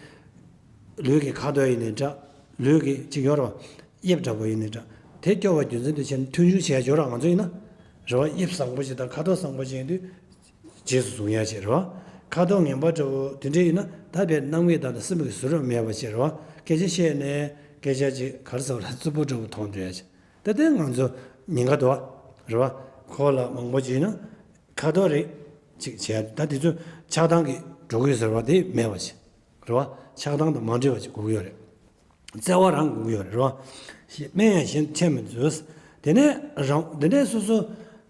ལུས་ཀྱི་ཁ་དོག་ཡིན་ནའི་འདྲ། ལུས་ཀྱི་ཅིག་ཡོད་རེད་བ། དབྱིབས་འདྲ་པོ་ཡིན་ནའི་འདྲ། དེ་སྐྱོ་བ་རྒྱུ་མཚན་དུ་བྱས་ནས་མཐོང་ཆུང་བྱས་འཇོག་རོགས་ང་ཚོ་ཡིན་ན། རེད་བ། དབྱིབས་བཟང་པོ་ཅིག་དང་ཁ་དོག་བཟང་པོ་ཅིག་ཡིན་དུས། རྗེས་སུ་བཟུང་ཡ་ཅིག་རེད་བ། ཁ་དོག་ངན་པ་འདྲ་བོ་དེ་འདྲ་ཡིན་ན་ད་དཔེ་རྣམ་ངེས་དང་སེམས་ཀྱི་བཟོད་རབས་མེད་པ་ཅིག་རེད་བ། སྐད་ཆ་བཤད་ནས་སྐད་ཆ་ཅིག་ག་རེ་ཟེར་བ་ལ་རྩུབ་པོ་འདྲ་བོ་མཐོང་འདྲ་ཡ་ཅིག་ད་དེ་ང་ཚོ་ཉེན་ཁ་འདུག་བ། རེད་བ། ཁོ་ལ་མང་པོ་ཅིག་ཡིན་ན་ཁ་དོག་རེད་ཅིག་བྱས་ད་དེ་ཚོ་ཆགས་སྡང་གི་འགྲོ་གི་ཟེར་བ་དེ་མེད་པ་ཅིག་རེད་བ། ཆགས་སྡང་དང་མ་འདྲེས་པ་ཅིག་དགོས་ཀྱི་ཡོད་རེད། བརྩེ་བ་རང་དགོས་ཀྱི་ཡོད་རེད་རོ། ཞེས་སྨྲས་ཡང་གཞན་འཕྲད་མི་མཛོད། དེ་ནས་རང་དེ་ནས་སོ་སོ་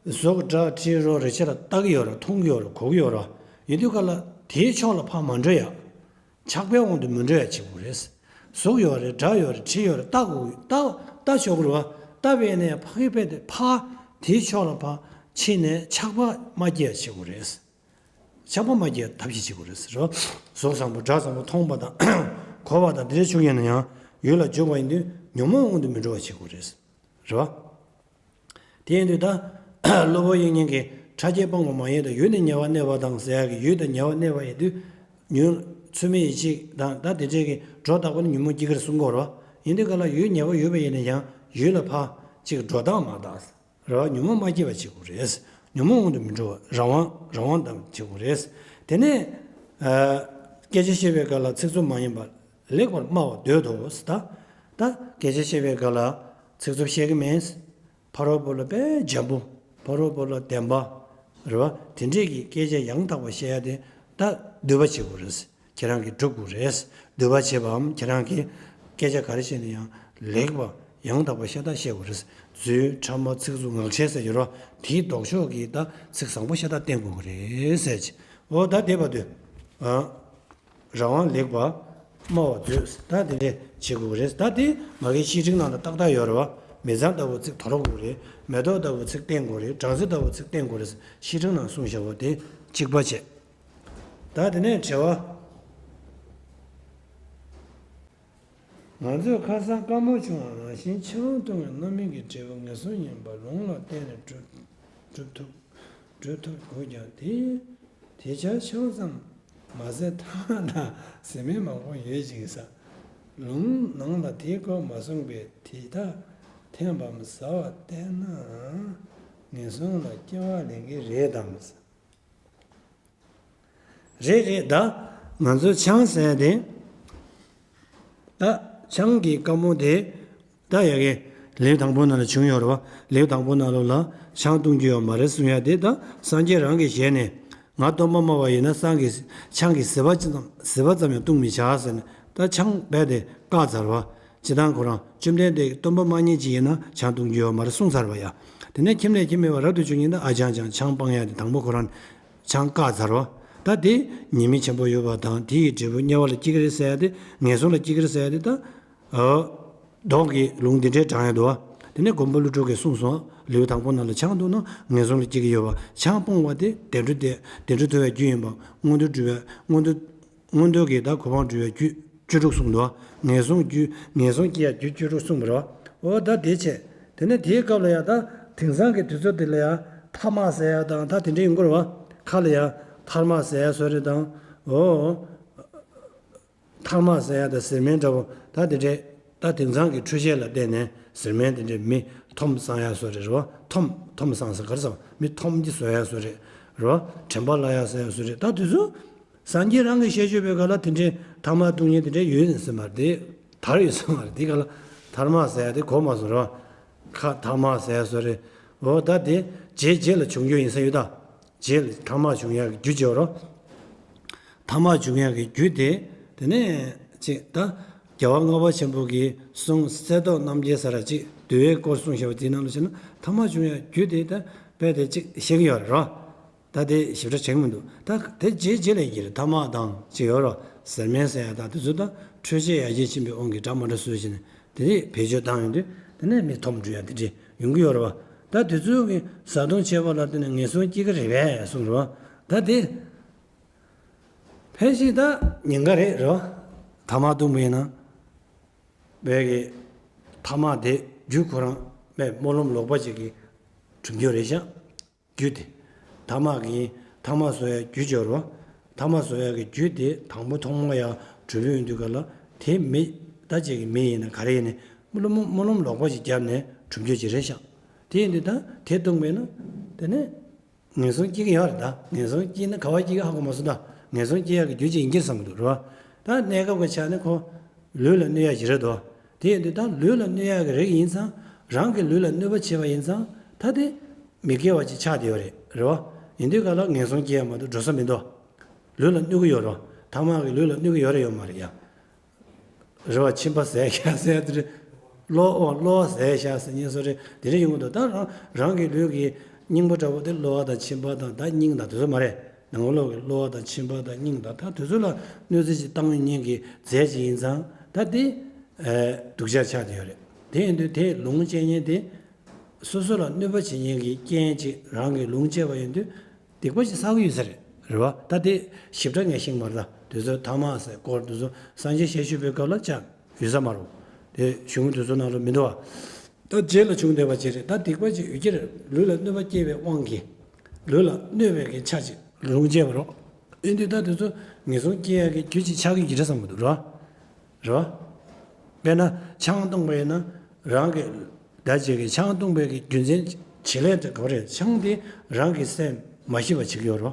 གཟུགས་སྒྲ་དྲི་རོ་རེག་བྱ་ལ་ལྟ་གི་ཡོད་རེད། མཐོང་གི་ཡོད་རེད། གོ་གི་ཡོད་རེད། ཡིན་དུས་ག་ལ་དེའི་ཕྱོགས་ལ་ཕར་མ་འགྲོ་ཡ། ཆགས་པའི་དབང་དུ་མི་འགྲོ་ཡ་བྱེད་དགོས་རེད། གཟུགས་ཡོད་རེད། སྒྲ་ཡོད་རེད། དྲི་ཡོད་རེད། ལྟ་དགོས་ལྟ་ལྟ་ཆོག་གི་རེད་བ། ལྟ་བས་ནས་ཕ་གི་ཕན་དེ་ཕ་དེའི་ཕྱོགས་ལ་ཕར་ཕྱིན་ནས་ཆགས་པ་མ་སྐྱེ་ཡ་བྱེད་དགོས་རེད། ཆགས་པ་མ་སྐྱེ་ཐབས་ཤེས་བྱེད་དགོས་རེད་ཟེར་རོ། གཟུགས་བཟང་པོ་སྒྲ་བཟང་པོ་མཐོང་བ་དང་གོ་བ་དང་དེ་འདྲ་བྱུང་ཡོད་ན་ཡང་ཡུལ་ལ་འཇུག་པ་ཡིན་དུས་ཉོན་མོངས་དབང་དུ་མི་འགྲོ་བ་བྱེད་དགོས་རེད། རེད་བ། དེ་ཡིན་དུས་ད་སློབ་དཔོན་དབྱིག་གཉེན་གྱིས་ཕྲ་རྒྱས་སྤངས་པ་མ་ཡིན་དང་ཡུལ་ནི་ཉེ་བར་གནས་པ་དང་ཟེར་ཡག་གི་ཡུལ་དང་ཉེ་བར་གནས་པ་ཡིན་དུས་ཉོན་ ཚུལ་མིན་ཡིད་བྱེད་དང་ད་དེ་འདྲས་ཀྱི་སྒྲོ་བཏགས་པ་ནི་ཉོན་མོངས་སྐྱེ་གི་རེད་གསུང་གི་ཡོད་རེད་བ། ཡིན་དུས་ག་ལ་ཡུལ་ཉེ་བ་ཡོད་པ་ཡིན་ན་ཡང་ཡུལ་ལ་ཕར་ཅིག་སྒྲོ་བཏགས་མ་བཏགས། རེད་བ། ཉོན་མོངས་མ་སྐྱེས་པ་བྱེད་དགོས་རེད། ཉོན་མོངས་དབང་དུ་མི་འགྲོ་བ་རང་དབང་རང་དབང་དང་བྱེད་དགོས་རེད། དེ་ནས་ཨ། སྐད་ཆ་བཤད་པའི་སྐབས་ལ་ཚིག་རྩུབ་མ་ཡིན་པར་ལེགས་པར་སྨྲ་བར་འདོད་དོ། ད་ད་སྐད་ཆ་བཤད་པའི་སྐབས་ལ་ཚིག་རྩུབ་བཤད་ཀྱི་མེད། ཕ་རོལ་པོ་ལ་དཔེ་འཇམ་པོ། ཕ་རོལ་པོ་ལ་བདེན་པ། རེད་བ། དེ་འདྲས་ཀྱི་སྐད་ཆ་ཡང་དག་པ་བཤད་ཡ་དེ་ད་འདུན་པ་བྱེད་དགོས་རེད། ཁྱེད་རང་གིས་སྒྲུབ་དགོས་རེད། འདུན་པ་བྱེད་པའམ་ཁྱེད་རང་གིས་སྐད་ཆ་ག་རེ་བཤད་ན་ཡང་ལེགས་པ་ཡང་དག་པ་ཤ་སྟག་བཤད་དགོས་རེད། རྫུན་ཕྲ་མ་ཚིག་རྩུབ་ངག་འཁྱལ་ཟེར་གྱི་རེད་བ། དེའི་ལྡོག་ཕྱོགས་ཀྱི་ད་ཚིག་བཟང་པོ་ཤ་སྟག་བསྟན་དགོས་ཀྱི་རེད་ཟེར་གྱི། འོ་ད་དེ་བར་དུ། ཨ། རང་དབང་ལེགས་པར་སྨྲ་བར་མཛོད། ད་དེ་འདྲས་བྱེད་དགོས་ཀྱི་རེད། ད་དེ་མ་གིའི་བཤེས་སྤྲིང་ནང་ལ་ཏག་ཏག་ཡོད་རེད་བ། མི་ཚང་ལྟ་བུ་ཚིག་དོར་དགོས་ཀྱི་རེད། མེ་ཏོག་ལྟ་བུ་ཚིག་བསྟན་དགོས་རེད། སྦྲང་རྩི་ལྟ་བུ་ཚིག་བསྟན་དགོས་རེད། བཤེས་སྤྲིང་ནང་གསུངས་བཞག་པ་དེ་གཅིག་པ་བྱས། ད་དེ་ནས་དྲི་བ། ང་ཚོས་ཁ་སང་དཀའ་མོ་བྱུང་བ་ནང་བཞིན་ཆང་འཐུང་བའི་རྣམ་སྨིན་གྱི་འབྲས་བུ་ངན་སོང་ཡིན་པ་ལུང་ལ་བརྟེན་ནས་སྒྲུབ་སྒྲུབ་ཐུབ། སྒྲུབ་ཐུབ་དགོས་ཀྱང་དེ་དེ་ཆ་ཆང་ཙམ་མ་ཟད་ཐ་མག་དང་ཟེར་མིན་མང་པོ་ཡོད་ཅིང་ས། ལུང་ནང་ལ་དེའི་སྐོར་མ་གསུངས་པས་དེ་དག་འཐེན་པའམ་ཟ་བ་བལྟས་ན་ངན་སོང་ལ་སྐྱེ་བ་ལེན་གྱི་རེད་དམ། རེད་རེད། ད་ང་ཚོ་ཆང་ཟེར་དེ། ད་ཆང་གི་དཀའ་མོ་དེ་ད་ཡ་གི་ལེའུ་དང་པོ་ནང་ལ་བྱུང་ཡོད་རེད་བ། ལེའུ་དང་པོ་ནང་ལོགས་ལ་ཆང་འཐུང་རྒྱུ་ཡོད་མ་རེད་གསུང་ཡ་དེ། ད་སངས་རྒྱས་རང་གི་ཞལ་ནས་ང་སྟོན་པ་སྨྲ་བ་ཡིན་ན་སང་གི་ཆང་གི་ཟིལ་པ་ཅི་ཙམ་ཟིལ་པ་ཙམ་ཡང་བཏུང་མི་བྱ་ཟེར་ནས་ད་ཆང་རྦད་དེ་བཀག་ཚར་བ། སྤྱིར་བཏང་ཁོ་རང་བཅོམ་ལྡན་འདས་ཀྱི་སྟོན་པ་མ་རྙེད་ཅིག་ཡིན་ན་ཆང་འཐུང་རྒྱུ་ཡོད་མ་རེད་གསུངས་ཚར་བ་ཡ། དེ་ནས་ཁྱིམ་ལས་ཁྱིམ་མེད་པ་རབ་ཏུ་བྱུང་ཉིན་ད་ཨ་ཅང་ཅང་ཆང་སྤང་ཡ་དེ་དང་པོ་ཁོ་རང་ཆང་བཀག་ཚར་བ། ད་དེ་ཉེས་དམིགས་ཆེན་པོ་ཡོད་པ་དང་དེ་ཡི་འབྲས་བུ་དམྱལ་བ་ལ་སྐྱེ་གི་རེད་ཟེར་ཡ་དེ་ངན་སོང་ལ་སྐྱེ་གི་རེད་ཟེར་ཡ་དེ་ད། ཨ། མདོ་གི་ལུང་འདི་འདྲའི་དྲངས་ཡ་འདུག་བ། དེ་ནས་མགོན་པོ་ཀླུ་སྒྲུབ་ཀྱིས་གསུངས་སོང་། ལེའུ་དང་པོ་ནང་ལ་ཆང་འཐུང་ན་ངན་སོང་ལ་སྐྱེ་གི་ཡོད་པ། ཆང་སྤོང་བ་དེ་བདེ་འགྲོ་དེ་བདེ་འགྲོ་ཐོབ་པའི་རྒྱུ་ཡིན་པ། མངོན་མཐོ་སྒྲུབ་པའི་མངོན་མཐོ། མངོན་མཐོ་གི་ད་གོ་འཕང་སྒྲུབ་པའི་རྒྱུ་བཅུ་དྲུག་གསུངས་འདུག་ངན་སོང་རྒྱུ་ངན་སོང་སྐྱེ་ཡ་རྒྱུ་བཅུ་དྲུག་གསུངས་པ་རེད་བ། འོ་ད་དེ་བྱས། དེ་ནས་དེའི་སྐབས་ལ་ཡ་ད་དེང་སང་གི་དུས་ཚོད་འདི་ལ་ཡ་ཐ་མག་ཟེར་ཡ་དང་ད་དེ་འདྲ་ཡོང་གི་རེད་བ། ཁ་ལ་ཡ་ཐ་མག་ཟེར་ཡ་བཟོ་རེད་དང་། འོ། ཐ་མག་ཟེར་ཡ་དང་ཟེར་མིན་འདྲ་བོ་ད་དེ་འདྲས། ད་དེང་སང་གི་འཕྲུལ་ཆས་ལ་བརྟེན་ནས་ཟེར་མིན་དེ་འདྲས་མི་འཐོམ་སང་ཡ་བཟོ་རེད་བ། འཐོམ་འཐོམ་སང་ཟེར་ག་རེ་ཟེར་བ། མི་འཐོམ་གྱི་བཟོ་ཡ་བཟོ་རེད་བ། དྲན་པ་བརླག་ཡ་ཟེར་ཡ་བཟོ་རེད། ད་དུས་ཚོད། སངས་རྒྱས་རང་གི་ཞལ་བཞུགས་པའི་སྐབས་ལ་དེ་འདྲའི་ཐ་མག་བཏུང་མཁན་དེ་འདྲའི་ཡོད་ཟིན་མ་རེད་དེ། དར་ཡོད་ཟིན་མ་རེད་དེ་ག་ལ། ཐ་མག་ཟེར་ཡ་དེ་གོ་མ་སོང་ར། ཁ་ཐ་མག་ཟེར་ཡ་བཟོ་རེད། འོ་ད་དེ་རྗེས་རྗེས་ལ་བྱུང་རྒྱུ་ཡིན་ས་ཡོད་ད། རྗེས་ལ་ཐ་མག་བྱུང་ཡ་གི་རྒྱུ་བྱེད་རོ། ཐ་མག་བྱུང་ཡ་གི་རྒྱུ་དེ། དེ་ནས་ཅིག་ད་རྒྱལ་བ་ལྔ་པ་ཆེན་པོ་གི་གསུང་གསེར་མདོག་རྣམ་རྒྱལ་ཟེར་ར་ཅིག་འདུལ་བའི་སྐོར་གསུངས་བཞག་པ་དེའི་ནང་ལ་བྱས་ན་ཐ་མག་བྱུང་ཡ་རྒྱུ་དེ་ད་དཔེ་དེ་ཅིག་བཤད་ཀྱི་ཡོད་རེད་རོ། ད་དེ་ཞིབ་ཕྲ་དྲན་གྱི་མི་འདུག་ད་དེ་རྗེས་རྗེས་ལ་ཡིན་གྱི་རེད། ཐ་མག་དང་ཅི་ཡོད་རོ། ཟེར་མིན་ཟེར་ཡ་དང་དེ་ཚོ་ད་འཕྲུལ་ཆས་ཡར་རྒྱས་ཕྱིན་པའི་དབང་གིས་འདྲ་མ་འདྲ་བཟོས་བྱས་ནས་དེ་རིགས་བེད་སྤྱོད་བཏང་ཡོང་དུས་དེ་ནས་མི་འཐོམ་འགྲོ་ཡ་དེ་འདྲས་ཡོང་གི་ཡོད་རེད་བ། ད་དེ་ཚོ་གི་བཟའ་བཏུང་བྱས་པ་ལ་བརྟེན་ནས་ངན་སོང་སྐྱེ་གི་རེད་པས་གསུངས་རེད་བ། ད་དེ་ཕལ་ཆེར་ད་ཉེན་ཁ་རེད་རེད་བ། ཐ་མག་བཏུང་བ་ཡིན་ན་བས་ཀྱི་ཐ་མག་དེ་རྒྱུ་ཁོ་རང་མེད་སྨོན་ལམ་ལོག་པ་ཅིག་གི་གྲུབ་རྒྱུ་རེད་ཤག་རྒྱུ་དེ། ཐ་མག་གི་ཐ་མག་བཟོ་ཡ་རྒྱུ་སྦྱོར་བ། ཐ་མག་བཟོ་ཡ་གི་རྒྱུ་དེ་དང་པོ་ཐོག་མ་ཡ་གྲུབ་ཡོང་དུས་ག་ལ་དེ་མི་ད་ཅིག་གི་མི་ཡིན་ན་ག་རེ་ཡིན་ནའི་སྨོན་ལམ་སྨོན་ལམ་ལོག་པ་ཞིག་བརྒྱབ་ནས་གྲུབ་རྒྱུ་ཅིག་རེད་ཤག་དེ་ཡིན་དུས་ད་དེ་བཏུང་བས་ན་དེ་ནས་ངན་སོང་སྐྱེ་གི་ཡོད་རེད་ད། ངན་སོང་སྐྱེས་ན་ག་བ་སྐྱེ་གི་ཧ་གོ་མ་སོང་ད། ངན་སོང་སྐྱེ་ཡ་གི་རྒྱུ་ཅིག་ཡིན་གྱི་རེད་བསམ་གི་འདུག་རེད་བ། ད་གནས་སྐབས་ཀྱི་ཆ་ནས་ཁོ་ལུས་ལ་གནོད་ཡ་ཞིག་རེད་དོ། དེ་ཡིན་དུས་ད་ལུས་ལ་གནོད་ཡ་གི་རིགས་ཡིན་ཙང་རང་གི་ལུས་ལ་གནོད་པ་བྱས་པ་ཡིན་ཙང་ད་དེ། མི་དགེ་བ་ཅིག་ཆགས་བསྡད་ཡོད་རེད། རེད་བ། ཡིན་དུས་ག་ལ་ངན་སོང་སྐྱེ་ཡ་མ་གཏོགས་འགྲོ་ས་མི་འདུག་ལུས་ལ་གནོད་ཀྱི་ཡོད་རེད། ཐ་མག་གིས་ལུས་ལ་གནོད་ཀྱི་ཡོད་རེད་ཡོད་མ་རེད་ཡ། རེད་བ། མཆིན་པ་ཟས་ཤ་ཟས་དེ་རེད། གློ་འོ་གློ་བ་ཟས་ཤ་ཟས་ཉེན་སོ་རེད་དེ་རེད་ཡོང་གི་འདུག་ད་རང་རང་གི་ལུས་ཀྱི་སྙིང་པོ་འདྲ་པོ་དེ་གློ་བ་དང་མཆིན་པ་དང་ད་སྙིང་དང་དེ་ཚོ་མ་རེད། ནང་ལོགས་ཀྱི་གློ་བ་དང་མཆིན་པ་དང་སྙིང་དང་ད་དེ་ཚོ་ལ་གནོད་འཚེ་ཅིག་བཏང་ཡོང་མཁན་གྱི་རྫས་ཅིག་ཡིན་ཙང་ད་དེ་སྡུག་ཅག་ཆགས་བསྡད་ཡོད་རེད། དེ་ཡིན་དུས་དེ་ལུང་བཅད་མཁན་དེ། སོ་སོ་ལ་གནོད་པ་བྱེད་མཁན་གྱི་རྐྱེན་ཅིག་རང་གིས་ལུང་བཅད་པ་ཡིན་དུས་སྡིག་པ་ཅིག་བསགས་ཀྱི་ཡོད་ས་རེད། རེད་བ། ད་དེ་ཞིབ་ཕྲ་ངས་ཤེས་ཀྱི་མ་རེད་ད། དེ་ཚོ་ཐ་མག་ཟེར་སྐོར་དེ་ཚོ་སངས་རྒྱས་ཞལ་བཞུགས་པའི་སྐབས་ལ་ཅང་ཡོད་ས་མ་རེད། དེ་གཞུང་དེ་ཚོ་ནང་ལ་མི་འདུག་བ། ད་རྗེས་ལ་བྱུང་བསྡད་པ་ཅིག་རེད། ད་སྡིག་པ་ཅིག་ཡོད་ཀྱི་རེད། ལུས་ལ་གནོད་པ་སྐྱེལ་བའི་དབང་གིས་ལུས་ལ་གནོད་པའི་གི་ཆ་ཅིག་ལུང་བཅད་པ་རེད། ཨེ་འདི་ད་དེ་ཚོ་ངན་སོང་སྐྱེ་ཡག་གི་རྒྱུ་ཅིག་ཆགས་ཀྱི་ཡོད་རེད་བསམ་གྱི་འདུག་རོ། རོ། དཔེར་ན་ཆང་བཏུངས་པ་ཡིན་ན་རང་གི་ད་ཅིག་གི་ཆང་བཏུངས་པའི་གི་རྒྱུ་མཚན་བྱེད་ལས་དེ་ག་རེད། ཆང་དེ་རང་གི་སེམས་མ་ཞི་བ་བྱེད་ཀྱི་ཡོད་རོ།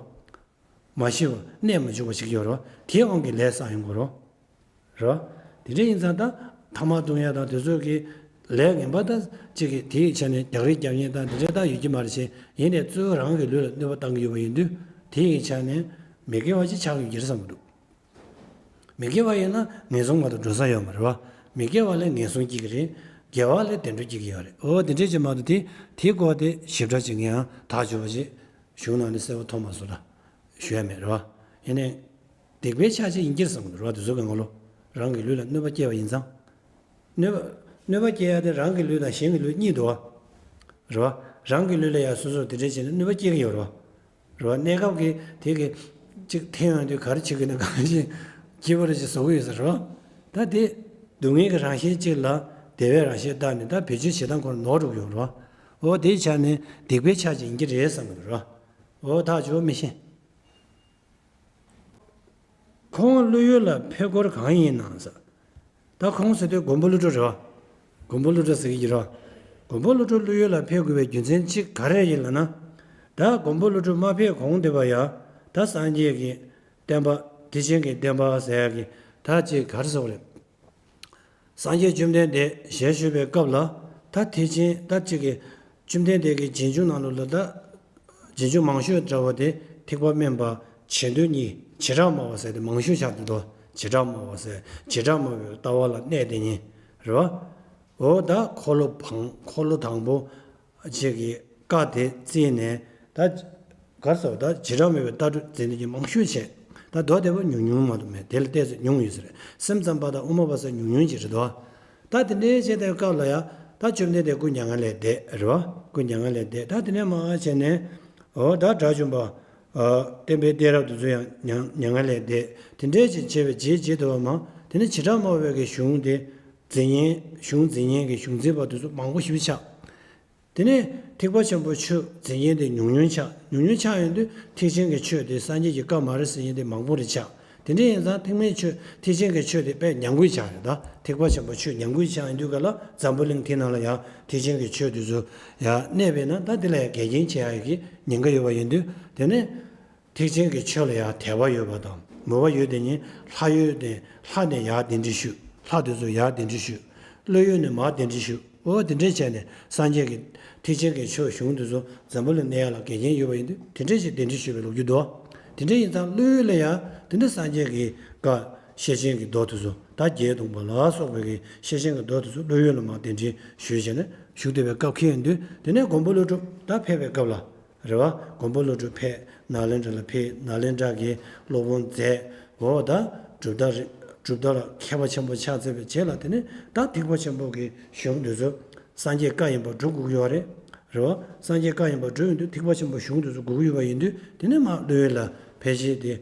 མ་ཞི་བ་གནས་མ་བཅུག་པ་བྱེད་ཀྱི་ཡོད་རོ། དེའི་དབང་གིས་ལས་བསགས་ཡོང་གི་རོ། རོ། དེ་འདྲ་ཡིན་ཙང་ད་ཐ་མག་བཏུང་ཡ་དང་དེ་ཚོ་གི་ལས་ངན་པ་ད་ཅིག་གི་དེའི་ཆ་ནས་རྒྱག་རེས་རྒྱག་མཁན་དང་དེ་འདྲ་ད་ཡོད་ཀྱི་མ་རེད་ཅེས། ཡིན་ནའི་གཙོ་བོ་རང་གི་ལུས་ལ་གནོད་པ་བཏང་གི་ཡོད་པ་ཡིན་དུས་དེའི་ཆ་ནས་མི་དགེ་བ་ཅིག་ཆགས་ཡོད་ཀྱི་རེད་བསམ་གྱི་འདུག་མི་དགེ་བ་ཡིན་ན་ངན་སོང་མ་གཏོགས་འགྲོ་ས་ཡོད་མ་རེད་བ། མི་དགེ་བ་ལས་ངན་སོང་སྐྱེ་གི་རེད། དགེ་བ་ལས་བདེ་འགྲོ་སྐྱེ་གི་ཡོད་རེད། འོ་དེ་འདྲས་ཅིག་མ་གཏོགས་དེ་དེའི་སྐོར་དེ་ཞིབ་ཕྲ་ཅིག་ངས་ཡང་ཐག་གཅོད་པ་ཅིག་གཞུང་ནང་ནས་གསལ་པོ་མཐོང་མ་སོང་ལ། ཞུ་ཡ་མེད་རེད་བ། ཡིན་ནའི། སྡིག་པའི་ཕྱག་རྗེས་ཡིན་གྱི་རེད་བསམ་གྱི་འདུག་ར། དེ་ཚོ་གི་ངོ་ལོ། རང་གི་ལུས་ལ་གནོད་པ་སྐྱེལ་བ་ཡིན་ཙང་། གནོད་པ་གནོད་པ་སྐྱེལ་ཡ་དེ་རང་གི་ལུས་དང་གཞན་གྱི་ལུས་གཉིས་འདུག་བ། རེད་བ། རང་གི་ལུས་ལ་ཡང་སོ་སོར་དེ་འདྲས་བྱས་ནས་གནོད་པ་སྐྱེལ་གྱི་ཡོད་རེད་བ། རེད་བ། གནས་སྐབས་ཀྱི་དེ་གི་ཅིག་འཐེན་ཡོང་དུས་ག་རེ་བྱེད་ཀྱི་ན་གང་ཞིག་སྐྱིད་པོ་རེ་ཞིག་བཟོ་གི་ཡོད་ས་རེད་བ། ད་དེ་སྡུག་བསྔལ་གྱི་རང་བཞིན་གཅིག་ལ་བདེ་བའི་རང་བཞིན་བཏགས་ནས་ད་བེད་སྤྱོད་བྱེད་སྟངས་ཁོ་རང་ནོར་འགྲོ་གི་ཡོད་རེད་བ། འོ་དེའི་ཆ་ནས་སྡིག་པའི་ཕྱག་རྗེས་ཡིན་གྱི་རེད་བསམ་གྱི་འདུག་རེད་བ། འོ་ཐག་ཆོད་མི་ཤེས། ཁོང་བློ་ཡུལ་ལ་ཕེབས་སྐོར་གང་ཡིན་ནམ་ཟེར། ད་ཁོང་ཟེར་དུས་མགོན་པོ་ཀླུ་སྒྲུབ་རེད་བ། མགོན་པོ་ཀླུ་སྒྲུབ་ཟེར་གྱི་ཡོད་རེད་བ། མགོན་པོ་ཀླུ་སྒྲུབ་བློ་ཡུལ་ལ་ཕེབས་དགོས་པའི་རྒྱུ་མཚན་གཅིག་ག་རེ་ཡིན་ལབ་ན། ད་མགོན་པོ་ཀླུ་སྒྲུབ་མ་ཕེབས་གོང་དེ་བ་ཡ། ད་སངས་རྒྱས་ཀྱི་བསྟན་པ། ཐེག་ཆེན་གྱི་བསྟན་པ་ཟེར་ཡ་གི་ད་ཅིག་ག་རེ་ཟེར་བ་རེད། སངས་རྒྱས་བཅོམ་ལྡན་འདས་ཞལ་བཞུགས་པའི་སྐབས་ལ་ད་ཐེག་ཆེན་ད་ཅིག་གི་བཅོམ་ལྡན་འདས་ཀྱི་རྗེས་འཇུག་ནང་ལོགས་ལ་ད་རྗེས་འཇུག་མང་ཤོས་འདྲ་བོ་དེ་ཐེག་པ་དམན་པ་བྱེ་མདོ་གཉིས། བྱེ་བྲག་སྨྲ་བ་ཟེར་དེ་མང་ཤོས་ཆགས་འདུག་བྱེ་བྲག་སྨྲ་བ་ཟེར། བྱེ་བྲག་སྨྲ་བའི་ལྟ་བ་ལ་གནས་དེ་ཉིད་རེད་བ། འོ་ད་འཁོར་ལོ་འཕང་འཁོར་ལོ་དང་པོ་ཅིག་གི་བཀའ་དེ་བརྩིས་ནས་ད་གར་སོགས་ད་བྱེ་བྲག་སྨྲ་བའི་ལྟ་གྲུབ་འཛིན་མཁན་མང་ཤོས་བྱས། ད་མདོ་སྡེ་པ་ཉུང་ཉུང་མ་གཏོགས་མེད། དེ་ལ་ཏོག་ཙམ་ཉུང་ཡོད་ས་རེད། སེམས་ཙམ་པ་དང་དབུ་མ་པ་སོགས་ཉུང་ཉུང་ཅིག་རེད་དོ། ད་དེ་འདྲའི་བྱས་དེ་སྐབས་ལ་ཡ་ད་བཅོམ་ལྡན་འདས་སྐུ་མྱ་ངན་ལས་འདས་རེད་བ། སྐུ་མྱ་ངན་ལས་འདས། ད་དེ་ནས་མར་བྱས་ནས་འོ་ད་དགྲ་བཅོམ་པ། ཨ། བསྟན་པའི་གཏད་རབས་དེ་ཚོ་ཡང་མྱ་མྱ་ངན་ལས་འདས། དེ་འདྲའི་ཅིག་བྱས་པའི་རྗེས་རྗེས་དུ་བ་མ་དེ་ནས་བྱེ་བྲག་སྨྲ་བའི་གི་གཞུང་དེ་འཛིན་མཁན་གཞུང་འཛིན་མཁན་གྱི་གཞུང་འཛིན་པ་དེ་ཚོ་མང་པོ་ཞིག་ཆགས། དེ་ནས་ཐེག་པ་ཆེན་པོའི་ཆོས་འཛིན་མཁན་དེ་ཉུང་ཉུང་ཆགས། ཉུང་ཉུང་ཆགས་ཡོང་དུས་ཐེག་ཆེན་གྱི་ཆོས་དེ་སངས་རྒྱས་ཀྱི་བཀའ་མ་རེད་ཟེར་མཁན་དེ་མང་པོ་རེ་ཆགས། དེ་འདྲ་ཡིན་ཙང་ཐེག་དམན་ཆོས་ཐེག་ཆེན་གྱི་ཆོས་དེ་དཔེ་ཉམས་རྒུད་ཆགས་རེད། ད་ཐེག་པ་ཆེན་པོའི་ཆོས་ཉམས་རྒུད་ཆགས་ཡོང་དུས་ག་ལ་འཛམ་བུ་གླིང་དེ་ནང་ལ་ཡང་ཐེག་ཆེན་གྱི་ཆོས་དེ་ཚོ་ཡང་གནས་པས་ན་ད་དེ་ལ་ཡང་འགལ་རྐྱེན་བྱེད་ཡག་གི་ཉེན་ཁ་ཡོད་པ་ཡིན་དུས། དེ་ནས་ཐེག་ཆེན་གྱི་ཆོས་ལ་ཡང་དད་པ་ཡོད་པ་དང་མོས་པ་ཡོད་དེ་ཉིད་ལྷ་ཡུལ་དེ་ལྷ་ནས་ཡར་གདན་འདྲེན་ཞུས། ལྷ་དེ་ཚོ་ཡར་གདན་འདྲེན་ཞུས། ཀླུ་ཡུལ་ནས་མར་གདན་འདྲེན་ཞུས། འོ་དེ་འདྲས་བྱས་ནས་སངས་རྒྱས་ཀྱི་ཐེག་ཆེན་གྱི་ཆོས་གཞུང་དེ་ཚོ་འཛམ་བུ་གླིང་གནས་ཡག་ལ་འགལ་རྐྱེན་ཡོད་པ་ཡིན་དུས་དེ་འདྲས་ཞིག་གདན་འདྲེན་ཞུས་པའི་ལོ་རྒྱུས་འདུག་དེ་འདྲས་ཡིན་ཙང་ཀླུ་ཡུལ་ལ་ཡང་དེ་འདྲ་སངས་རྒྱས་ཀྱི་བཀའ་ཤེར་ཕྱིན་གྱི་མདོ་དེ་ཚོ་ད་བརྒྱད་སྟོང་པ་ལ་སོགས་པའི་གི་ཤེར་ཕྱིན་གྱི་མདོ་དེ་ཚོ་ཀླུ་ཡུལ་ལ་མར་གདན་འདྲེན་ཞུས་བྱས་ནས་བཞུགས་བསྡད་པའི་སྐབས་འཁེལ་ཡོང་དུས། དེ་ནས་མགོན་པོ་ཀླུ་སྒྲུབ་ད་ཕེབས་པའི་སྐབས་ལ། རེད་བ། མགོན་པོ་ཀླུ་སྒྲུབ་ཕེབས། ནཱ་ལེནྡྲ་ལ་ཕེབས། ནཱ་ལེནྡྲ་གི་སློབ་དཔོན་མཛད། འོ་ད་གྲུབ་མཐའ་རེད། གྲུབ་མཐའ་ལ་མཁས་པ་ཆེན་པོ་ཆགས་ཚར་བའི་རྗེས་ལ་དེ་ནས་ད་ཐེག་པ་ཆེན་པོ་གི་གཞུང་འདི་ཚོ་སངས་རྒྱས་བཀའ་ཡིན་པར་སྒྲུབ་དགོས་ཀྱི་ཡོད་རེད། རེད་བ། སངས་རྒྱས་བཀའ་ཡིན་པར་སྒྲུབ་ཡོང་དུས་ཐེག་པ་ཆེན་པོ་གཞུང་འདི་ཚོ་དགོས་ཀྱི་ཡོད་པ་ཡིན་དུས་དེ་ནས་མར་ཀླུ་ཡུལ་ལ་ཕེབས་བྱས་ཏེ།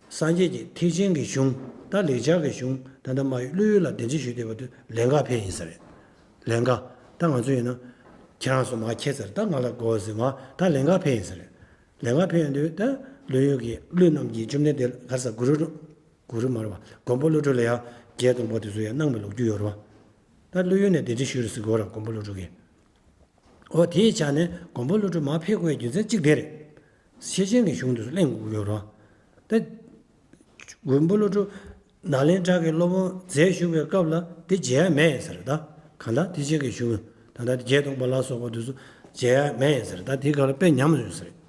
སངས་རྒྱས་ཀྱི་ཐེག་ཆེན་གྱི་གཞུང་ད་ལེགས་སྦྱར་གྱི་གཞུང་ད་ལྟ་མར་ཀླུ་ཡུལ་ལ་གདན་འདྲེན་ཞུས་བསྡད་པ་དེ་ལེན་གར་ཕེབས་ཡིན་ས་རེད། ལེན་ག་ད་ང་ཚོ་ཡིན་ན། ཁྱེད་རང་ཚོ་མར་ཁྱེར་ཚར། ད་ང་ལ་དགོས་ཟེར་མར་ད་ལེན་ག་ཕེབས་ཡིན་ས་རེད། ལེན་ག་ཕེབས་ཡོང་དུས་ད་ཀླུ་ཡུལ་གྱི་ཀླུ་རྣམས་ཀྱིས་བཅོམ་ལྡན་འདས་ག་རེ་ཟེར། གུ་རུ། གུ་རུ་མ་རེད་པ། མགོན་པོ་ཀླུ་སྒྲུབ་ལ་ཡང་བརྒྱད་སྟོང་པ་དེ་ཚོ་ཡང་གནང་བའི་ལོ་རྒྱུས་ཡོད་རེད་པ། ད་ཀླུ་ཡུལ་ནས་གདན་འདྲེན་ཞུས་རེད་ཟེར་གྱི་ཡོད་རེད་མགོན་པོ་ཀླུ་སྒྲུབ་ཀྱིས། འོ་དེའི་ཆ་ནས་མགོན་པོ་ཀླུ་སྒྲུབ་མར་ཕེབས་དགོས་པའི་རྒྱུ་མཚན་གཅིག་དེ་རེད། ཤེར་ཕྱིན་གྱི་གཞུང་དེ་ཚོ་གླེང་དགོས་ཀྱི་ཡོད་རེད་པ། ད། མགོན་པོ་ཀླུ་སྒྲུབ་ནཱ་ལེནྡྲ་གི་སློབ་དཔོན་མཛད་བཞུགས་པའི་སྐབས་ལ་དེ་མཇལ་ཡ་མེད་ཡིན་ས་རེད། ད་གང་ལྟར་ཐེག་ཆེན་གྱི་གཞུང་ད་ལྟ་དེ་བརྒྱད་སྟོང་པ་ལ་སོགས་པ་དེ་ཚོ་མཇལ་ཡ་མེད་ཡིན་ས་རེད། ད་དེ་ག་ལ་དཔེ་ཉམས་ཡོད་ས་རེད།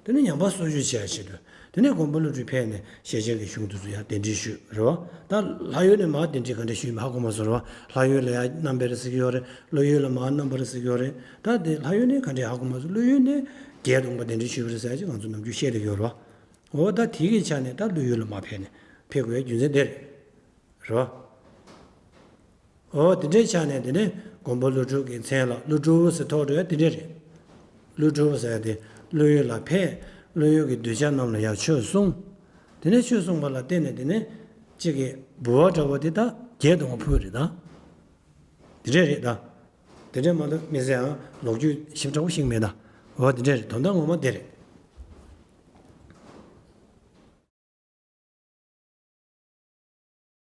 དེ་ནས་ཉམས་པ་སོར་ཆུད་བྱེད་ཡ་ཆེད་དུ་དེ་ནས་མགོན་པོ་ཀླུ་སྒྲུབ་ཕེབས་ནས་ཤེར་ཕྱིན་གྱི་གཞུང་དེ་ཚོ་ཡར་གདན་འདྲེན་ཞུས་རེད་པ། ད་ལྷ་ཡུལ་ནས་མར་གདན་འདྲེན་ག་འདྲ་ཞུས་མིན་ཧ་གོ་མ་སོང་རེད་པ། ལྷ་ཡུལ་ལ་ཡར་བསྣམས་པ་རེད་ཟེར་གྱི་ཡོད་རེད། ཀླུ་ཡུལ་ལ་མར་བསྣམས་པ་རེད་ཟེར་གྱི་ཡོད་རེད། ད་དེ་ལྷ་ཡུལ་ནས་ག་འདྲ་ཧ་གོ་མ་སོང་། ཀླུ་ཡུལ་ནས་བརྒྱད་སྟོང་པ་གདན་འདྲེན་ཞུས་པ་རེད་ཟེར་ཡ་ཅིག་ང་ཚོ་ནམ་རྒྱུན་བཤད་བསྡད་ཀྱི་ཡོད་རེད་པ། འོ་ད་དེ་གི་ཆ་ནས་ད་ཀླུ་ཡུལ་ལ་མར་ཕེབས་ནས་ཕེབས་དགོས་པའི་རྒྱུ་མཚན་དེ་རེད། རེད་པ། འོ་དེ་འདྲའི་ཆ་ནས་དེ་ནས་མགོན་པོ་ཀླུ་སྒྲུབ་ཀྱི་མཚན་ལ་ཀླུ་སྒྲུབ་ཟེར་ཐོགས་འགྲོ་ཡ་དེ་འདྲ་རེད། ཀླུ་སྒྲུབ་ཟེར་ཡ་དེ་ཀླུ་ཡུལ་ལ་ཕེབས། ཀླུ་ཡུལ་གྱི་གདུལ་བྱ་རྣམས་ལ་ཡང་ཆོས་གསུངས། དེ་ནས་ཆོས་གསུངས་པ་ལ་བརྟེན་ནས་དེ་ནས་གཅིག་གི་འབུལ་བ་འདྲ་བོ་དེ་ད་བརྒྱད་སྟོང་པ་ཕུལ་རེད་ད། དེ་འདྲ་རེད་ད། དེ་འདྲ་མ་གཏོགས་མི་ཟེར་ཡང་ལོ་རྒྱུས་ཞིབ་ཕྲ་པོ་ཤེས་ཀྱི་མེད་ད། འོ་དེ་འདྲ་རེད། དོན་དག་ངོ་མ་དེ་རེད།